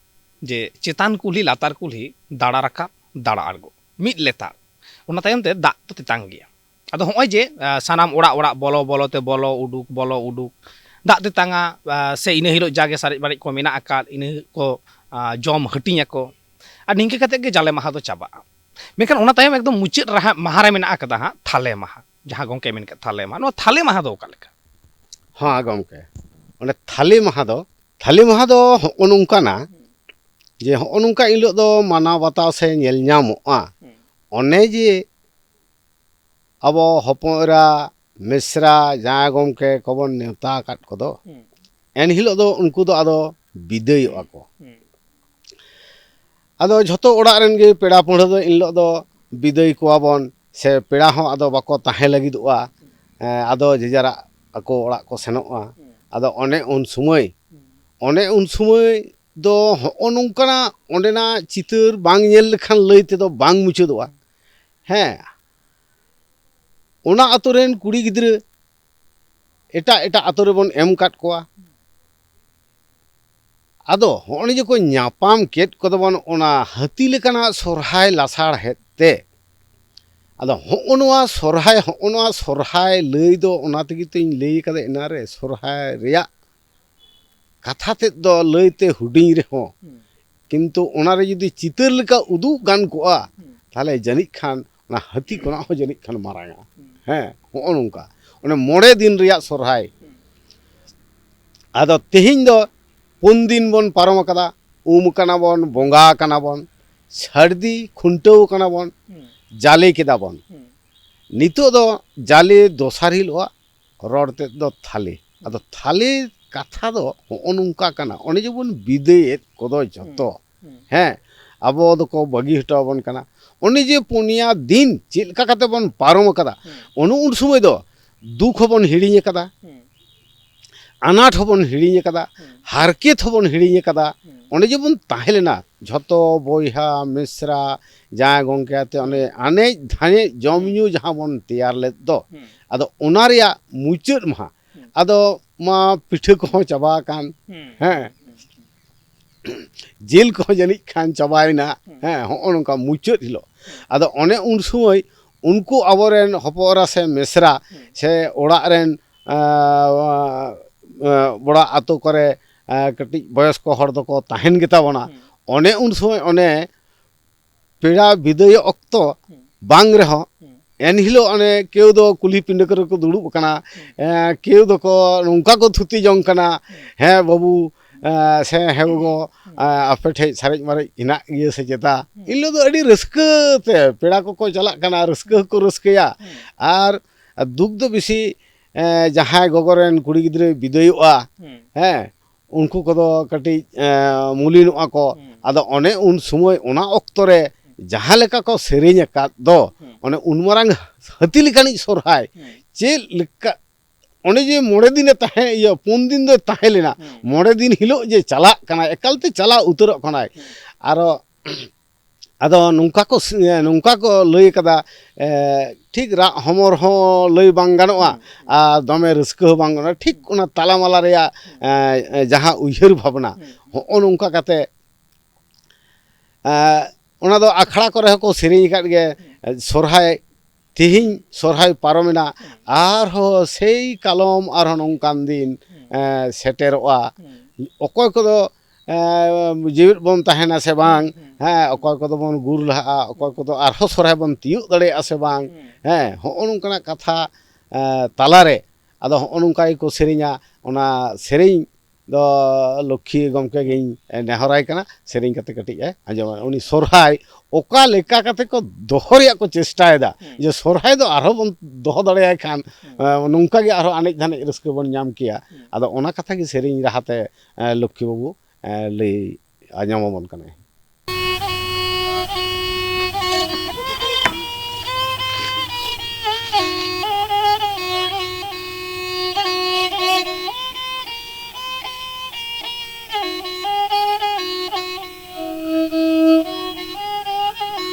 ᱡᱮ ᱪᱮᱛᱟᱱ ᱠᱩᱞᱦᱤ ᱞᱟᱛᱟᱨ ᱠᱩᱞᱦᱤ, ᱫᱟᱬᱟ ᱨᱟᱠᱟᱵ ᱫᱟᱬᱟ ᱟᱬᱜᱚ, ᱢᱤᱫ ᱞᱮᱛᱟᱲ᱾ ᱚᱱᱟ ᱛᱟᱭᱚᱢ ᱛᱮ ᱫᱟᱜ ᱫᱚ ᱛᱮᱛᱟᱝ ᱜᱮᱭᱟ᱾ ᱟᱫᱚ ᱦᱚᱸᱜᱼᱚᱭ ᱡᱮ ᱟ, ᱥᱟᱱᱟᱢ ᱚᱲᱟᱜ ᱚᱲᱟᱜ ᱵᱚᱞᱚ ᱵᱚᱞᱚ ᱛᱮ ᱵᱚᱞᱚ ᱩᱰᱩᱠ ᱵᱚᱞᱚ ᱩᱰᱩᱠ, ᱫᱟᱜ ᱛᱮᱛᱟᱝᱟ, ᱟ, ᱥᱮ ᱤᱱᱟᱹ ᱦᱤᱞᱳᱜ ᱡᱟᱜᱮ ᱥᱟᱨᱮᱡ ᱵᱟᱨᱮᱡ ᱠᱚ ᱢᱮᱱᱟᱜ ᱟᱠᱟᱫ, ᱤᱱᱟᱹ ᱠᱚ ᱟ, ᱡᱚᱢ ᱦᱟᱹᱴᱤᱧ ᱟᱠᱚ᱾ ᱟᱨ ᱱᱤᱝᱠᱟᱹ ᱠᱟᱛᱮ ᱜᱮ ᱡᱟᱞᱮ ᱢᱟᱦᱟ ᱫᱚ ᱪᱟᱵᱟᱜᱼᱟ᱾ ᱢᱮᱱᱠᱷᱟᱱ ᱚᱱᱟ ᱛᱟᱭᱚᱢ ᱮᱠᱫᱚᱢ ᱢᱩᱪᱟᱹᱫ ᱨᱟᱦᱟ ᱢᱟᱦᱟ ᱨᱮ ᱢᱮᱱᱟᱜ ᱟᱠᱟᱫᱟ ᱦᱟᱸᱜ ᱛᱷᱟᱞᱮ ᱢᱟᱦᱟ, ᱡᱟᱦᱟᱸ ᱜᱚᱢᱠᱮ ᱢᱮᱱ ᱠᱮᱫ ᱛᱷᱟᱞᱮ ᱢᱟᱦᱟ᱾ ᱱᱚᱣᱟ ᱛᱷᱟᱞᱮ ᱢᱟᱦᱟ ᱫᱚ ᱚᱠᱟ ᱞᱮᱠᱟ? ᱦᱮᱸ ᱜᱚᱢᱠᱮ, ᱚᱸᱰᱮ ᱛᱷᱟᱞᱮ ᱢᱟᱦᱟ ᱫᱚ, ᱛᱷᱟᱞᱮ ᱢᱟᱦᱟ ᱫᱚ ᱦᱚᱸᱜᱼᱚ ᱱᱚᱝᱠᱟᱱᱟ ᱡᱮ ᱦᱚᱸᱜᱼᱚ ᱱᱚᱝᱠᱟ ᱤᱱ ᱦᱤᱞᱳᱜ ᱫᱚ ᱢᱟᱱᱟᱣ ᱵᱟᱛᱟᱣ ᱥᱮ ᱧᱮᱞ ᱧᱟᱢᱚᱜᱼᱟ, ᱦᱩᱸ᱾ ᱚᱱᱮ ᱡᱮ ᱟᱵᱚ ᱦᱚᱯᱚᱱ ᱮᱨᱟ, ᱢᱤᱥᱨᱟ, ᱡᱟᱶᱟᱭ ᱜᱚᱢᱠᱮ ᱠᱚᱵᱚᱱ ᱱᱮᱣᱛᱟ ᱟᱠᱟᱫ ᱠᱚᱫᱚ, ᱦᱩᱸ᱾ ᱮᱱ ᱦᱤᱞᱳᱜ ᱫᱚ ᱩᱱᱠᱩ ᱫᱚ ᱟᱫᱚ ᱵᱤᱫᱟᱹᱭᱚᱜᱼᱟ ᱠᱚ᱾ ᱦᱩᱸ᱾ ᱟᱫᱚ ᱡᱷᱚᱛᱚ ᱚᱲᱟᱜ ᱨᱮᱱ ᱜᱮ ᱯᱮᱲᱟ ᱯᱟᱹᱲᱦᱟᱹ ᱫᱚ ᱮᱱ ᱦᱤᱞᱳᱜ ᱫᱚ ᱵᱤᱫᱟᱹᱭ ᱠᱚᱣᱟ ᱵᱚᱱ, ᱥᱮ ᱯᱮᱲᱟ ᱦᱚᱸ ᱟᱫᱚ ᱵᱟᱠᱚ ᱛᱟᱦᱮᱸ ᱞᱟᱹᱜᱤᱫᱚᱜᱼᱟ᱾ ᱮᱸ, ᱟᱫᱚ ᱡᱮᱡᱟᱨᱟᱜ ᱟᱠᱚ ᱚᱲᱟᱜ ᱠᱚ ᱥᱮᱱᱚᱜᱼᱟ᱾ ᱦᱩᱸ᱾ ᱟᱫᱚ ᱚᱱᱮ ᱩᱱ ᱥᱚᱢᱚᱭ, ᱦᱩᱸ᱾ ᱚᱱᱮ ᱩᱱ ᱥᱚᱢᱚᱭ ᱫᱚ ᱦᱚᱸᱜᱼᱚ ᱱᱚᱝᱠᱟᱱᱟᱜ ᱚᱸᱰᱮᱱᱟᱜ ᱪᱤᱛᱟᱹᱨ ᱵᱟᱝ ᱧᱮᱞ ᱞᱮᱠᱷᱟᱱ ᱞᱟᱹᱭ ᱛᱮᱫᱚ ᱵᱟᱝ ᱢᱩᱪᱟᱹᱫᱚᱜᱼᱟ᱾ ᱦᱮᱸ, ᱚᱱᱟ ᱟᱛᱳ ᱨᱮᱱ ᱠᱩᱲᱤ ᱜᱤᱫᱽᱨᱟᱹ ᱮᱴᱟᱜ ᱮᱴᱟᱜ ᱟᱛᱳ ᱨᱮᱵᱚᱱ ᱮᱢ ᱠᱟᱫ ᱠᱚᱣᱟ᱾ ᱟᱫᱚ ᱦᱚᱸᱜᱼᱚᱭ ᱡᱮ ᱠᱚ ᱧᱟᱯᱟᱢ ᱠᱮᱫ ᱠᱚᱫᱚ ᱵᱚᱱ ᱚᱱᱟ ᱦᱟᱹᱛᱤ ᱞᱮᱠᱟᱱᱟᱜ ᱥᱚᱨᱦᱟᱭ ᱞᱟᱥᱟᱲᱦᱮᱫ ᱛᱮ, ᱟᱫᱚ ᱦᱚᱸᱜᱼᱚ ᱱᱚᱣᱟ ᱥᱚᱨᱦᱟᱭ, ᱦᱚᱸᱜᱼᱚ ᱱᱚᱣᱟ ᱥᱚᱨᱦᱟᱭ ᱞᱟᱹᱭ ᱫᱚ ᱚᱱᱟ ᱛᱮᱜᱮ ᱛᱚᱧ ᱞᱟᱹᱭ ᱠᱟᱫᱟ ᱮᱱᱟᱱ ᱨᱮ, ᱥᱚᱨᱦᱟᱭ ᱨᱮᱭᱟᱜ ᱠᱟᱛᱷᱟ ᱛᱮᱫ ᱫᱚ ᱞᱟᱹᱭ ᱛᱮ ᱦᱩᱰᱤᱧ ᱨᱮᱦᱚᱸ, ᱦᱩᱸ᱾ ᱠᱤᱱᱛᱩ ᱚᱱᱟᱨᱮ ᱡᱩᱫᱤ ᱪᱤᱛᱟᱹᱨ ᱞᱮᱠᱟ ᱩᱫᱩᱜ ᱜᱟᱱ ᱠᱚᱜᱼᱟ, ᱦᱩᱸ᱾ ᱛᱟᱦᱞᱮ ᱡᱟᱹᱱᱤᱡ ᱠᱷᱟᱱ ᱚᱱᱟ ᱦᱟᱹᱛᱤ ᱠᱷᱚᱱᱟᱜ ᱦᱚᱸ ᱡᱟᱹᱱᱤᱡ ᱠᱷᱟᱱ ᱢᱟᱨᱟᱝᱟ᱾ ᱦᱩᱸ᱾ ᱦᱮᱸ, ᱦᱚᱸᱜᱼᱚ ᱱᱚᱝᱠᱟ᱾ ᱚᱱᱮ ᱢᱚᱬᱮ ᱫᱤᱱ ᱨᱮᱭᱟᱜ ᱥᱚᱨᱦᱟᱭ᱾ ᱦᱩᱸ᱾ ᱟᱫᱚ ᱛᱮᱦᱮᱧ ᱫᱚ ᱯᱩᱱ ᱫᱤᱱ ᱵᱚᱱ ᱯᱟᱨᱚᱢ ᱟᱠᱟᱫᱟ᱾ ᱩᱢ ᱠᱟᱱᱟ ᱵᱚᱱ, ᱵᱚᱸᱜᱟ ᱠᱟᱱᱟ ᱵᱚᱱ, ᱥᱟᱹᱨᱫᱤ ᱠᱷᱩᱱᱴᱟᱹᱣ ᱠᱟᱱᱟ ᱵᱚᱱ, ᱦᱩᱸ᱾ ᱡᱟᱞᱮ ᱠᱮᱫᱟ ᱵᱚᱱ᱾ ᱦᱩᱸ᱾ ᱱᱤᱛᱚᱜ ᱫᱚ ᱡᱟᱞᱮ ᱫᱚᱥᱟᱨ ᱦᱤᱞᱳᱜ ᱨᱚᱲ ᱛᱮᱫ ᱫᱚ ᱛᱷᱟᱞᱮ᱾ ᱟᱫᱚ ᱛᱷᱟᱞᱮ ᱠᱟᱛᱷᱟ ᱫᱚ ᱦᱚᱸᱜᱼᱚ ᱱᱚᱝᱠᱟ ᱠᱟᱱᱟ, ᱚᱱᱮ ᱡᱮᱵᱚᱱ ᱵᱤᱫᱟᱹᱭᱮᱫ ᱠᱚᱫᱚ ᱡᱷᱚᱛᱚ, ᱦᱩᱸ᱾ ᱦᱮᱸ, ᱟᱵᱚ ᱫᱚᱠᱚ ᱵᱟᱹᱜᱤ ᱦᱚᱴᱚ ᱟᱵᱚᱱ ᱠᱟᱱᱟ᱾ ᱚᱱᱮ ᱡᱮ ᱯᱩᱱᱭᱟ ᱫᱤᱱ ᱪᱮᱫ ᱞᱮᱠᱟ ᱠᱟᱛᱮ ᱵᱚᱱ ᱯᱟᱨᱚᱢ ᱟᱠᱟᱫᱟ, ᱦᱩᱸ᱾ ᱚᱱᱮ ᱩᱱ ᱥᱚᱢᱚᱭ ᱫᱚ ᱫᱩᱠ ᱦᱚᱸᱵᱚᱱ ᱦᱤᱲᱤᱧ ᱟᱠᱟᱫᱟ, ᱦᱩᱸ᱾ ᱟᱱᱟᱴ ᱦᱚᱸᱵᱚᱱ ᱦᱤᱲᱤᱧ ᱟᱠᱟᱫᱟ, ᱦᱩᱸ᱾ ᱦᱟᱨᱠᱮᱛ ᱦᱚᱸᱵᱚᱱ ᱦᱤᱲᱤᱧ ᱟᱠᱟᱫᱟ᱾ ᱦᱩᱸ᱾ ᱚᱸᱰᱮ ᱡᱮᱵᱚᱱ ᱛᱟᱦᱮᱸ ᱞᱮᱱᱟ ᱡᱷᱚᱛᱚ ᱵᱚᱭᱦᱟ ᱢᱤᱥᱨᱟ, ᱡᱟᱶᱟᱭ ᱜᱚᱢᱠᱮ ᱟᱛᱮ ᱚᱱᱮ ᱟᱱᱮᱡ ᱫᱷᱟᱱᱮᱡ ᱡᱚᱢ ᱧᱩ ᱡᱟᱦᱟᱸ ᱵᱚᱱ ᱛᱮᱭᱟᱨ ᱞᱮᱫ ᱫᱚ, ᱦᱩᱸ᱾ ᱟᱫᱚ ᱚᱱᱟ ᱨᱮᱭᱟᱜ ᱢᱩᱪᱟᱹᱫ ᱢᱟᱦᱟ, ᱦᱩᱸ᱾ ᱟᱫᱚ ᱢᱟ ᱯᱤᱴᱷᱟᱹ ᱠᱚᱦᱚᱸ ᱪᱟᱵᱟ ᱟᱠᱟᱱ, ᱦᱩᱸ᱾ ᱦᱮᱸ, ᱦᱩᱸ᱾ ᱡᱤᱞ ᱠᱚᱦᱚᱸ ᱡᱟᱹᱱᱤᱡ ᱠᱷᱟᱱ ᱪᱟᱵᱟᱭᱮᱱᱟ, ᱦᱩᱸ᱾ ᱦᱮᱸ, ᱦᱚᱸᱜᱼᱚ ᱱᱚᱝᱠᱟ ᱢᱩᱪᱟᱹᱫ ᱦᱤᱞᱳᱜ᱾ ᱦᱩᱸ᱾ ᱟᱫᱚ ᱚᱱᱮ ᱩᱱ ᱥᱚᱢᱚᱭ ᱩᱱᱠᱩ ᱟᱵᱚᱨᱮᱱ ᱦᱚᱯᱚᱱ ᱮᱨᱟ ᱥᱮ ᱢᱤᱥᱨᱟ, ᱦᱩᱸ᱾ ᱥᱮ ᱚᱲᱟᱜ ᱨᱮᱱ, ᱟᱸ, ᱟᱸ, ᱚᱲᱟᱜ ᱟᱛᱳ ᱠᱚᱨᱮ, ᱟᱸ, ᱠᱟᱹᱴᱤᱡ ᱵᱚᱭᱚᱥᱠᱚ ᱦᱚᱲ ᱫᱚᱠᱚ ᱛᱟᱦᱮᱱ ᱜᱮᱛᱟ ᱵᱚᱱᱟ᱾ ᱦᱩᱸ᱾ ᱚᱱᱮ ᱩᱱ ᱥᱚᱢᱚᱭ ᱚᱱᱮ ᱯᱮᱲᱟ ᱵᱤᱫᱟᱹᱭᱚᱜ ᱚᱠᱛᱚ ᱦᱩᱸ᱾ ᱵᱟᱝ ᱨᱮᱦᱚᱸ, ᱦᱩᱸ᱾ ᱮᱱᱦᱤᱞᱳᱜ ᱚᱱᱮ ᱠᱮᱣ ᱫᱚ ᱠᱩᱞᱦᱤ ᱯᱤᱸᱰᱟᱹ ᱠᱚᱨᱮ ᱠᱚ ᱫᱩᱲᱩᱵ ᱟᱠᱟᱱᱟ, ᱦᱩᱸ᱾ ᱮᱸ, ᱠᱮᱣ ᱫᱚᱠᱚ ᱱᱚᱝᱠᱟ ᱠᱚ ᱛᱷᱩᱛᱤ ᱡᱚᱝ ᱠᱟᱱᱟ, ᱦᱩᱸ᱾ "ᱦᱮᱸ ᱵᱟᱹᱵᱩ, ᱮᱸ, ᱥᱮ ᱦᱮᱸ ᱜᱚᱜᱚ, ᱦᱩᱸ᱾ ᱮᱸ, ᱟᱯᱮ ᱴᱷᱮᱡ ᱥᱟᱨᱮᱡ ᱢᱟᱨᱮᱡ ᱦᱮᱱᱟᱜ ᱜᱮᱭᱟ ᱥᱮ ᱪᱮᱛᱟ?" ᱦᱩᱸ᱾ ᱮᱱᱦᱤᱞᱳᱜ ᱫᱚ ᱟᱹᱰᱤ ᱨᱟᱹᱥᱠᱟᱹ ᱛᱮ ᱯᱮᱲᱟ ᱠᱚᱠᱚ ᱪᱟᱞᱟᱜ ᱠᱟᱱᱟ, ᱨᱟᱹᱥᱠᱟᱹ ᱦᱚᱸᱠᱚ ᱨᱟᱹᱥᱠᱟᱹᱭᱟ᱾ ᱦᱩᱸ᱾ ᱟᱨ ᱫᱩᱠ ᱫᱚ ᱵᱮᱥᱤ, ᱮᱸ, ᱡᱟᱦᱟᱸᱭ ᱜᱚᱜᱚ ᱨᱮᱱ ᱠᱩᱲᱤ ᱜᱤᱫᱽᱨᱟᱹᱭ ᱵᱤᱫᱟᱹᱭᱚᱜᱼᱟ, ᱦᱩᱸ᱾ ᱦᱮᱸ, ᱩᱱᱠᱩ ᱠᱚᱫᱚ ᱠᱟᱹᱴᱤᱡ, ᱮᱸ, ᱢᱩᱞᱤᱱᱚᱜᱼᱟ ᱠᱚ᱾ ᱦᱩᱸ᱾ ᱟᱫᱚ ᱚᱱᱮ ᱩᱱ ᱥᱚᱢᱚᱭ ᱚᱱᱟ ᱚᱠᱛᱚ ᱨᱮ ᱡᱟᱦᱟᱸ ᱞᱮᱠᱟ ᱠᱚ ᱥᱮᱨᱮᱧ ᱟᱠᱟᱫ ᱫᱚ, ᱦᱩᱸ᱾ ᱚᱱᱮ ᱩᱱ ᱢᱟᱨᱟᱝ ᱦᱟᱹᱛᱤ ᱞᱮᱠᱟᱱᱤᱡ ᱥᱚᱨᱦᱟᱭ, ᱦᱩᱸ᱾ ᱪᱮᱫ ᱞᱮᱠᱟ, ᱚᱱᱮ ᱡᱮ ᱢᱚᱬᱮ ᱫᱤᱱᱮ ᱛᱟᱦᱮᱸ, ᱤᱭᱟᱹ, ᱯᱩᱱ ᱫᱤᱱ ᱫᱚᱭ ᱛᱟᱦᱮᱸ ᱞᱮᱱᱟ, ᱦᱩᱸ᱾ ᱢᱚᱬᱮ ᱫᱤᱱ ᱦᱤᱞᱳᱜ ᱡᱮ ᱪᱟᱞᱟᱜ ᱠᱟᱱᱟᱭ, ᱮᱠᱟᱞᱛᱮ ᱪᱟᱞᱟᱣ ᱩᱛᱟᱹᱨᱚᱜ ᱠᱟᱱᱟᱭ᱾ ᱦᱩᱸ᱾ ᱟᱨᱚ ᱟᱫᱚ ᱱᱚᱝᱠᱟ ᱠᱚ ᱥᱮ-, ᱱᱚᱝᱠᱟ ᱠᱚ ᱞᱟᱹᱭ ᱠᱟᱫᱟ, ᱮ, ᱴᱷᱤᱠ ᱨᱟᱜ ᱦᱚᱢᱚᱨ ᱦᱚᱸ ᱞᱟᱹᱭ ᱵᱟᱝ ᱜᱟᱱᱚᱜᱼᱟ, ᱦᱩᱸ, ᱦᱩᱸ᱾ ᱟᱨ ᱫᱚᱢᱮ ᱨᱟᱹᱥᱠᱟᱹ ᱦᱚᱸ ᱵᱟᱝ ᱜᱟᱱᱚᱜᱼᱟ᱾ ᱴᱷᱤᱠ ᱚᱱᱟ ᱛᱟᱞᱟᱢᱟᱞᱟ ᱨᱮᱭᱟᱜ, ᱦᱩᱸ᱾ ᱮ, ᱮ, ᱡᱟᱦᱟᱸ ᱩᱭᱦᱟᱹᱨ ᱵᱷᱟᱵᱽᱱᱟ, ᱦᱩᱸ, ᱦᱩᱸ᱾ ᱦᱚᱸᱜᱼᱚ ᱱᱚᱝᱠᱟ ᱠᱟᱛᱮ, ᱮ, ᱚᱱᱟ ᱫᱚ ᱟᱠᱷᱲᱟ ᱠᱚᱨᱮ ᱦᱚᱸᱠᱚ ᱥᱮᱨᱮᱧ ᱟᱠᱟᱫ ᱜᱮ, ᱦᱩᱸ᱾ ᱥᱚᱨᱦᱟᱭ, ᱛᱮᱦᱮᱧ ᱥᱚᱨᱦᱟᱭ ᱯᱟᱨᱚᱢᱮᱱᱟ, ᱦᱩᱸ᱾ ᱟᱨᱦᱚᱸ ᱥᱮᱭ ᱠᱟᱞᱚᱢ ᱟᱨᱦᱚᱸ ᱱᱚᱝᱠᱟᱱ ᱫᱤᱱ, ᱦᱩᱸ᱾ ᱮ, ᱥᱮᱴᱮᱨᱚᱜᱼᱟ᱾ ᱦᱩᱸ᱾ ᱚᱠᱚᱭ ᱠᱚᱫᱚ ᱮᱸ, ᱡᱤᱣᱮᱫ ᱵᱚᱱ ᱛᱟᱦᱮᱱᱟ ᱥᱮ ᱵᱟᱝ, ᱦᱩᱸ, ᱦᱩᱸ, ᱦᱮᱸ, ᱦᱩᱸ᱾ ᱚᱠᱚᱭ ᱠᱚᱫᱚ ᱵᱚᱱ ᱜᱩᱨ ᱞᱟᱦᱟᱜᱼᱟ, ᱚᱠᱚᱭ ᱦᱩᱸ᱾ ᱠᱚᱫᱚ ᱟᱨᱦᱚᱸ ᱥᱚᱨᱦᱟᱭ ᱵᱚᱱ ᱛᱤᱭᱳᱜ ᱫᱟᱲᱮᱭᱟᱜᱼᱟ ᱥᱮ ᱵᱟᱝ, ᱦᱩᱸ᱾ ᱦᱮᱸ, ᱦᱚᱸᱜᱼᱚ ᱱᱚᱝᱠᱟᱱᱟᱜ ᱠᱟᱛᱷᱟ, ᱮᱸ, ᱛᱟᱞᱟᱨᱮ ᱟᱫᱚ ᱦᱚᱸᱜᱼᱚ ᱱᱚᱝᱠᱟ ᱜᱮᱠᱚ ᱥᱮᱨᱮᱧᱟ᱾ ᱚᱱᱟ ᱥᱮᱨᱮᱧ ᱫᱚ ᱞᱚᱠᱠᱷᱤ ᱜᱚᱢᱠᱮ ᱜᱤᱧ ᱱᱮᱦᱚᱨᱟᱭ ᱠᱟᱱᱟ, ᱥᱮᱨᱮᱧ ᱠᱟᱛᱮ ᱠᱟᱹᱴᱤᱡ ᱮ ᱟᱸᱡᱚᱢᱟ᱾ ᱩᱱᱤ ᱥᱚᱨᱦᱟᱭ ᱚᱠᱟ ᱞᱮᱠᱟ ᱠᱟᱛᱮ ᱠᱚ ᱫᱚᱦᱚ ᱨᱮᱭᱟᱜ ᱠᱚ ᱪᱮᱥᱴᱟᱭᱮᱫᱟ, ᱦᱩᱸ᱾ ᱡᱮ ᱥᱚᱨᱦᱟᱭ ᱫᱚ ᱟᱨᱦᱚᱸ ᱵᱚᱱ ᱫᱚᱦᱚ ᱫᱟᱲᱮᱭᱟᱭ ᱠᱷᱟᱱ, ᱦᱩᱸ᱾ ᱮ, ᱱᱚᱝᱠᱟ ᱜᱮ ᱟᱨᱦᱚᱸ ᱟᱱᱮᱡ ᱫᱷᱟᱱᱮᱡ ᱨᱟᱹᱥᱠᱟᱹ ᱵᱚᱱ ᱧᱟᱢ ᱠᱮᱭᱟ᱾ ᱦᱩᱸ᱾ ᱟᱫᱚ ᱚᱱᱟ ᱠᱟᱛᱷᱟ ᱜᱮ ᱥᱮᱨᱮᱧ ᱨᱟᱦᱟᱛᱮ, ᱮ, ᱞᱚᱠᱠᱷᱤ ᱵᱟᱹᱵᱩ, ᱮ, ᱞᱟᱹᱭ ᱟᱸᱡᱚᱢ ᱟᱵᱚᱱ ᱠᱟᱱᱟᱭ᱾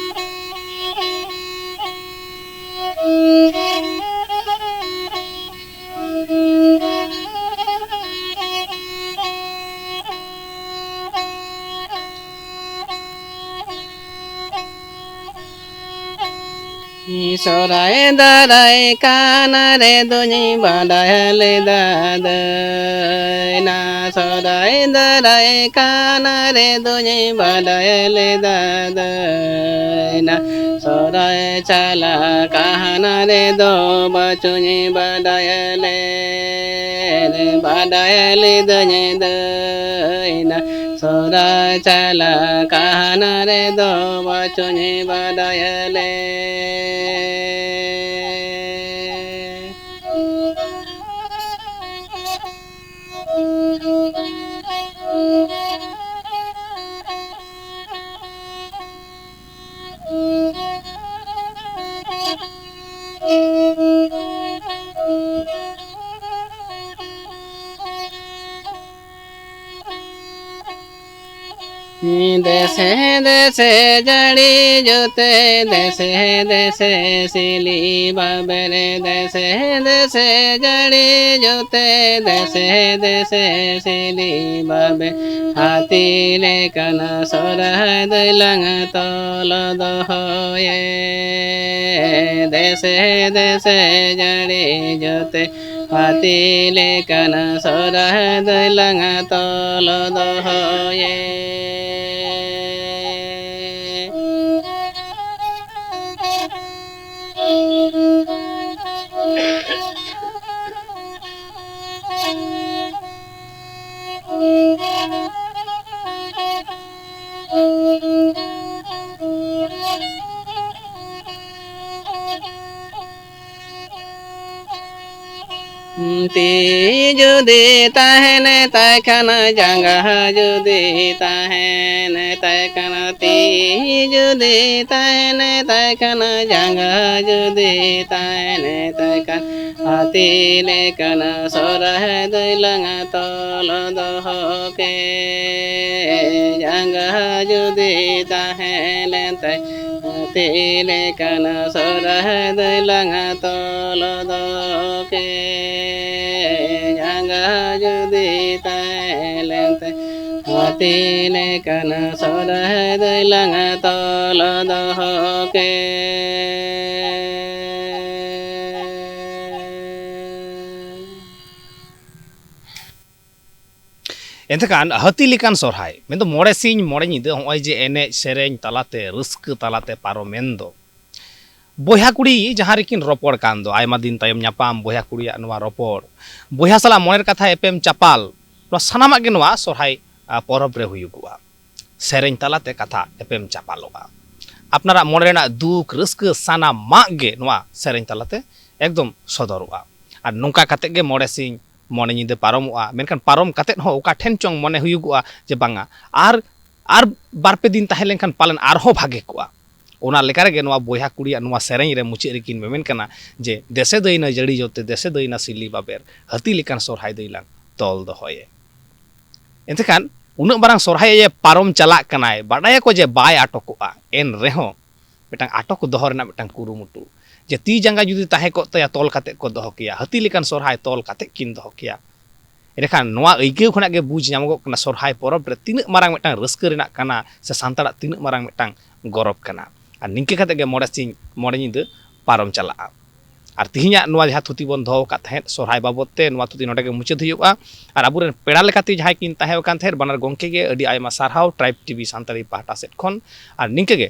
ᱥᱚᱨᱦᱟᱭ ᱫᱟᱨᱟᱭ ᱠᱟᱱ ᱨᱮᱫᱚᱧ ᱵᱟᱰᱟᱭ ᱞᱮᱫᱟ ᱫᱟᱹᱭᱱᱟ᱾ ᱥᱚᱨᱦᱟᱭ ᱫᱟᱨᱟᱭ ᱠᱟᱱ ᱨᱮᱫᱚᱧ ᱵᱟᱰᱟᱭ ᱞᱮᱫᱟ ᱫᱟᱹᱭᱱᱟ᱾ ᱥᱚᱨᱦᱟᱭ ᱪᱟᱞᱟᱜ ᱠᱟᱱ ᱨᱮᱫᱚ ᱵᱟᱪᱚᱧ ᱵᱟᱰᱟᱭ ᱞᱮᱫ, ᱵᱟᱰᱟᱭ ᱞᱤᱫᱟᱹᱧ ᱫᱟᱹᱭᱱᱟ᱾ ᱥᱚᱨᱦᱟᱭ ᱪᱟᱞᱟᱜ ᱠᱟᱱ ᱨᱮᱫᱚ ᱵᱟᱪᱚᱧ ᱵᱟᱰᱟᱭ ᱞᱮᱫ᱾ ᱫᱮᱥᱮ ᱫᱮᱥᱮ ᱡᱟᱹᱲᱤ ᱡᱩᱛᱮ, ᱫᱮᱥᱮ ᱫᱮᱥᱮ ᱥᱤᱞᱤ ᱵᱟᱵᱮᱨ, ᱫᱮᱥᱮ ᱫᱮᱥᱮ ᱡᱟᱹᱲᱤ ᱡᱩᱛᱮ, ᱫᱮᱥᱮ ᱫᱮᱥᱮ ᱥᱤᱞᱤ ᱵᱟᱵᱮᱨ᱾ ᱦᱟᱹᱛᱤ ᱞᱮᱠᱟᱱ ᱥᱚᱨᱦᱟᱭ ᱫᱚᱭ ᱞᱟᱝ ᱛᱚᱞ ᱫᱚᱦᱚᱭᱮ, ᱫᱮᱥᱮ ᱫᱮᱥᱮ ᱡᱟᱹᱲᱤ ᱡᱩᱛᱮ᱾ ᱦᱟᱹᱛᱤ ᱞᱮᱠᱟᱱ ᱥᱚᱨᱦᱟᱭ ᱫᱚᱭ ᱞᱟᱝ ᱛᱚᱞ ᱫᱚᱦᱚᱭᱮ᱾ ᱛᱤ ᱡᱩᱫᱤ ᱛᱟᱦᱮᱱ ᱛᱟᱭ ᱠᱷᱟᱱ, ᱡᱟᱸᱜᱟ ᱡᱩᱫᱤ ᱛᱟᱦᱮᱱ ᱛᱟᱭ ᱠᱷᱟᱱ, ᱛᱤ ᱡᱩᱫᱤ ᱛᱟᱦᱮᱱ ᱛᱟᱭ ᱠᱷᱟᱱ, ᱡᱟᱸᱜᱟ ᱡᱩᱫᱤ ᱛᱟᱦᱮᱱ ᱛᱟᱭ ᱠᱷᱟᱱ, ᱦᱟᱹᱛᱤ ᱞᱮᱠᱟᱱ ᱥᱚᱨᱦᱟᱭ ᱫᱚᱭ ᱞᱟᱝ ᱛᱚᱞ ᱫᱚᱦᱚ ᱠᱮ᱾ ᱡᱟᱸᱜᱟ ᱡᱩᱫᱤ ᱛᱟᱦᱮᱸ ᱞᱮᱱ ᱛᱟᱭ, ᱦᱟᱹᱛᱤ ᱞᱮᱠᱟᱱ ᱥᱚᱨᱦᱟᱭ ᱫᱚᱭ ᱞᱟᱝ ᱛᱚᱞ ᱫᱚᱦᱚ ᱠᱮ᱾ ᱡᱟᱸᱜᱟ ᱡᱩᱫᱤ ᱛᱟᱦᱮᱸ ᱞᱮᱱ ᱛᱟᱭ, ᱦᱟᱹᱛᱤ ᱞᱮᱠᱟᱱ ᱥᱚᱨᱦᱟᱭ ᱫᱚᱭ ᱞᱟᱝ ᱛᱚᱞ ᱫᱚᱦᱚ ᱠᱮ᱾ ᱮᱱᱛᱮᱠᱷᱟᱱ ᱦᱟᱹᱛᱤ ᱞᱮᱠᱟᱱ ᱥᱚᱨᱦᱟᱭ, ᱢᱮᱱᱫᱚ ᱢᱚᱬᱮ ᱥᱤᱧ ᱢᱚᱬᱮ ᱧᱤᱫᱟᱹ ᱦᱚᱸᱜᱼᱚᱭ ᱡᱮ ᱮᱱᱮᱡ ᱥᱮᱨᱮᱧ ᱛᱟᱞᱟᱛᱮ, ᱨᱟᱹᱥᱠᱟᱹ ᱛᱟᱞᱟᱛᱮ ᱯᱟᱨᱚᱢᱮᱱ ᱫᱚ, ᱵᱚᱭᱦᱟ ᱠᱩᱲᱤ ᱡᱟᱦᱟᱸ ᱨᱮᱠᱤᱱ ᱨᱚᱯᱚᱲ ᱠᱟᱱ ᱫᱚ, ᱟᱭᱢᱟ ᱫᱤᱱ ᱛᱟᱭᱚᱢ ᱧᱟᱯᱟᱢ ᱵᱚᱭᱦᱟ ᱠᱩᱲᱤᱭᱟᱜ ᱱᱚᱣᱟ ᱨᱚᱯᱚᱲ, ᱵᱚᱭᱦᱟ ᱥᱟᱞᱟᱜ ᱢᱚᱱᱮᱨ ᱠᱟᱛᱷᱟ ᱮᱯᱮᱢ ᱪᱟᱯᱟᱞ, ᱱᱚᱣᱟ ᱥᱟᱱᱟᱢᱟᱜ ᱜᱮ ᱱᱚᱣᱟ ᱥᱚᱨᱦᱟᱭ, ᱟ, ᱯᱚᱨᱚᱵᱽ ᱨᱮ ᱦᱩᱭᱩᱜᱚᱜᱼᱟ᱾ ᱥᱮᱨᱮᱧ ᱛᱟᱞᱟᱛᱮ ᱠᱟᱛᱷᱟ ᱮᱯᱮᱢ ᱪᱟᱯᱟᱞᱚᱜᱼᱟ᱾ ᱟᱯᱱᱟᱨᱟᱜ ᱢᱚᱱᱮ ᱨᱮᱱᱟᱜ ᱫᱩᱠ ᱨᱟᱹᱥᱠᱟᱹ ᱥᱟᱱᱟᱢᱟᱜ ᱜᱮ ᱱᱚᱣᱟ ᱥᱮᱨᱮᱧ ᱛᱟᱞᱟᱛᱮ ᱮᱠᱫᱚᱢ ᱥᱚᱫᱚᱨᱚᱜᱼᱟ᱾ ᱟᱨ ᱱᱚᱝᱠᱟ ᱠᱟᱛᱮ ᱜᱮ ᱢᱚᱬᱮ ᱥᱤᱧ ᱢᱚᱬᱮ ᱧᱤᱫᱟᱹ ᱯᱟᱨᱚᱢᱚᱜᱼᱟ᱾ ᱢᱮᱱᱠᱷᱟᱱ ᱯᱟᱨᱚᱢ ᱠᱟᱛᱮ ᱦᱚᱸ ᱚᱠᱟ ᱴᱷᱮᱱ ᱪᱚᱝ ᱢᱚᱱᱮ ᱦᱩᱭᱩᱜᱚᱜᱼᱟ ᱡᱮ ᱵᱟᱝᱟ, ᱟᱨ, ᱟᱨ ᱵᱟᱨ ᱯᱮ ᱫᱤᱱ ᱛᱟᱦᱮᱸ ᱞᱮᱱᱠᱷᱟᱱ ᱯᱟᱞᱮᱱ ᱟᱨᱦᱚᱸ ᱵᱷᱟᱜᱮ ᱠᱚᱜᱼᱟ᱾ ᱚᱱᱟ ᱞᱮᱠᱟ ᱨᱮᱜᱮ ᱱᱚᱣᱟ ᱵᱚᱭᱦᱟ ᱠᱩᱲᱤᱭᱟᱜ ᱱᱚᱣᱟ ᱥᱮᱨᱮᱧ ᱨᱮ ᱢᱩᱪᱟᱹᱫ ᱨᱮᱠᱤᱱ ᱢᱮᱢᱮᱱ ᱠᱟᱱᱟ ᱡᱮ, "ᱫᱮᱥᱮ ᱫᱟᱹᱭᱱᱟ ᱡᱟᱹᱲᱤ ᱡᱚᱛᱮ, ᱫᱮᱥᱮ ᱫᱟᱹᱭᱱᱟ ᱥᱤᱞᱤ ᱵᱟᱵᱮᱨ, ᱦᱟᱹᱛᱤ ᱞᱮᱠᱟᱱ ᱥᱚᱨᱦᱟᱭ ᱫᱟᱹᱭᱞᱟᱝ ᱛᱚᱞ ᱫᱚᱦᱚᱭᱮ᱾" ᱮᱱᱛᱮᱠᱷᱟᱱ ᱩᱱᱟᱹᱜ ᱢᱟᱨᱟᱝ ᱥᱚᱨᱦᱟᱭ ᱮ ᱯᱟᱨᱚᱢ ᱪᱟᱞᱟᱜ ᱠᱟᱱᱟᱭ, ᱵᱟᱰᱟᱭᱟᱠᱚ ᱡᱮ ᱵᱟᱭ ᱟᱴᱚᱠᱚᱜᱼᱟ, ᱮᱱ ᱨᱮᱦᱚᱸ ᱢᱤᱫᱴᱟᱝ ᱟᱴᱚᱠ ᱫᱚᱦᱚ ᱨᱮᱱᱟᱜ ᱢᱤᱫᱴᱟᱝ ᱠᱩᱨᱩᱢᱩᱴᱩ, ᱡᱮ ᱛᱤ ᱡᱟᱸᱜᱟ ᱡᱩᱫᱤ ᱛᱟᱦᱮᱸ ᱠᱚᱜ ᱛᱟᱭᱟ, ᱛᱚᱞ ᱠᱟᱛᱮ ᱠᱚ ᱫᱚᱦᱚ ᱠᱮᱭᱟ, ᱦᱟᱹᱛᱤ ᱞᱮᱠᱟᱱ ᱥᱚᱨᱦᱟᱭ ᱛᱚᱞ ᱠᱟᱛᱮ ᱠᱤᱱ ᱫᱚᱦᱚ ᱠᱮᱭᱟ᱾ ᱮᱸᱰᱮᱠᱷᱟᱱ ᱱᱚᱣᱟ ᱟᱹᱭᱠᱟᱹᱣ ᱠᱷᱚᱱᱟᱜ ᱜᱮ ᱵᱩᱡᱽ ᱧᱟᱢᱚᱜᱚᱜ ᱠᱟᱱᱟ ᱥᱚᱨᱦᱟᱭ ᱯᱚᱨᱚᱵᱽ ᱨᱮ ᱛᱤᱱᱟᱹᱜ ᱢᱟᱨᱟᱝ ᱢᱤᱫᱴᱟᱝ ᱨᱟᱹᱥᱠᱟᱹ ᱨᱮᱱᱟᱜ ᱠᱟᱱᱟ ᱥᱮ ᱥᱟᱱᱛᱟᱲᱟᱜ ᱛᱤᱱᱟᱹᱜ ᱢᱟᱨᱟᱝ ᱢᱤᱫᱴᱟᱝ ᱜᱚᱨᱚᱵᱽ ᱠᱟᱱᱟ᱾ ᱟᱨ ᱱᱤᱝᱠᱟᱹ ᱠᱟᱛᱮ ᱜᱮ ᱢᱚᱬᱮ ᱥᱤᱧ ᱢᱚᱬᱮ ᱧᱤᱫᱟᱹ ᱯᱟᱨᱚᱢ ᱪᱟᱞᱟᱜᱼᱟ᱾ ᱟᱨ ᱛᱤᱦᱤᱧᱟᱜ ᱱᱚᱣᱟ ᱡᱟᱦᱟᱸ ᱛᱷᱩᱛᱤ ᱵᱚᱱ ᱫᱚᱦᱚ ᱟᱠᱟᱫ ᱛᱟᱦᱮᱸᱫ ᱥᱚᱨᱦᱟᱭ ᱵᱟᱵᱚᱫ ᱛᱮ, ᱱᱚᱣᱟ ᱛᱷᱩᱛᱤ ᱱᱚᱰᱮ ᱜᱮ ᱢᱩᱪᱟᱹᱫ ᱦᱩᱭᱩᱜᱼᱟ᱾ ᱟᱨ ᱟᱵᱚᱨᱮᱱ ᱯᱮᱲᱟ ᱞᱮᱠᱟᱛᱮ ᱡᱟᱦᱟᱸᱭ ᱠᱤᱱ ᱛᱟᱦᱮᱸ ᱟᱠᱟᱱ ᱛᱟᱦᱮᱸᱫ, ᱵᱟᱱᱟᱨ ᱜᱚᱢᱠᱮ ᱜᱮ ᱟᱹᱰᱤ ᱟᱭᱢᱟ ᱥᱟᱨᱦᱟᱣ Tribe TV ᱥᱟᱱᱛᱟᱲᱤ ᱯᱟᱦᱴᱟ ᱥᱮᱫ ᱠᱷᱚᱱ᱾ ᱟᱨ ᱱᱤᱝᱠᱟᱹ ᱜᱮ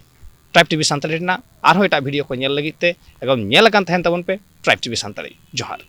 Tribe TV ᱥᱟᱱᱛᱟᱲᱤ ᱨᱮᱱᱟᱜ ᱟᱨᱦᱚᱸ ᱮᱴᱟᱜ ᱵᱷᱤᱰᱤᱭᱳ ᱠᱚ ᱧᱮᱞ ᱞᱟᱹᱜᱤᱫ ᱛᱮ ᱮᱠᱫᱚᱢ ᱧᱮᱞ ᱟᱠᱟᱱ ᱛᱟᱦᱮᱱ ᱛᱟᱵᱚᱱ ᱯᱮ Tribe TV ᱥᱟᱱᱛᱟᱲᱤ᱾ ᱡᱚᱦᱟᱨ᱾